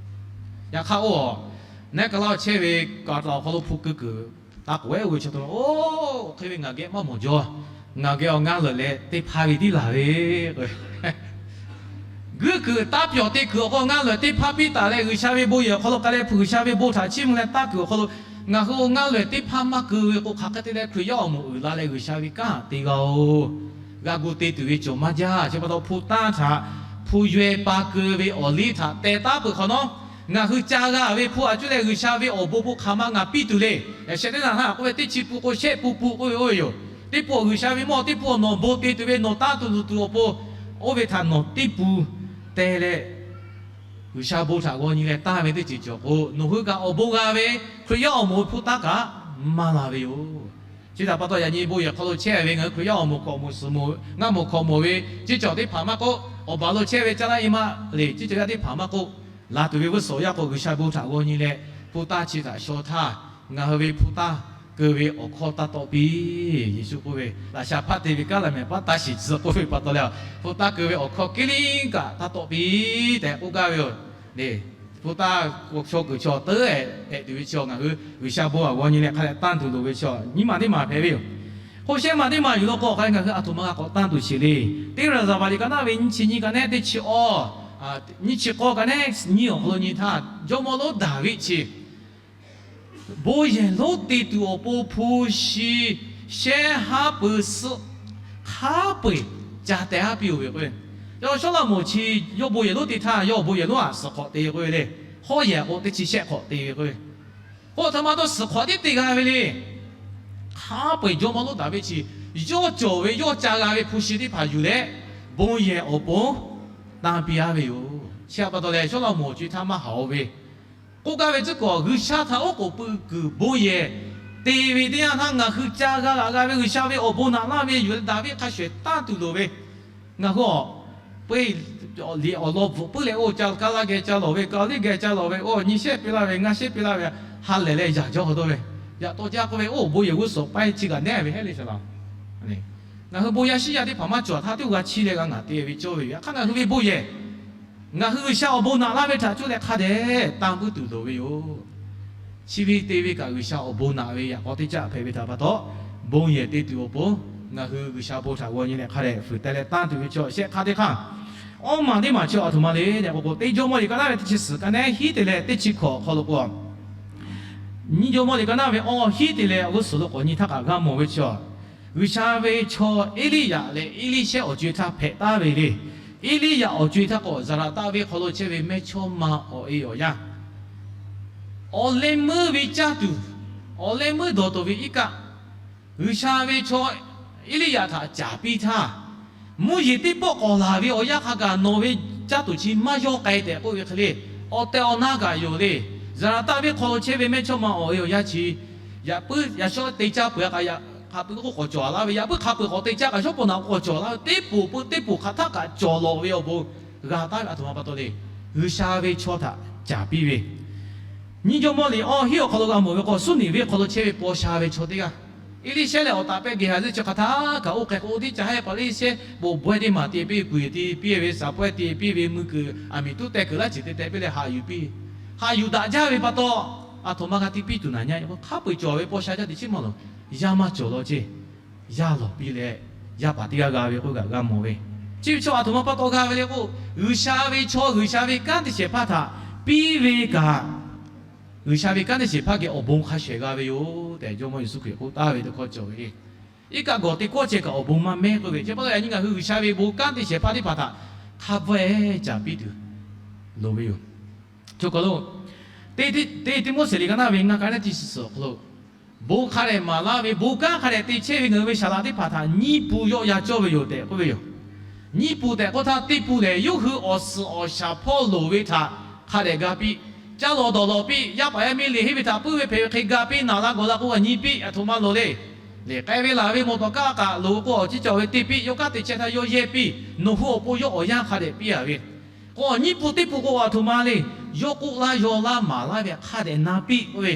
yaꞈ hk'aˇ oˇ neˉ kaˬ laˇ chehˇ ve kaoˬ taˍ awˬ hk'aw lo hpu keu kuiˬ tanˇ k'oˍ-ehˉ oˇ ve chaw to, oˇ, hk'e ve ngaˬ geh maˇ mawˬ jaw. Ngaˬ geh awˬ ngaˇ leuˬ leh teˇ hpaˇ ve tiˉ laˬ ve k'o Guiˇ kuiˬ taˇ pyawˬ te kuiˬ awˬ hk'aw lo ngaˇ lawehˬ teˇ hpaˇ piˇ taˍ leh G'uiˬsha ve bon yehˬ awˬ hk'aw lo k'ai leh hpu G'uiˬsha ve bon htaꞈ chiˇ mvuh leh taˇ kuiˬ awˬ hk'aw lo ngaˬ hui ngaˇ lawehˬ teˇ hpaˇ maˇ keu ve k'o, hk'aˬ hk'e te leh Hkriꞈ yaˇ awˬ moˍ uiˍ la leh G'uiˬsha ve kanˉ te g'a-oˬ. G'a gu te tuˬ ve cawˬ maˇ jaˇ. Chi pa taw hpu tanˇ htaꞈ hpu yaweh pa keu ve awˬ liˇ htaꞈ teh taˉ peuˬ hk'awꞈ nawˉ, ngaˬ hui ca g'a ve hpu a cuˇ leh G'uiˬsha ve awˬ bon bon hk'aˬ ma ngaˬ piˇ tuˬ le. Yaꞈ sheh teˇ naˬ htaˇ k'oˆ ve teˇ chi pun k'o shehˆ pun pun k'oˆ ve oˇ ve yoˬ. Teˇ pun awˬ G'uiˬsha ve mawˇ teˇ pun awˬ nawˬ bon te tuˬ ve nawˬ tanˇ tuˬ luˬ tuˬ awˬ pon, oˇ ve htaꞈ nawˬ teˇ pun teh leh G'uiˬsha bon htaꞈ g'aw nyi leh tanˇ ve teˇ ceuˬ cawˬ k'o, nawˬ hui kaꞈ awˬ bon g'a ve Hkriꞈ yaˇ awˬ moˍ ve hpu tanˇ kaꞈ maˇ la ve yoˬ. Chi htaꞈ pa taw yaꞈ nyi bon yehˬ hk'aw lo chehˇ ve ngaˬ hui Hkriꞈ yaˇ awˬ moˍ hkawꞈ moˍ suhˍ moˍ ngaˇ moˍ hkawꞈ moˍ ve ceˇ cawˬ teˇ hpaˍ maˇ k'oˆ, awˬ baˬ lo chehˇ ve caˇ laˇ e maˇ le ceˇ cawˬ yaˇ teˇ hpaˍ maˇ k'oˆ, la tuˬ ve g'uˇ suhˍ awˬ yanˇ k'o G'uiˬsha bon htaꞈ g'aw nyi leh hpu tanˇ chi htaꞈ shaw htaˇ, ngaˬ hui ve hpu tanˇ keu ve awˬ hkawˇ taˇ tawˆ piˇ. Yeˍsuˆ k'oˆ ve, laꞈ sha hpaˇ te ve kanˉ laꞈ mehˍ paˉ taˇ shiˍ tcuh k'oˆ ve pa taw leh, hpu tanˇ keu ve awˬ hkawˇ kiˇ kaꞈ taˇ tawˆ piˇ tehꞈ k'oˆ gaˇ ve yoˬ. Hpu tanˇ k'o chaw kuiˬ chaw teuˉ ehˍ hpehꞈ tuˬ ve chaw ngaˬ hui G'uiˬsha bon htaꞈ g'aw nyi leh hk'a dehꞈ tanˇ tuˬ loˍ ve chaw nyiˇ maˬ teˇ maˬ hpehꞈ ve yoˬ. Hk'o shehˉ maˬ teˇ maˬ yuˬ law k'o, hk'a ngaˬ hui a htoꞈ ma g'a k'awꞈ tanˇ tuˬ sheˍ le. Teˇ raˍzaˍvaˍ liꞈ ka naˉ ve nyiˇ chi nyiˇ ka nehˉ teˇ chi awˇ, nyiˇ chi k'awˇ ka nehˉ nyiˇ awˬ hk'aw lo nyi htaˇ, jawˇmawˇ lonˉ Daˍviˆ chi bon yehˬ lonˉ te tuˬ awˬ pon hpu shi shehˆ haˉ pui suhˆ hk'a peu-eˬ ca teh haˉ piˇ-oˬ ve k'o, yawˇ Sawˉlaꞈmonˍ chi yawˇ bon yehˬ lonˉ te htaˇ yawˇ bon yehˬ lonˉ aꞈ suhˍ hk'awꞈ te ve k'o le, hawˉ yehˬ k'o teˇ chi shehˆ hk'awꞈ te ve k'o, k'o a htoꞈ ma taw suhˍ hk'awꞈ tiˉ te g'a ve le. Hk'a peu-eˬ jawˇmawˇ lonˉ Daˍviˆ chi yawˇ cawˬ ve yawˇ ca g'a ve hpu shi teˇ hpaˍ yuˬ leh bon yehˬ awˬ pon tanˇ piˇ-a ve yoˬ. Chi htaꞈ pa taw leh Sawˉlaꞈmonˍ awˬ co-e htaˇ maˇ haꞈ-o ve k'oˆ gaˇ ve tcuhˉ kuiˬ, G'uiˬsha htaꞈ oˉ k'oˍ pui kuiˬ bon yehˬ te ve teˇ yanˇ htaˇ ngaˬ hui ca g'a g'aꞈ g'a ve G'uiˬsha ve awˬ bon naꞈ laˇ ve yuˬ leh Daˍviˆ hk'a shuˍ ehˍ tanˇ tuˬ loˍ ve, ngaˬ hui a peu-eˬ liꞈ awˬ lawn bvuhꞈ puiˉ leh oˇ ca kaˇ laˇ geh ca lawˬ ve, ka liˇ geh ca lawˬ ve, oˇ nyi shehˆ piˇ laˇ ve, ngaˇ shehˆ piˇ laˇ ve, ha lehˬ leh yaꞈ jaˇ hk'aw dawˇ ve, yaꞈ taw jaˇ k'oˆ ve, oˇ bon yehˬ g'uˇ suhˍ paiˇ chi kaꞈ nehˉ ve heˆ le shaˍ laˬ. Ngaˬ hui bon yaˇ shiˉ yaˇ teˇ hpaˍ maˇ cawˬ htaˇ teˇ g'aˇ chiˇ leh g'a ngaˬ te ve cawˇ ve yoˬ. Yaꞈ hk'aˇ ngaˬ hui ve bon yehˬ ngaˬ hui G'uiˬsha awˬ bon naꞈ laˇ ve htaꞈ cuˇ leh hk'a dehꞈ tanˇ puiˉ tuˬ loˍ ve yoˬ. Chi ve te ve kaꞈ G'uiˬsha awˬ bon naꞈ ve yaꞈ k'aw teˇ caˆ hpehꞈ ve htaꞈ pa taw, bon yehˬ te tuˬ awˬ pon ngaˬ hui G'uiˬsha bon htaꞈ g'aw nyi leh hk'a dehꞈ fuiˍ teh leh tanˇ tuˬ ve chaw shehˆ hk'aˇ teˇ hk'aˇ, awˇ maˬ teˇ maˬ chi a htoꞈ ma le tehꞈ k'o k'o, teˇ jawˇmawˇ liꞈ ka naˉ ve teˇ chi suhˍ ka nehˉ hiˉ te leh teˇ chi hkawꞈ awˬ hk'aw lo k'o, nyiˇ jawˇmawˇ liꞈ ka naˉ ve awˇ hiˉ te leh g'uˇ suhˍ lo k'awꞈ nyi htaˇ kaꞈ g'a mawˬ ve chi a, G'uiˬsha ve chaw Eˇliˇyaꞈ leh Eˇliˇshehˇ awˬ co-e htaˇ hpehꞈ taˍ ve le. Eˇliˇyaꞈ awˬ co-e htaˇ k'o Zaˍraˍtaˆ venˇ hk'aw lo chehˇ ve mehˇchawˇma awˬ e awˬ yanˇ awˬ leh meuˇ ve caˇ tuˬ, awˬ leh meuˇ dawˬ tuˬ ve iˉ kaˆ, G'uiˬsha ve chaw Eˇliˇyaꞈ htaꞈ caˍ piˇ htaˇ, mvuhˇ yeˬ teˇ pawˆ k'awꞈ laˬ ve awˬ yanˇ hk'a gaˬ nawˬ ve caˇ tuˬ chi maˇ yawˇ k'ai tehꞈ k'oˆ ve hk'e le. Awˬ tehˬ awˬ na kaꞈ yoˬ le. Zaˍraˍtaˆ venˇ hk'aw lo chehˇ ve mehˇchawˇma awˬ e awˬ yanˇ chi, yaꞈ puiˉ yaꞈ shawˉ te caˇ peuˬ a kaꞈ, hk'a peu-eˬ k'oˆ k'awꞈ cawˬ laˇ ve, yaꞈ puiˉ hk'a peu-eˬ k'awꞈ te caˇ kaꞈ shawˉ pawˍ naꞈ k'awꞈ cawˬ laˇ ve, teˇ poˬ peuˬ teˇ poˬ hk'aˬ htaˆ kaꞈ cawˬ lawˬ ve awˬ bon g'a taˍ ve a htoꞈ ma pa taw le. G'uiˬsha ve chaw htaꞈ caˍ piˇ ve, nyiˇ jawˇmawˇ liꞈ awˇ hiˉ awˬ hk'aw lo g'a mawˬ ve k'o, Suˉniˍveˆ hk'aw lo chehˇ ve paw sha ve chaw teˇ g'aˇ, Eˇliˇshehˇ leh awˬ taˍ pehˇ Geˍhaˍziˆ chi hk'aˬ htaˇ kaꞈ oˇ hk'e k'o teˇ ca haˉ pa Eˇliˇshehˇ bon bawehˇ teˇ maˬ te piˇ, kuˬ yeˬ te piˇ ve, saˍ pawehˇ te piˇ ve, mui kuiˬ aˬ miˍ tuˉ teh kuiˬ laˇ ceuˬ te teh piˇ leh haꞈ yuˬ piˇ, haꞈ yuˬ daꞈ jaˇ ve pa taw, a htoꞈ ma g'a te piˇ tuˬ naˍ nyaˇ k'o, hk'a peu-eˬ cawˬ ve paw sha jaˇ teꞈ chiˉ maˇ lawˬ, yaˇ maˇ cawˬ law ceˇ, yaˇ lawˬ piˇ leh, yaˇ paˍ teˇ g'aˇ g'a ve k'oˆ kaꞈ g'a mawˬ ve, chi ve chaw a htoꞈ ma pa taw g'a ve le k'o, G'uiˬsha ve chaw G'uiˬsha ve kanˉ te shehˍ hpaˇ htaꞈ piˇ ve kaꞈ, G'uiˬsha ve kanˉ te shehˍ hpaˇ geh awˬ bon hk'a shehˍ g'a ve yoˬ tehꞈ Jawˇmawˇ Yeˍsuˆ Hkriꞈ k'oˆ taˍ ve teˇ hkawˇ cawˬ ve le. Iˉ kaˆ gawˬ teˇ kawˆ ceh kaꞈ awˬ bon maˇ mehˉ k'oˆ ve, chi pa taw yaꞈ nyi ngaˬ hui G'uiˬsha ve bon kanˉ te shehˍ hpaˇ teˇ hpaˍ htaꞈ hk'a bvuhˆ-ehˉ caˍ piˇ tuˬ loˍ ve yoˬ. Chaw hk'aw lo, teˇ Tiˆmoˉseˍ liꞈ ka naˉ ve ngaˇ ka naˉ teˇ chi suhˍ awˬ hk'aw lo, bon hk'a dehꞈ maˍ laˇ ve, bon kanˉ hk'a dehꞈ te chehˇ ve ngaˬ hui ve saˍ laꞈ teˇ hpaˍ htaꞈ nyiˇ pun yawˆ yan cawˇ ve yoˬ tehꞈ k'oˆ ve yoˬ. Nyiˇ pun tehꞈ k'oˆ htaˇ, teˇ pun lehˬ yawˇ hui awˬ suhˍ awˬ shaˍ hpawˇ loˍ ve htaꞈ hk'a dehꞈ ga piˇ, caˇ lawˬ dawˬ lawˬ piˇ, yaˇ paˍ yaˇ miˇ liꞈ henˇ ve htaꞈ puiˉ ve hpehꞈ ve hk'e ga piˇ, naˍ la gawˬ la k'o a nyi piˇ, a htoꞈ ma loˍ le. Lehˬ k'ai ve laˬ ve mawˬ tawˍ kaˇ kaꞈ loˍ k'o, awˬ ciˉ cawˬ ve te piˇ, yawˇ kanˉ te chehˇ htaˇ yawˇ yehˇ piˇ, nawˬ hui awˬ pon yawˇ awˬ yanˇ hk'a dehꞈ piˇ a ve k'o, nyiˇ pun teˇ pun k'o a htoꞈ ma le. Yawˇ k'oˆ laˇ yaw laˇ maˍ laˇ ve hk'a dehꞈ na piˇ k'oˆ ve,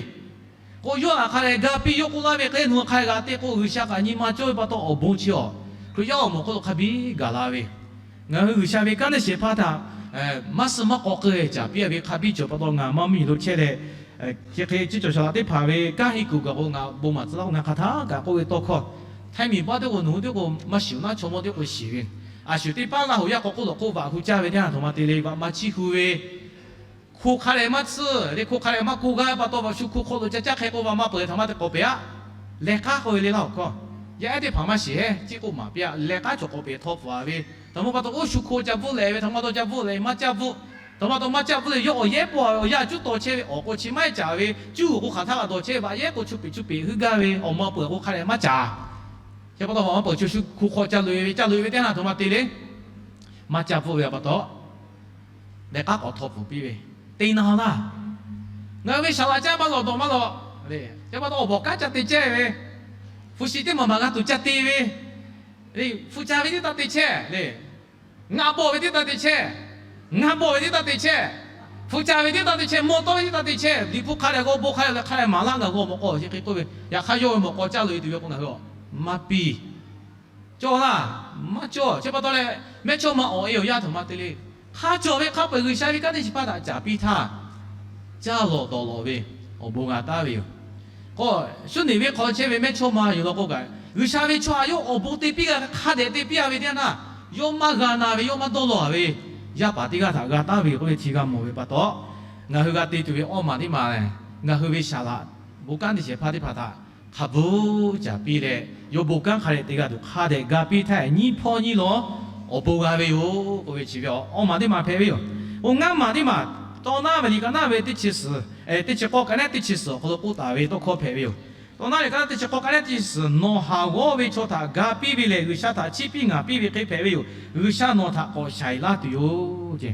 k'o yawˇ htaꞈ hk'a dehꞈ ga piˇ, yawˇ k'oˆ laˇ ve hk'e nawˬ hui hk'a g'a te k'o, G'uiˬsha kaꞈ nyi ma cawˇ ve pa taw awˬ bon chi awˬ, Hkriꞈ yaˇ awˬ moˍ hk'oˆ lo hk'a biˇ gaˬ la ve, ngaˬ hui G'uiˬsha ve kanˉ te shehˍ hpaˇ htaꞈ maˇ suh maˇ k'awꞈ k'ai caˍ piˇ ve hk'a biˇ cawˬ pa taw, ngaˬ maˇ mvuhˇmiˬ lo chehˇ leh, chi hk'e chi cawˬ shaˍ laꞈ teˇ hpaˍ ve kanˉ henˇ kuiˬ gaˬ k'o ngaˬ bon maˍ tcuh laˇ k'o, ngaˬ hk'aˬ htaˇ kaꞈ k'oˆ ve tawˇ hkawˇ, Htaiˇ miˬ paˆ teˇ k'o nawˬ hui teˇ k'o maˇ shiˍ naˉ, chaw mawˇ teˇ k'o shiˍ ve, A shuˍ teˇ paˉ Laˇ huˍ yaˇ hk'aw k'oˆ lawꞈ k'oˆ vaꞈ hu caˇ ve teˇ yanˇ htoꞈ ma te le, vaꞈ ma chiˇ hu ve, hko hk'a dehꞈ maˇ tsuhˇ le, hko hk'a dehꞈ maˇ k'oˆ gaˇ ve pa taw, vaꞈ shu hko hk'aw lo ca caˇ hk'e k'o, vaꞈ ma peuˬ htaꞈ ma te k'awꞈ pehˍ aˆ. Leh k'aˉ k'oˆ ve le Laˇ huˍ hkawˇ, yaˇ ehˉ teˇ hpaˍ maˇ shiˍ heˆ, ciˉ k'oˆ maˍ piˇ aˆ. Leh k'aˉ cawˬ k'awꞈ pehˍ htawˇ pfuhˍ ve, htaꞈ ma pa taw oˇ shu hko ca bvuhˆ leh ve, htaꞈ ma taw ca bvuhˆ leh maˇ caˇ bvuhˆ, htaꞈ ma taw maˇ caˇ bvuhˆ leh yawˇ awˬ yehˉ pawˆ ve awˬ yanˇ cuˉ taw chehˇ ve awˬ k'o chi maˇ heˆ caˍ ve, cuˇ g'uiˬ k'o hk'aˬ htaˇ kaꞈ dawˬ chehˇ ve, vaꞈ yehˉ k'o chu peꞈ chu peꞈ heuˆ gaˇ ve, awˬ ma peuˬ k'o hk'a dehꞈ maˇ caˍ. Chi pa taw vaꞈ ma peuˬ chi shu hko hk'aw ca loꞈ e ve, ca loꞈ e ve teˇ yanˇ htoꞈ ma te le, maˇ caˇ bvuhˆ ve pa taw, leh k'aˉ k'awꞈ htawˇ pfuhˍ piˇ ve, te na laˇ. Ngaˬ hui ve saˍ laꞈ caˇ maˇ lawꞈ dawˬ maˇ lawꞈ le. Chi pa taw awˬ bawˬ kanˉ ca te chehˇ ve, hpu shi teˇ maˬ maˬ g'a tuˬ ca te ve, hpu ca ve teˇ taˇ te chehˇ le. Ngaˆ bawˆ ve teˇ taˇ te chehˇ. Ngaˆ bawˆ ve teˇ taˇ te chehˇ. Hpu ca ve teˇ taˇ te chehˇ. Mawˇ tawˇ ve teˇ taˇ te chehˇ. Liꞈ hpu hk'a dehꞈ g'aw bon hk'a dehꞈ leh hk'a dehꞈ maˍ laˇ, ngaˬ hui awˬ mawꞈ k'aw chi hk'e k'oˆ ve, yaꞈ hk'aˇ yawˇ ve mawꞈ k'aw caˇ loꞈ e tuˬ ve k'o ngaˬ hui maˇ piˇ. Cawˇ laˇ, maˇ cawˇ. Chi pa taw leh mehˇchawˇma awˬ e awˬ yanˇ htoꞈ ma te le, hk'a cawˬ ve hk'a peu-eˬ G'uiˬsha ve kanˉ teˇ chi hpaˇ htaꞈ caˍ piˇ htaˇ, caˇ lawꞈ dawˬ lawꞈ ve awˬ bon g'a taˍ ve yoˬ. K'o, Suˉneˍ venˇ hk'aw chehˇ ve mehˇchawˇma yoˬ law k'o kaꞈ, G'uiˬsha ve chaw htaꞈ yawˇ awˬ bon te piˇ g'a ve, hk'a dehꞈ te piˇ a ve teˇ yanˇ htaˇ, yawˇ maˇ g'a na ve, yawˇ maˇ dawˇ law a ve yaˇ paˍ teˇ g'aˇ htaꞈ g'a taˍ ve k'oˆ ve chi g'a mawˬ ve pa taw, ngaˬ hui g'a te tuˬ ve awˇ maˬ teˇ maˬ, ngaˬ hui ve saˍ laꞈ bon kanˉ teˇ shehˍ hpaˇ teˇ hpaˍ htaꞈ hk'a bvuhˇ caˍ piˇ leh, yawˇ bon kanˉ hk'a dehꞈ te g'a tuˬ hk'a dehꞈ ga piˇ htaˇ, nyiˇ hpawˇ nyiˇ lawˬ awˬ bon g'a ve yoˬ k'oˆ ve chi ve awˇ maˬ teˇ maˬ hpehꞈ ve yoˬ. Oˇ ngaˇ maˬ teˇ maˬ, Tawˇ naˉ ve liꞈ ka naˉ ve teˇ chi suhˍ, teˇ chi k'awˇ ka naˉ teˇ chi suhˍ awˬ hk'aw lo k'oˆ taˍ ve tawˇ hkawˇ hpehꞈ ve yoˬ. Tawˇ naˉ ve ka naˉ teˇ chi k'awˇ ka naˉ teˇ chi suhˍ, nawˬ haˍ g'awˇ ve chaw htaꞈ ga piˇ ve lehˬ, G'uiˬsha htaꞈ chiˇ piˇ ngaˍ piˇ ve hk'e hpehꞈ ve yoˬ. G'uiˬsha nawˬ htaꞈ k'awꞈ shaiˍ laˇ tuˬ yoˬ ce.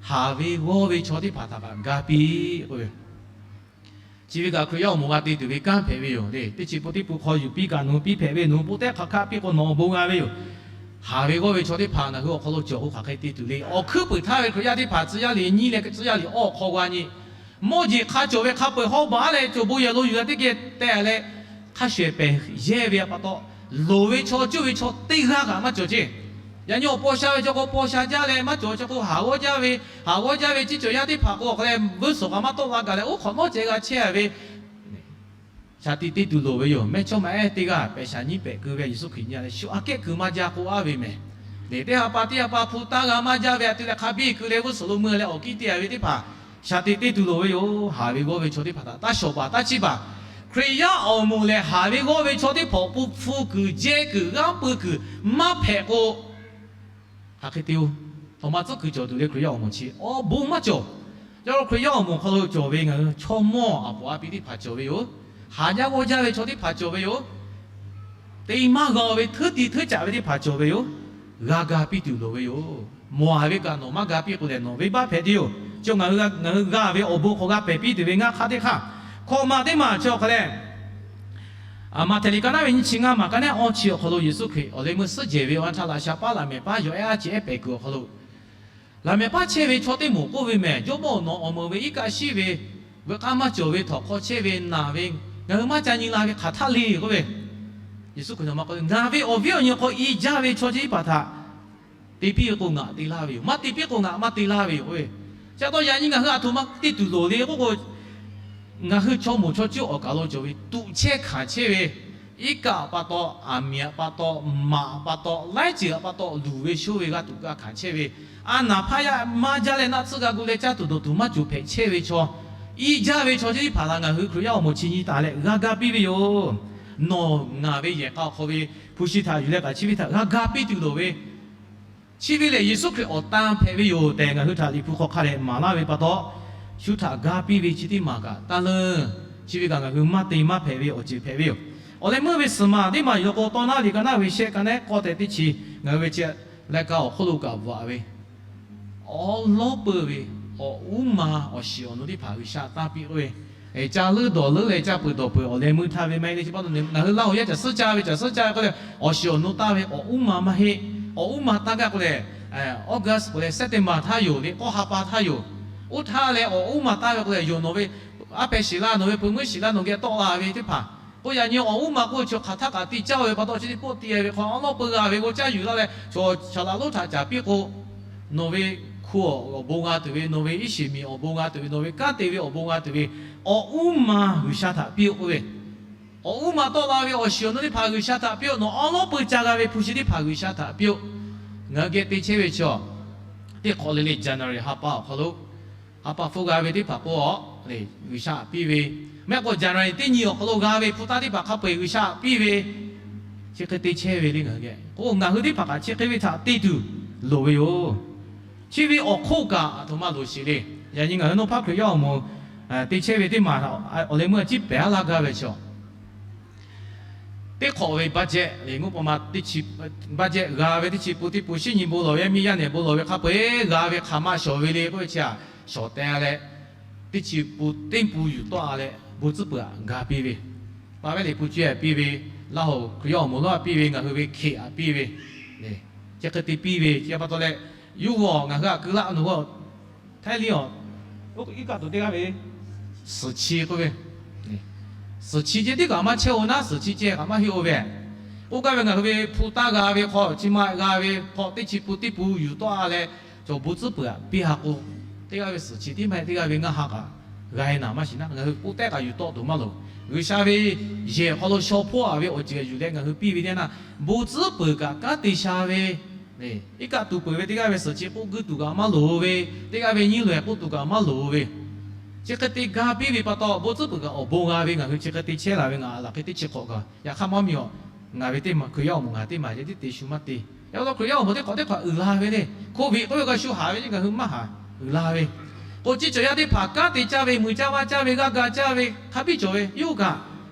Haˍ ve g'awˇ ve chaw teˇ hpaˍ htaꞈ kaꞈ ga piˇ k'oˆ ve, chi ve kaꞈ Hkriꞈ yaˇ awˬ moˍ g'a te tuˬ ve kanˉ hpehꞈ ve yoˬ le. Teˇ chi pun teˇ pun hk'aw yuˬ piˇ kaꞈ nawˬ hui piˇ hpehꞈ ve, nawˬ hui pon tehˉ hk'aˬ hkaˆ piˇ k'o nawˬ awˬ bon g'a ve yoˬ. Haˍ ve g'awˇ ve chaw teˇ hpaˍ ngaˬ hui awˬ hk'aw lo cawˬ k'o hk'aˬ hk'e te tuˬ le. Awˬ hkuiˉ puiˍ htaˇ ve Hkriꞈ yaˇ teˇ hpaˍ tcuh yaˇ liꞈ nyiˇ leh tcuh yaˇ liꞈ awˇ hk'aw g'a nyi, mawˇ jeˬ hk'a cawˬ ve hk'a peu-eˬ hawˉ baˬ leh cawˬ bon yehˬ lo yuˬ la teˇ geh teh leh, hk'a shehˍ pehˍ yehˇ ve pa taw, loˍ ve chaw cuˇ ve chaw teˇ g'aˇ kaꞈ maˇ cawˬ ce. Yaꞈ nyi awˬ paw sha ve chaw k'o paw sha jaˇ leh maˇ cawˬ chaw k'o, haˍ g'awˇ jaˇ ve, haˍ g'awˇ jaˇ ve ciˇ cawˬ yaˇ teˇ hpaˍ k'o, awˬ hk'a leh vuiˇ suhˍ k'a maˇ tawˆ la gaˬ leh oˉ hk'awꞈ nawˉ ceh g'a chehˇ a ve, shaˍ tiꞈ te tuˬ loˍ ve yoˬ. Mehˇchawˇma ehˉ teˇ g'aˇ pehꞈ shaˍ nyiˉ pehꞈ keu ve Yeˍsuˆ Hkriꞈ nyi a leh shu aꞈ kehˉ keu maˇ jaˇ k'oˆ a ve mehˬ. Teˇ ha pa teˇ ha pa hpu taˇ g'a maˇ jaˇ ve a te leh hk'a biˇ keu leh g'uˇ suhˍ lo mui leh awˬ kiˇ te a ve teˇ hpaˍ, shaˍ tiꞈ te tuˬ loˍ ve yoˬ. Haˍ ve g'awˇ ve chaw teˇ hpaˍ htaꞈ taˇ shawˍ baˬ taˇ chiˇ baˬ. Hkriꞈ yaˇ awˬ moˍ lehˬ, haˍ ve g'awˇ ve chaw teˇ hpaˍ awˬ pon hpu kuiˬ jehˇ kuiˬ g'aˇ peu kuiˬ maˇ hpehꞈ k'o, hk'aˬ hk'e te-o. Htaꞈ ma tcuhˉ kuiˬ cawˬ tuˬ le. Hkriꞈ yaˇ awˬ moˍ chi awˬ bon maˇ cawˬ. Ca lo Hkriꞈ yaˇ awˬ moˍ hk'aw lo cawˬ ve ngaˬ hui chaw mawˇ aˬ poˍ a pi teˇ hpaˍ cawˬ ve yoˬ. Haˍ jaˇ g'awˇ jaˇ ve chaw teˇ hpaˍ cawˬ ve yoˬ. Te maˇ g'a ve htuˉ ti htuˉ caꞈ ve teˇ hpaˍ cawˬ ve yoˬ. G'a ga piˇ tuˬ loˍ ve yoˬ. Mawˬ a ve kaꞈ nawˬ maˇ ga piˇ k'o lehˬ, nawˬ venˇbaˆ hpehꞈ te yoˬ. Chi ngaˬ hui g'a ve awˬ bon hk'aw g'a pehˬ piˇ tuˬ ve ngaˇ hk'aˇ teˇ hk'aˇ, hkawꞈ ma teˇ maˬ chi awˬ hk'a leh, Maꞈhtehˍ liꞈ ka naˉ ve nyiˇ chi ngaˇ maˬ ka naˉ awˇ chi awˬ hk'aw lo Yeˍsuˆ Hkriꞈ awˬ leh meuˇ suhˉ jehˬ ve awˬ ha htaˇ laꞈ sha paˉ laꞈ mehˍ paˉ yawˬ ehˉ a ciˉ ehˉ pehˍ kuiˬ awˬ hk'aw lo, laꞈ mehˍ paˉ chehˇ ve chaw teˇ moˍ k'oˆ ve mehˬ, Jawˇmawˇ-oˬ, nawˬ awˬ meuˍ ve iˉ kaˆ shiˉ ve, veuꞈ k'aˇ maˇ cawˬ ve, htawnˍ hk'aw chehˇ ve, naˬ ve, ngaˬ hui maˇ ca nyi la ve hk'aˬ htaˇ le k'oˆ ve, Yeˍsuˆ Hkriꞈ nawˬ ma k'oˆ ve, Ngaˬ ve awˬ viˉ awˬ nyi hk'aw i jaˇ ve chaw chi teˇ hpaˍ htaꞈ te piˇ ve k'o ngaˬ te laˇ ve yoˬ. Maˇ te piˇ k'o ngaˬ maˇ te laˇ ve yoˬ k'oˆ ve. Chi pa taw yaꞈ nyi ngaˬ hui aˬ htoꞈ ma te tuˬ loˍ le k'oˆ k'o, ngaˬ hui chaw moˍ chaw cuˇ awˬ kaˬ lo cawˬ ve tuꞈ chehˇ hkanˍ chehˇ ve, iˉ kaˆ pa taw, aˬ miˍ pa taw, maꞈ pa taw, laiˉ ceuˬ pa taw luˬ ve shoˇ ve g'a tuꞈ g'a hkanˍ chehˇ ve, a naˍ hpaˇ yaˇ maˇ jaˇ leh naˆ tsuhˇ g'a gu leh caˇ tuˬ dawˬ tuˬ maˇ cawˬ hpehꞈ chehˇ ve chaw, i jaˇ ve chaw chi teˇ hpaˍ htaꞈ ngaˬ hui Hkriꞈ yaˇ awˬ moˍ chi nyi taˍ leh g'a ga piˇ ve yoˬ. Nawˬ ngaˬ ve yehˬ k'a awˬ hk'aw ve hpu shi htaꞈ yuˬ leh kaꞈ chi ve htaꞈ g'a ga piˇ tuˬ loˍ ve, chi ve lehˬ Yeˍsuˆ Hkriꞈ awˬ tan hpehꞈ ve yoˬ tehꞈ ngaˬ hui htaꞈ Liꞈ hpu hk'aw hk'a dehꞈ maˍ laˇ ve pa taw, shu htaꞈ ga piˇ ve chi teˇ maˬ kaꞈ taˇ leuˇ. Chi ve kaꞈ ngaˬ hui maˇ te maˇ hpehꞈ ve awˬ ceuˬ hpehꞈ ve yoˬ. Awˬ leh meuˇ ve suhˍ maˬ teˇ maˬ yoˬ k'o, Tawˇ naˉ liꞈ ka naˉ ve shehˆ ka naˉ k'awˇ tehꞈ teˇ chi ngaˬ hui ve chi leh ka awˬ hk'oˆ lo kaꞈ bvuhꞈ a ve, awˉ lawˉ peuˇ ve awˬ uˉ ma awˬ shiˍ awˬ nu teˇ hpaˍ G'uiˬsha taˇ piˇ k'oˆ ve, ca leuˉ dawˬ leuˉ leh ca peuˬ dawˬ peuˬ awˬ leh meuˇ htaˇ ve maˇ heˆ le. Chi pa taw ngaˬ hui Laˇ huˍ yaˇ caˬ suhˉ caˇ ve caˬ suhˉ caˇ ve k'oˆ leh awˬ shiˍ awˬ nu taˇ ve awˬ uˉ ma maˇ heˆ. Awˬ uˉ ma taˇ gaˇ k'o lehˬ, August k'o leh September htaˇ yoˬ le, k'awˇ ha pa htaˇ yoˬ. Oˇ htaˇ leh awˬ uˉ ma taˇ ve k'o lehˬ, yonˍ nawˬ ve a hpehꞈ shiˍ la, nawˬ ve peu meuˇ shiˍ la, nawˬ geh tawˆ la ve teˇ hpaˍ k'o, yaꞈ nyi awˬ uˉ ma k'oˆ ve chi hk'aˬ htaˇ kaꞈ te caˇ ve pa taw chi teˇ pawˆ te ve hk'aw awˉ lawˉ peuˇ g'a ve k'o, caˇ yuˬ laˇ leh chaw shaˍ laꞈ lonˉ htaꞈ caˍ piˇ k'o, nawˬ ve hko awˬ bon g'a tuˬ ve, nawˬ ve iˉ shiˍ miˬ awˬ bon g'a tuˬ ve, nawˬ ve kanˉ te ve awˬ bon g'a tuˬ ve, awˬ uˉ ma G'uiˬsha htaꞈ piˇ-oˆ k'oˆ ve, awˬ uˉ ma tawˆ la ve awˬ shiˍ awˬ nu teˇ hpaˍ G'uiˬsha htaꞈ piˇ-oˆ. Nawˬ awˉ lawˉ peuˇ ca g'a ve hpu shi teˇ hpaˍ G'uiˬsha htaꞈ piˇ-oˆ. Ngaˬ hui geh te chehˇ ve chi, teˇ hk'awꞈ le le January ha pa awˬ hk'aw lo, ha pa hpfuhˇ g'a ve teˇ hpaˍ k'o, G'uiˬsha piˇ ve, maˇ heˆ k'o January teˇ nyi awˬ hk'aw lo g'a ve hpu taˇ teˇ hpaˍ hk'a peu-eˬ G'uiˬsha piˇ ve, chi hk'e te chehˇ ve le ngaˬ hui geh k'o, ngaˬ hui teˇ hpaˍ kaꞈ chi hk'e ve htaꞈ te tuˬ loˍ ve yoˬ. Chi ve awˬ hk'oˆ kaꞈ aˬ htoꞈ ma loˍ sheˍ le. Yaꞈ nyi ngaˬ hui nawˬ hpaˇ Hkriꞈ yaˇ awˬ moˍ te chehˇ ve teˇ maˬ awˬ leh meuˇ a ciˉ pehˬ a laˇ gaˇ ve chi, teˇ hk'awꞈ ve budget le, mvuhˇ pa ma teˇ chi, budget g'a ve teˇ chi pun teˇ pun shinˉ nyi bon lawˬ ve, miˇ yaˇ nehˬ bon lawˬ ve hk'a peu-eˬ g'a ve hk'aˬ ma shawˍ ve le k'oˆ ve chi a, shawˍ teh leh, teˇ chi pun teˇ pun yuˬ tawˆ a leh bon tcuhˉ peuˬ htaꞈ ga piˇ ve, pa vehˉ le pun cuˇ a piˇ ve, Laˇ hoˍ Hkriꞈ yaˇ awˬ moˍ lonˉ a piˇ ve, ngaˬ hui ve hkeꞈ a piˇ ve, chi hk'e te piˇ ve chi pa taw leh, yawˇ hui ngaˬ hui htaꞈ keu laˇ nawˬ hui Htaiˇ liˇ awˬ, iˉ kaˆ tuˬ teˇ g'aˇ ve, suhˍ chi k'oˆ ve, suhˍ chi ceh tiˉ kaꞈ maˇ chehˇ-oˬ naˉ, suhˍ chi ceh kaꞈ maˇ heˆ-oˬ ve, k'oˆ gaˇ ve ngaˬ hui ve hpu taˇ g'a ve hk'aw, chi ma g'a ve hk'aw, teˇ chi pun teˇ pun yuˬ tawˆ a leh, cawˬ bon tcuhˉ peuˬ htaꞈ piˇ ha k'o, teˇ g'aˇ ve suhˍ chi tiˉ maˇ heˆ, teˇ g'aˇ ve ngaˇ ha kaꞈ g'a e naˍ maˇ shiˍ naˉ, ngaˬ hui k'oˆ tehˉ kaꞈ yuˬ tawˆ tuˬ maˇ loˍ. G'uiˬsha ve yehˬ hk'aw lo shaw hpoˆ a ve awˬ ceuˬ yuˬ leh ngaˬ hui piˇ ve teˇ yanˇ, bon tcuhˉ peuˬ kaꞈ kanˉ te sha ve iˉ kaˆ tuˬ peuˬ ve teˇ g'aˇ ve suhˍ chi k'oˆ guiˇ tuˬ kaꞈ maˇ loˍ ve, teˇ g'aˇ ve nyiˇ loꞈ k'oˆ tuˬ kaꞈ maˇ loˍ ve, chi hk'e te ga piˇ ve pa taw, bon tcuhˉ peuˬ kaꞈ awˬ bon g'a ve ngaˬ hui chi hk'e te chehˇ la ve ngaˬ laˬ hk'e teˇ chi hk'awꞈ kaꞈ yaꞈ hk'aˇ maˇ miˬ awˬ, ngaˬ ve teˇ maˬ Hkriꞈ yaˇ awˬ moˍ ngaˬ teˇ maˬ yehˬ tiˉ te shu maˇ te. Yaꞈ hk'aˇ Hkriꞈ yaˇ awˬ moˍ teˇ hk'awꞈ teˇ hk'awꞈ uiˍ la ve le, hk'oˆ ve k'oˆ ve kaꞈ shu haˍ ve le, ngaˬ hui maˇ haˍ, uiˍ la ve. K'o chi cawˬ yaˇ teˇ hpaˍ kanˉ te caˇ ve, muiˬ caˇ vaˇ caˇ ve, g'aˇ ga caˇ ve, hk'a biˇ cawˬ ve, yawˇ hui kaꞈ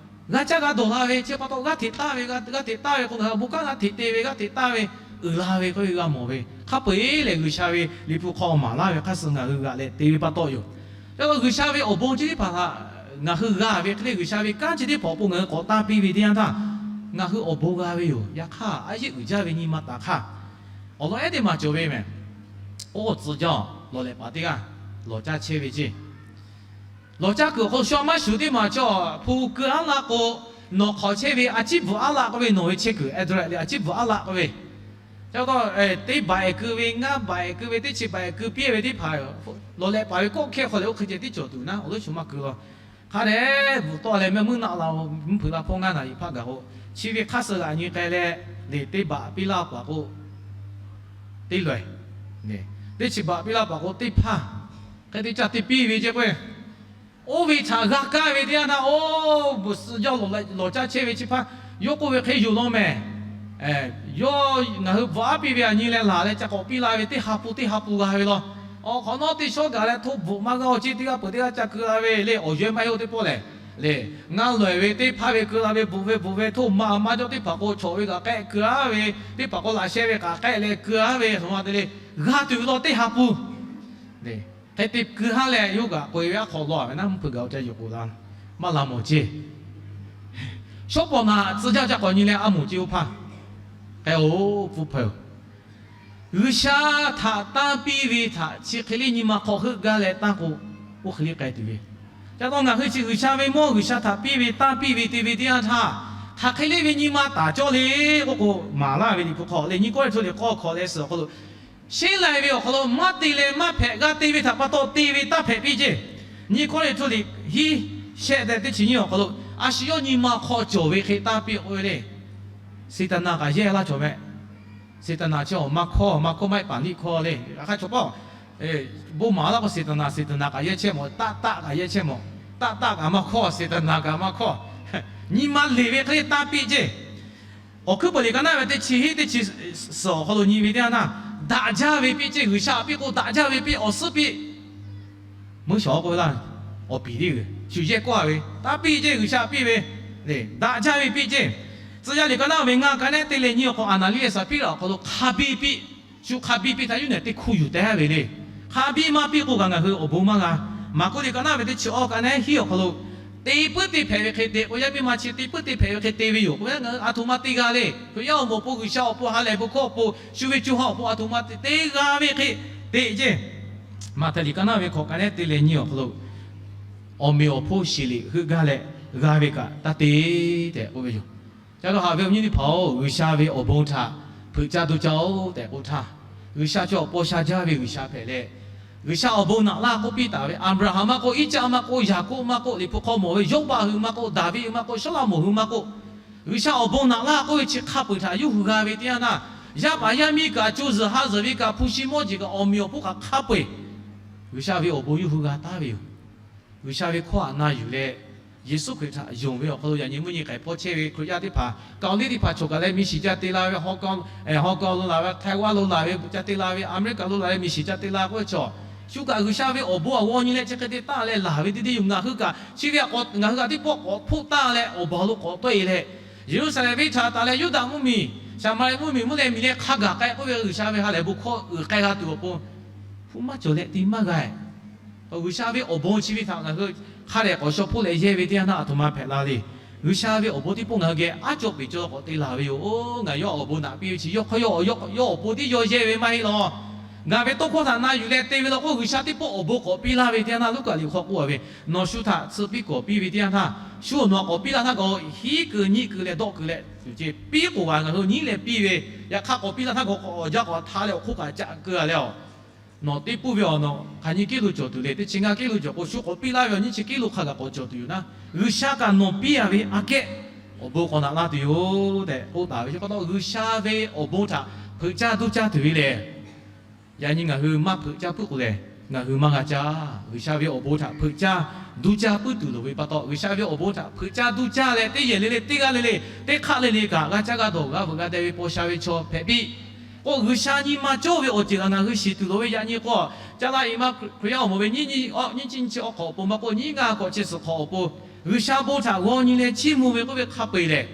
g'a caˇ g'a dawˬ la ve chi pa taw, g'aˇ hteꞈ taˍ ve, g'a hteꞈ taˍ ve k'o, ngaˬ hui bon kanˉ g'a hteꞈ te ve, g'aˇ hteꞈ taˍ ve, uiˍ la ve k'oˆ ve g'a mawˬ ve. Hk'a peu-eˬ lehˬ G'uiˬsha ve Liꞈ hpu hk'aw maˍ laˇ ve hk'aˇ suh ngaˬ hui g'aꞈ leh te ve pa taw yoˬ. Ca la G'uiˬsha ve awˬ bon chi teˇ hpaˍ htaꞈ ngaˬ hui g'a ve hk'e le, G'uiˬsha ve kanˉ chi teˇ hpaˍ awˬ pon ngaˬ hui k'awꞈ tanˇ piˇ ve teˇ yanˇ htaˇ, ngaˬ hui awˬ bon g'a ve yoˬ. Yaꞈ hk'aˇ a yeˆ uiˍ jaˇ ve nyi ma taˍ hk'aˇ, awˬ lawn ehˉ teˇ maˬ cawˬ ve mehˬ. Oˇ tcuh jaˇ lawˬ lehꞈ paˍ teˇ g'aˇ lawˬ caˇ chehˇ ve ceˇ. Lawˬ caˇ kuiˬ awˬ hk'aw lo shu a maˇ shuˍ teˇ maˬ chaw hpu keu aˉ laˇ k'o, nawˬ hk'awꞈ chehˇ ve a ciˉ bvuhꞈ aˉ laˇ k'oˆ ve, nawˬ ve chehˇ kuiˬ address le a ciˉ bvuhꞈ aˉ laˇ k'oˆ ve, ca taw teˇ baꞈ ehˍ keu ve, ngaˇ baꞈ ehˍ keu ve, teˇ chi baꞈ ehˍ keu piˇ ve teˇ hpaˍ, lawˬ lehꞈ paˍ ve kawˆ hkehˇ hk'aw lehˬ oˇ hk'e ceh tiˉ cawˬ tuˬ naˉ, awˬ leuˉ shu maˇ keu la. Hk'a dehꞈ bvuhꞈ tawˆ leh mehˆ muiˉ naˆ la, mvuhˇ hpeuꞈ la hpawˇ ngaˇ naˍ riˍ hpaˆ gaˬ k'o, chi ve hk'aˇ suh g'aꞈ nyi k'ai leh, leˬ teˇ baꞈ piˇ laˇ paˍ k'o, teˇ lawehˬ, teˇ chi baꞈ piˇ laˇ paˍ k'o teˇ hpaˇ, hk'e te caˇ te piˇ ve ceˇ k'o, oˇ ve htaꞈ g'a kaˇ ve teˇ yanˇ htaˇ, oˇ bvuhꞈ suh jaˇ lawˬ caˇ chehˇ ve chi hpaˇ, yawˇ k'oˆ ve hk'e yoˬ law mehˬ. Yawˇ ngaˬ hui bvuhꞈ aˉ piˇ ve aꞈ nyi leh laˬ leh ca k'awꞈ piˇ la ve teˇ ha pun teˇ ha pun g'a ve law. Awˬ hk'awꞈ nawˉ teˇ shawˉ gaˬ leh htoˆ bvuhꞈ maˇ g'aˇ awˬ ceˇ, teˇ g'aˇ peuˬ teˇ g'aˇ ca keu la ve le, awˬ yaweh maˇ heˆ oˇ teˇ pawˆ lehˬ. Le, ngaˇ lawehˬ ve teˇ hpaˇ ve keu la ve, bvuhꞈ ve bvuhꞈ ve htoˆ maˇ maˇ jawˇ teˇ hpaˍ k'o, chawꞈ ve kaꞈ k'ehˆ keu aˉ ve, teˇ hpaˍ k'o laꞈ sheh ve kaꞈ k'ehˆ leh keu aˉ ve, a htoꞈ ma te le, g'a tuˬ ve law teˇ ha pun. Hk'e te keu haˉ leh yawˇ kaꞈ k'oꞈ-e ve aˉ hk'aw law ve naˉ, mvuhˇ hpeuꞈ gaˬ awˬ ca yoˬ k'oˍ la, maˇ la mawˬ ceˇ. Shawˉ pawˍ naꞈ tcuh jaˇ ca k'awꞈ nyi leh a moˍ ceˇ oˇ hpaˇ. K'ai-oˬ, pfuhˇ hpehꞈ-oˬ. G'uiˬsha htaꞈ tanˇ piˇ ve htaꞈ chi hk'e le nyi ma hk'aw heuˆ gaˇ leh tanˇ k'o, oˇ hk'e le k'ai tuˬ ve. Ca taw ngaˬ hui chi G'uiˬsha ve mawˇ G'uiˬsha htaꞈ piˇ ve tanˇ piˇ ve te ve teˇ yanˇ htaˇ, hk'aˬ hk'e le ve nyi ma taˍ cawˇ le k'oˆ k'o, maˍ laˇ ve Liꞈ hpu hk'aw lehˬ, Nyiˇ Kawˇrenˍhtuˆ liꞈ k'awˇ hkawꞈ leh suhˍ awˬ hk'aw lo, sheˉ lai ve awˬ hk'aw lo maˇ te leh maˇ hpehꞈ, g'a te ve htaꞈ pa taw te ve taˇ hpehꞈ piˇ ceˇ. Nyiˇ Kawˇrenˍhtuˆ liꞈ hiˉ shehˆ tehꞈ teˇ chi nyiˇ awˬ hk'aw lo, a shu yawˇ nyi ma hk'aw cawˬ ve hk'e tanˇ piˇ k'oˆ ve le. Seˍtaˍnaˍ kaꞈ yehˇ laˇ cawˬ meh. Seˍtaˍnaˍ chi awˬ ma hkawˇ, ma hkawˇ maˇ heˆ paˍ liˇ hkawˇ le. Hk'a chaw paw bon maˍ laˇ k'o, Seˍtaˍnaˍ, Seˍtaˍnaˍ kaꞈ yehˇ chehˇ mawˬ, taˆ taˆ kaꞈ yehˇ chehˇ mawˬ, taˆ taˆ kaꞈ maˇ hkawˇ, Seˍtaˍnaˍ kaꞈ maˇ hkawˇ. Nyi ma leˬ ve hk'e le tanˇ piˇ ceˇ. Awˬ hkuiˉ peuˬ liꞈ ka naˉ ve teˇ chi hiˉ teˇ chi suhˍ awˬ hk'aw lo nyi ve teˇ yanˇ htaˇ, daꞈ jaˇ ve piˇ ceˇ. G'uiˬsha piˇ k'o daꞈ jaˇ ve piˇ, awˬ suhˉ piˇ. Meuˇ shawˍ k'oˆ ve laˇ, awˬ piˍ tiˉ g'uiˬ shu yehˇ k'oˆ a ve, tanˇ piˇ ceˇ, G'uiˬsha piˇ ve, daꞈ jaˇ ve piˇ ceˇ. Tcuh yaˇ liꞈ ka naˉ ve ngaˇ ka nehˉ te leh nyi awˬ hk'aw, Aˍnaˍliˇ Saˍhpiˇraꞈ awˬ hk'aw lo hk'a biˇ piˇ, shu hk'a biˇ piˇ htaꞈ yuˬ nehˬ teˇ hkuˇ yuˬ teh ve le. Hk'a biˇ maˇ piˇ k'o kaꞈ ngaˬ hui awˬ bon maˇ g'a. Maˍkuˆ liꞈ ka naˉ ve teˇ chi awˇ ka nehˉ hiˉ awˬ hk'aw lo, te puiˉ te hpehꞈ ve hk'e te k'o, yaˇ miˇ ma chi te puiˉ te hpehꞈ ve hk'e te ve yoˬ k'o, ngaˬ hui a htoꞈ ma te g'a le. Hkriꞈ yaˇ awˬ moˍ awˬ pon, G'uiˬsha awˬ pon, ha lehˬ bon hkawˇ awˬ pon, shu ve co ha awˬ pon a htoꞈ ma te te g'a ve hk'e te ceˇ. Maꞈhtehˍ liꞈ ka naˉ ve hkawꞈ ka nehˉ te leh nyi awˬ hk'aw lo, awˬ meꞈ awˬ hponˇ shiˍ liꞈ heuˆ gaˇ leh g'a ve kaꞈ taˇ te tehꞈ k'oˆ ve yoˬ. Ca dawˇ haꞈ ve awˬ nyi teˇ hpaˍ-oˬ, G'uiˬsha ve awˬ bon htaꞈ hpeuꞈ caˇ duˇ caˇ-oˆ tehꞈ k'oˆ htaˇ, G'uiˬsha chi awˬ paw sha jaˇ ve G'uiˬsha hpehꞈ leh, G'uiˬsha awˬ bon naꞈ laˇ k'oˆ piˇ taˍ ve Aˍbraˍhanˍ maˇ k'oˆ, Iˉcaˆ maˇ k'oˆ, Yaˍkoˆ maˇ k'oˆ, Liꞈ hpu hk'aw mawˬ ve Yawˇbaˆ hui maˇ k'oˆ, Daˍviˆ hui maˇ k'oˆ, Sawˉlaꞈmonˍ hui maˇ k'oˆ, G'uiˬsha awˬ bon naꞈ laˇ k'oˆ ve chi hk'a peuˬ htaꞈ yawˇ hui g'a ve teˇ yanˇ htaˇ, Yaˇ paˍ yaˇ miˇ kaꞈ, co zuhˬ ha zuhˬ ve kaꞈ, hpu shi mawˇ jeˬ kaꞈ, awˬ meꞈ awˬ hponˇ hk'aˬ hk'a peu-eˬ G'uiˬsha ve awˬ bon yawˇ hui g'a taˍ ve yoˬ. G'uiˬsha ve hkawˇ htaꞈ na yuˬ leh, Yeˍsuˆ Hkriꞈ htaꞈ yonˍ ve awˬ hk'aw lo yaꞈ nyi mvuhˇ nyi k'ai hpawˇ chehˇ ve Hkriꞈ yaˇ teˇ hpaˍ, kaoˍ liˇ teˇ hpaˍ chaw kaꞈ leh mi shiˍ ca te la ve, Hong Kong lo laˬ ve, Taiwan lo laˬ ve ca te la ve, America lo laˬ ve mi shiˍ ca te la k'oˆ ve chaw, shu kaꞈ G'uiˬsha ve awˬ bon awˬ g'aw nyi leh chi hk'e te taˍ leh laˬ ve teˇ deˇ yoˬ. Ngaˬ hui kaꞈ chi ve k'awꞈ, ngaˬ hui kaꞈ teˇ pawˆ k'awꞈ hpoˆ taˍ leh awˬ baˬ lo k'awꞈ tawˆ-e leh, Yeˍruˆsaˍlehnˍ venˇ htaꞈ taˍ leh Yuˇdaꞈ mvuhˇmiˬ, Saˍmaˍriˍ mvuhˇmiˬ, mvuhˇ leh miˬ leh hk'a gaˬ k'ai k'oˆ ve G'uiˬsha ve ha lehˬ bon hkawˇ uiˍ k'ai g'a tuˬ awˬ pon, hpu maˇ cawˬ leh te maˇ g'a-e. G'uiˬsha ve awˬ bon chi ve htaꞈ ngaˬ hui hk'a dehꞈ k'awꞈ shaw hpoˆ leh yehˇ ve teˇ yanˇ htaˇ, aˬ htoꞈ ma hpehꞈ la le. G'uiˬsha ve awˬ bon teˇ pawˆ ngaˬ hui geh aˉ cawˇ peˍ cawˇ k'awꞈ te laˬ ve yoˬ. Oˬ, ngaˬ yawˇ awˬ bon naꞈ piˇ ve chi yawˇ hk'aw yawˇ, yawˇ awˬ pon tiˉ yawˇ yehˇ ve maˇ heˆ law. Ngaˬ ve tawˇ hkawˇ htaꞈ na yuˬ leh te ve law k'o, G'uiˬsha teˇ pawˆ awˬ bon k'awꞈ piˇ laˇ ve teˇ yanˇ htaˇ, Luˉkaꞈ liꞈ hk'aw k'oˆ-a ve, nawˬ shu htaꞈ tsuhꞈ piˇ kawˍ piˇ ve teˇ yanˇ htaˇ, shu awˬ nawˬ k'awꞈ piˇ laˇ htaˇ kaꞈ, hiˉ keu nyiˇ keu leh dawˆ keu leh, piˇ k'oˍ g'a ngaˬ hui nyiˉ leh piˇ ve, yaꞈ hk'aˇ k'awꞈ piˇ laˇ htaˇ kaꞈ, k'awꞈ jaˇ k'awꞈ hta leh awˬ hk'oˆ kaꞈ caꞈ keu-a leh, awˬ nawˬ teˇ puˇ ve awˬ nawˬ hk'aˬ nyi kiˉ lo cawˬ tuˬ le, teˇ chi ngaˇ kiˉ lo cawˬ k'o, shu k'awꞈ piˇ laˇ ve awˬ nyiˇ chi kiˉ lo hk'a gaˬ k'awꞈ cawˬ tuˬ yoˬ naˉ. G'uiˬsha kaꞈ nawˬ piˇ-a ve aꞈ kehˉ awˬ bon k'awꞈ naꞈ laˇ tuˬ yoˬ tehꞈ k'oˆ taˍ ve. Chi pa taw G'uiˬsha ve awˬ bon htaꞈ hpeuꞈ caˇ duˇ caˇ tuˬ ve lehˬ, yaꞈ nyi ngaˬ hui maˇ hpeuꞈ caˇ puiˉ k'o lehˬ, ngaˬ hui maˇ g'a caˇ. G'uiˬsha ve awˬ bon htaꞈ hpeuꞈ caˇ duˇ caˇ puiˉ tuˬ loˍ ve pa taw, G'uiˬsha ve awˬ bon htaꞈ hpeuꞈ caˇ duˇ caˇ leh, teˇ yehˬ le le, teˇ g'aˇ le le, teˇ hk'aˆ le le kaꞈ g'a caˇ g'a dawˬ g'a veuꞈ g'a deh ve paw sha ve chaw hpehꞈ piˇ k'o, G'uiˬsha nyi ma cawˇ ve awˬ ceuˬ htaꞈ ngaˬ hui shiˍ tuˬ loˍ ve. Yaꞈ nyi k'o, caˇ laˇ-e maˇ Hkriꞈ yaˇ awˬ moˍ ve nyiˇ nyiˇ chi awˬ hk'awꞈ awˬ pon maˇ k'oˆ, nyiˇ ngaˇ k'awꞈ chi suhˍ hk'awꞈ awˬ pon, G'uiˬsha bon htaꞈ g'aw nyi leh chiˇ mvuh ve k'oˆ ve hk'a peu-eˬ lehˬ,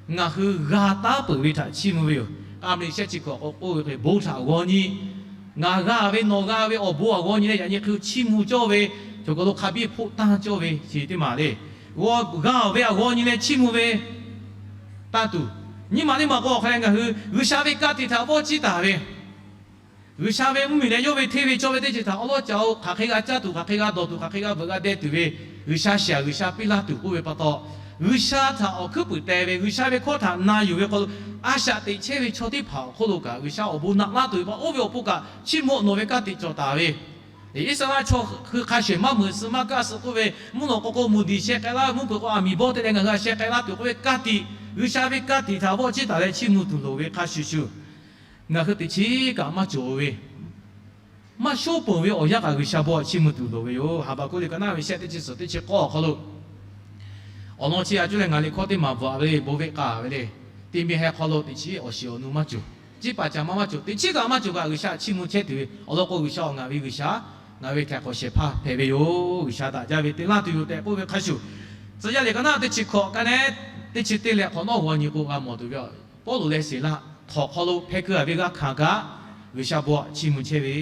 ngaˬ hui g'a taˉ peuˬ ve htaꞈ chiˇ mvuh ve yoˬ. K'a meuꞈ shehˆ chi kuiˬ awˬ k'o k'oˆ ve hk'e, bon htaꞈ g'aw nyi. Ngaˬ g'a ve nawˬ g'a ve awˬ bon htaꞈ g'aw nyi leh yaꞈ nyi hk'e chiˇ mvuh cawˇ ve, cawˬ kaˬ lo hk'a biˇ hpoˆ tanˇ cawˇ ve chi teˇ maˬ le. G'a ve htaꞈ g'aw nyi leh chiˇ mvuh ve taˇ tuˬ, nyiˇ maˬ teˇ maˬ k'o awˬ hk'a leh ngaˬ hui G'uiˬsha ve ka tiꞈ htaꞈ vawˆ ciˇ taˍ ve, G'uiˬsha ve mvuhˇmiˬ leh yawˇ ve hteˇ ve cawˇ ve teˇ ceuˬ htaꞈ awˉ lawˉ ca-o, hk'aˬ hk'e g'a caˇ tuˬ, hk'aˬ hk'e g'a dawˬ tuˬ, hk'aˬ hk'e g'a veuꞈ g'a deh tuˬ ve G'uiˬsha shiˍ-aꞈ G'uiˬsha piˇ laˇ tuˬ k'oˆ ve pa taw, G'uiˬsha htaꞈ awˬ hkuiˉ puiˍ teh ve, G'uiˬsha ve hkawˇ htaꞈ na yuˬ ve hk'aw lo a shaꞈ teꞈ chehˇ ve chaw teˇ hpaˍ awˬ hk'oˆ lo kaꞈ G'uiˬsha awˬ bon naꞈ laˇ tuˬ ve pa oˇ ve awˬ pon kaꞈ chiˇ mvuh nawˬ ve ka tiꞈ cawˬ taˍ ve, Iˉsaˍreˍlaˆ chaw hui hk'a shuˍ maˇ meuꞈ suh maˇ kaˇ suh k'oˆ ve, mvuhˇ naw k'o k'o mvuhˇ diˬ sheh k'ai laˇ ve, mvuhˇ hpeuꞈ k'o aˬ miˍ bawˇ te leh ngaˬ hui a sheh k'ai laˇ tuˬ k'oˆ ve ka tiꞈ, G'uiˬsha ve ka tiꞈ htaꞈ vawˆ ciˇ taˍ leh chiˇ mvuh tuˬ loˍ ve hk'a shuˍ shuˍ, ngaˬ hui teꞈ chiˉ kaꞈ maˇ cawˬ ve, maˇ shonˉ peuˬ ve awˬ yanˇ kaꞈ G'uiˬsha bon htaꞈ chiˇ mvuh tuˬ loˍ ve yoˬ. Haˍbaˍkuˆ liꞈ ka naˉ ve shehˆ teˇ chi suhˍ teˇ chi k'awˇ awˬ hk'aw lo awˬ lawn chi a cuˇ leh ngaˬ liꞈ hkawˇ teˇ maˬ bvuhꞈ-a ve le, bon ve k'a ve le. Teˇ miˬ heh hk'aw lo teꞈ chiˉ awˬ shiˍ awˬ nu maˇ cawˬ, ciˉ paˍ caˍ ma maˇ cawˬ, teꞈ chiˉ kaꞈ maˇ cawˬ kaꞈ G'uiˬsha chiˇ mvuh chehˇ tuˬ ve awˬ lawn k'o, G'uiˬsha-oˬ, ngaˬ ve G'uiˬsha, ngaˬ ve htaiˍ hk'awꞈ shehˍ hpaˇ hpehꞈ ve yoˬ. G'uiˬsha daꞈ jaˇ ve te laˇ tuˬ yoˬ tehꞈ k'oˆ ve hk'a shuˍ, Tcuh yaˇ liꞈ ka naˉ teˇ chi hkawꞈ ka neh teˇ chi teˇ leh hk'awꞈ nawˉ g'aw nyi k'o g'a mawˬ tuˬ ve, Pawˇluꞈ leh Siˍlaˆ htawnˍ hk'aw lo hpeh keu-a ve g'a hkanˍ kaꞈ, G'uiˬsha bon htaꞈ chiˇ mvuh chehˇ ve,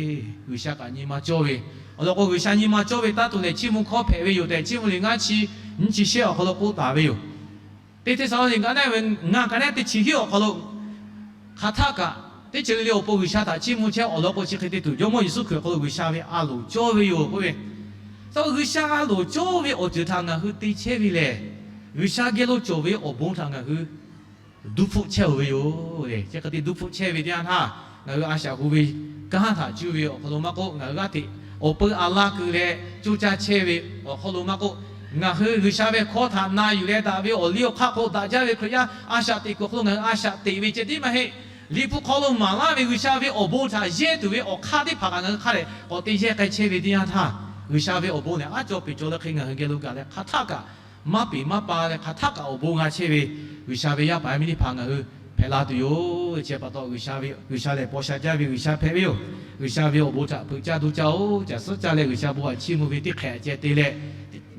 G'uiˬsha kaꞈ nyi ma cawˇ ve, awˬ lawn k'o G'uiˬsha nyi ma cawˇ ve taˇ tuˬ lehˬ chiˇ mvuh hkawˇ hpehꞈ ve yoˬ tehꞈ Chiˇ mvuh liꞈ ngaˇ chi nyiˇ chi shehˆ awˬ hk'aw lo k'oˆ taˍ ve yoˬ. Teˇ Hteˇsaˍlawˇniˆ ka naˉ ve ngaˇ ka neh teˇ chi hiˉ awˬ hk'aw lo hk'aˬ htaˆ kaꞈ teˇ ceuˬ le le awˬ pon G'uiˬsha htaꞈ chiˇ mvuh chehˇ awˬ lawn k'o chi hk'e te tuˬ Jawˇmawˇ Yeˍsuˆ Hkriꞈ awˬ hk'aw lo G'uiˬsha ve a loˍ cawˇ ve yoˬ k'oˆ ve, G'uiˬsha a loˍ cawˇ ve awˬ ceuˬ htaꞈ ngaˬ hui te chehˇ ve lehˬ, G'uiˬsha geh lo cawˬ ve awˬ bon htaꞈ ngaˬ hui duˇ hpfuhˆ chehˇ-oˬ ve yoˬ. Chi hk'e te duˇ hpfuhˆ chehˇ ve teˇ yanˇ htaˇ, ngaˬ hui a shaꞈ hu ve kanˉ htaꞈ cuˇ ve awˬ hk'aw lo maˇ k'oˆ, ngaˬ hui g'aˇ hteꞈ awˬ peu a la keu leh coˇ caˇ chehˇ ve awˬ hk'aw lo maˇ k'oˆ, ngaˬ hui G'uiˬsha ve hkawˇ htaꞈ na yuˬ leh daꞈ ve awˬ liˇ awˬ hk'aˇ hk'aw lo daꞈ jaˇ ve Hkriꞈ yaˇ a shaꞈ teꞈ kuiˬ awˬ hk'aw lo ngaˬ hui a shaꞈ teꞈ ve ceh tiˉ maˇ heˆ. Liꞈ hpu hk'aw lo maˍ laˇ ve G'uiˬsha ve awˬ bon htaꞈ yehˇ tuˬ ve awˬ hk'aˇ teˇ hpaˍ kaꞈ ngaˬ hui hk'a dehꞈ k'awꞈ te yehˇ k'ai chehˇ ve teˇ yanˇ htaˇ, G'uiˬsha ve awˬ bon lehˬ aˉ cawˇ peˍ cawˬ leh hk'e ngaˬ hui geh lo gaˬ leh hk'aˬ htaˆ kaꞈ maˇ peˍ maˇ pa leh hk'aˬ htaˆ kaꞈ awˬ bon g'a chehˇ ve G'uiˬsha ve yaˇ paˍ yaˇ miˇ teˇ hpaˍ ngaˬ hui hpehꞈ la tuˬ yoˬ. Chi pa taw G'uiˬsha ve, G'uiˬsha lehˬ paw sha jaˇ ve G'uiˬsha hpehꞈ ve yoˬ. G'uiˬsha ve awˬ bon htaꞈ hpeuꞈ caˇ duˇ caˇ-oˬ, caˬ suhˉ caˇ leh G'uiˬsha bon htaꞈ chiˇ mvuh ve teˇ hk'e ceh te leh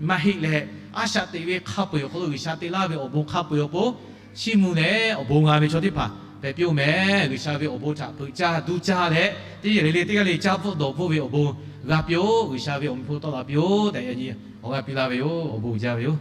maˇ heˆ leh, a shaꞈ teꞈ ve hk'a peu-eˬ awˬ hk'aw lo G'uiˬsha te laˇ ve awˬ bon hk'a peu-eˬ awˬ pon chiˇ mvuh leh awˬ bon g'a ve chaw teˇ hpaˍ hpehꞈ piˇ-oˬ meh. G'uiˬsha ve awˬ bon htaꞈ hpeuꞈ caˇ duˇ caˇ leh teˇ yehˬ le le teˇ g'aˇ le caˇ bvuhˆ dawˬ bvuhˆ ve awˬ bon g'a piˇ-oˬ. G'uiˬsha ve awˬ meh hpu tawˆ la piˇ-oˬ tehꞈ yaꞈ nyi awˬ g'aˇ piˇ laˇ ve yoˬ. Awˬ bon uiˍ jaˇ ve yoˬ.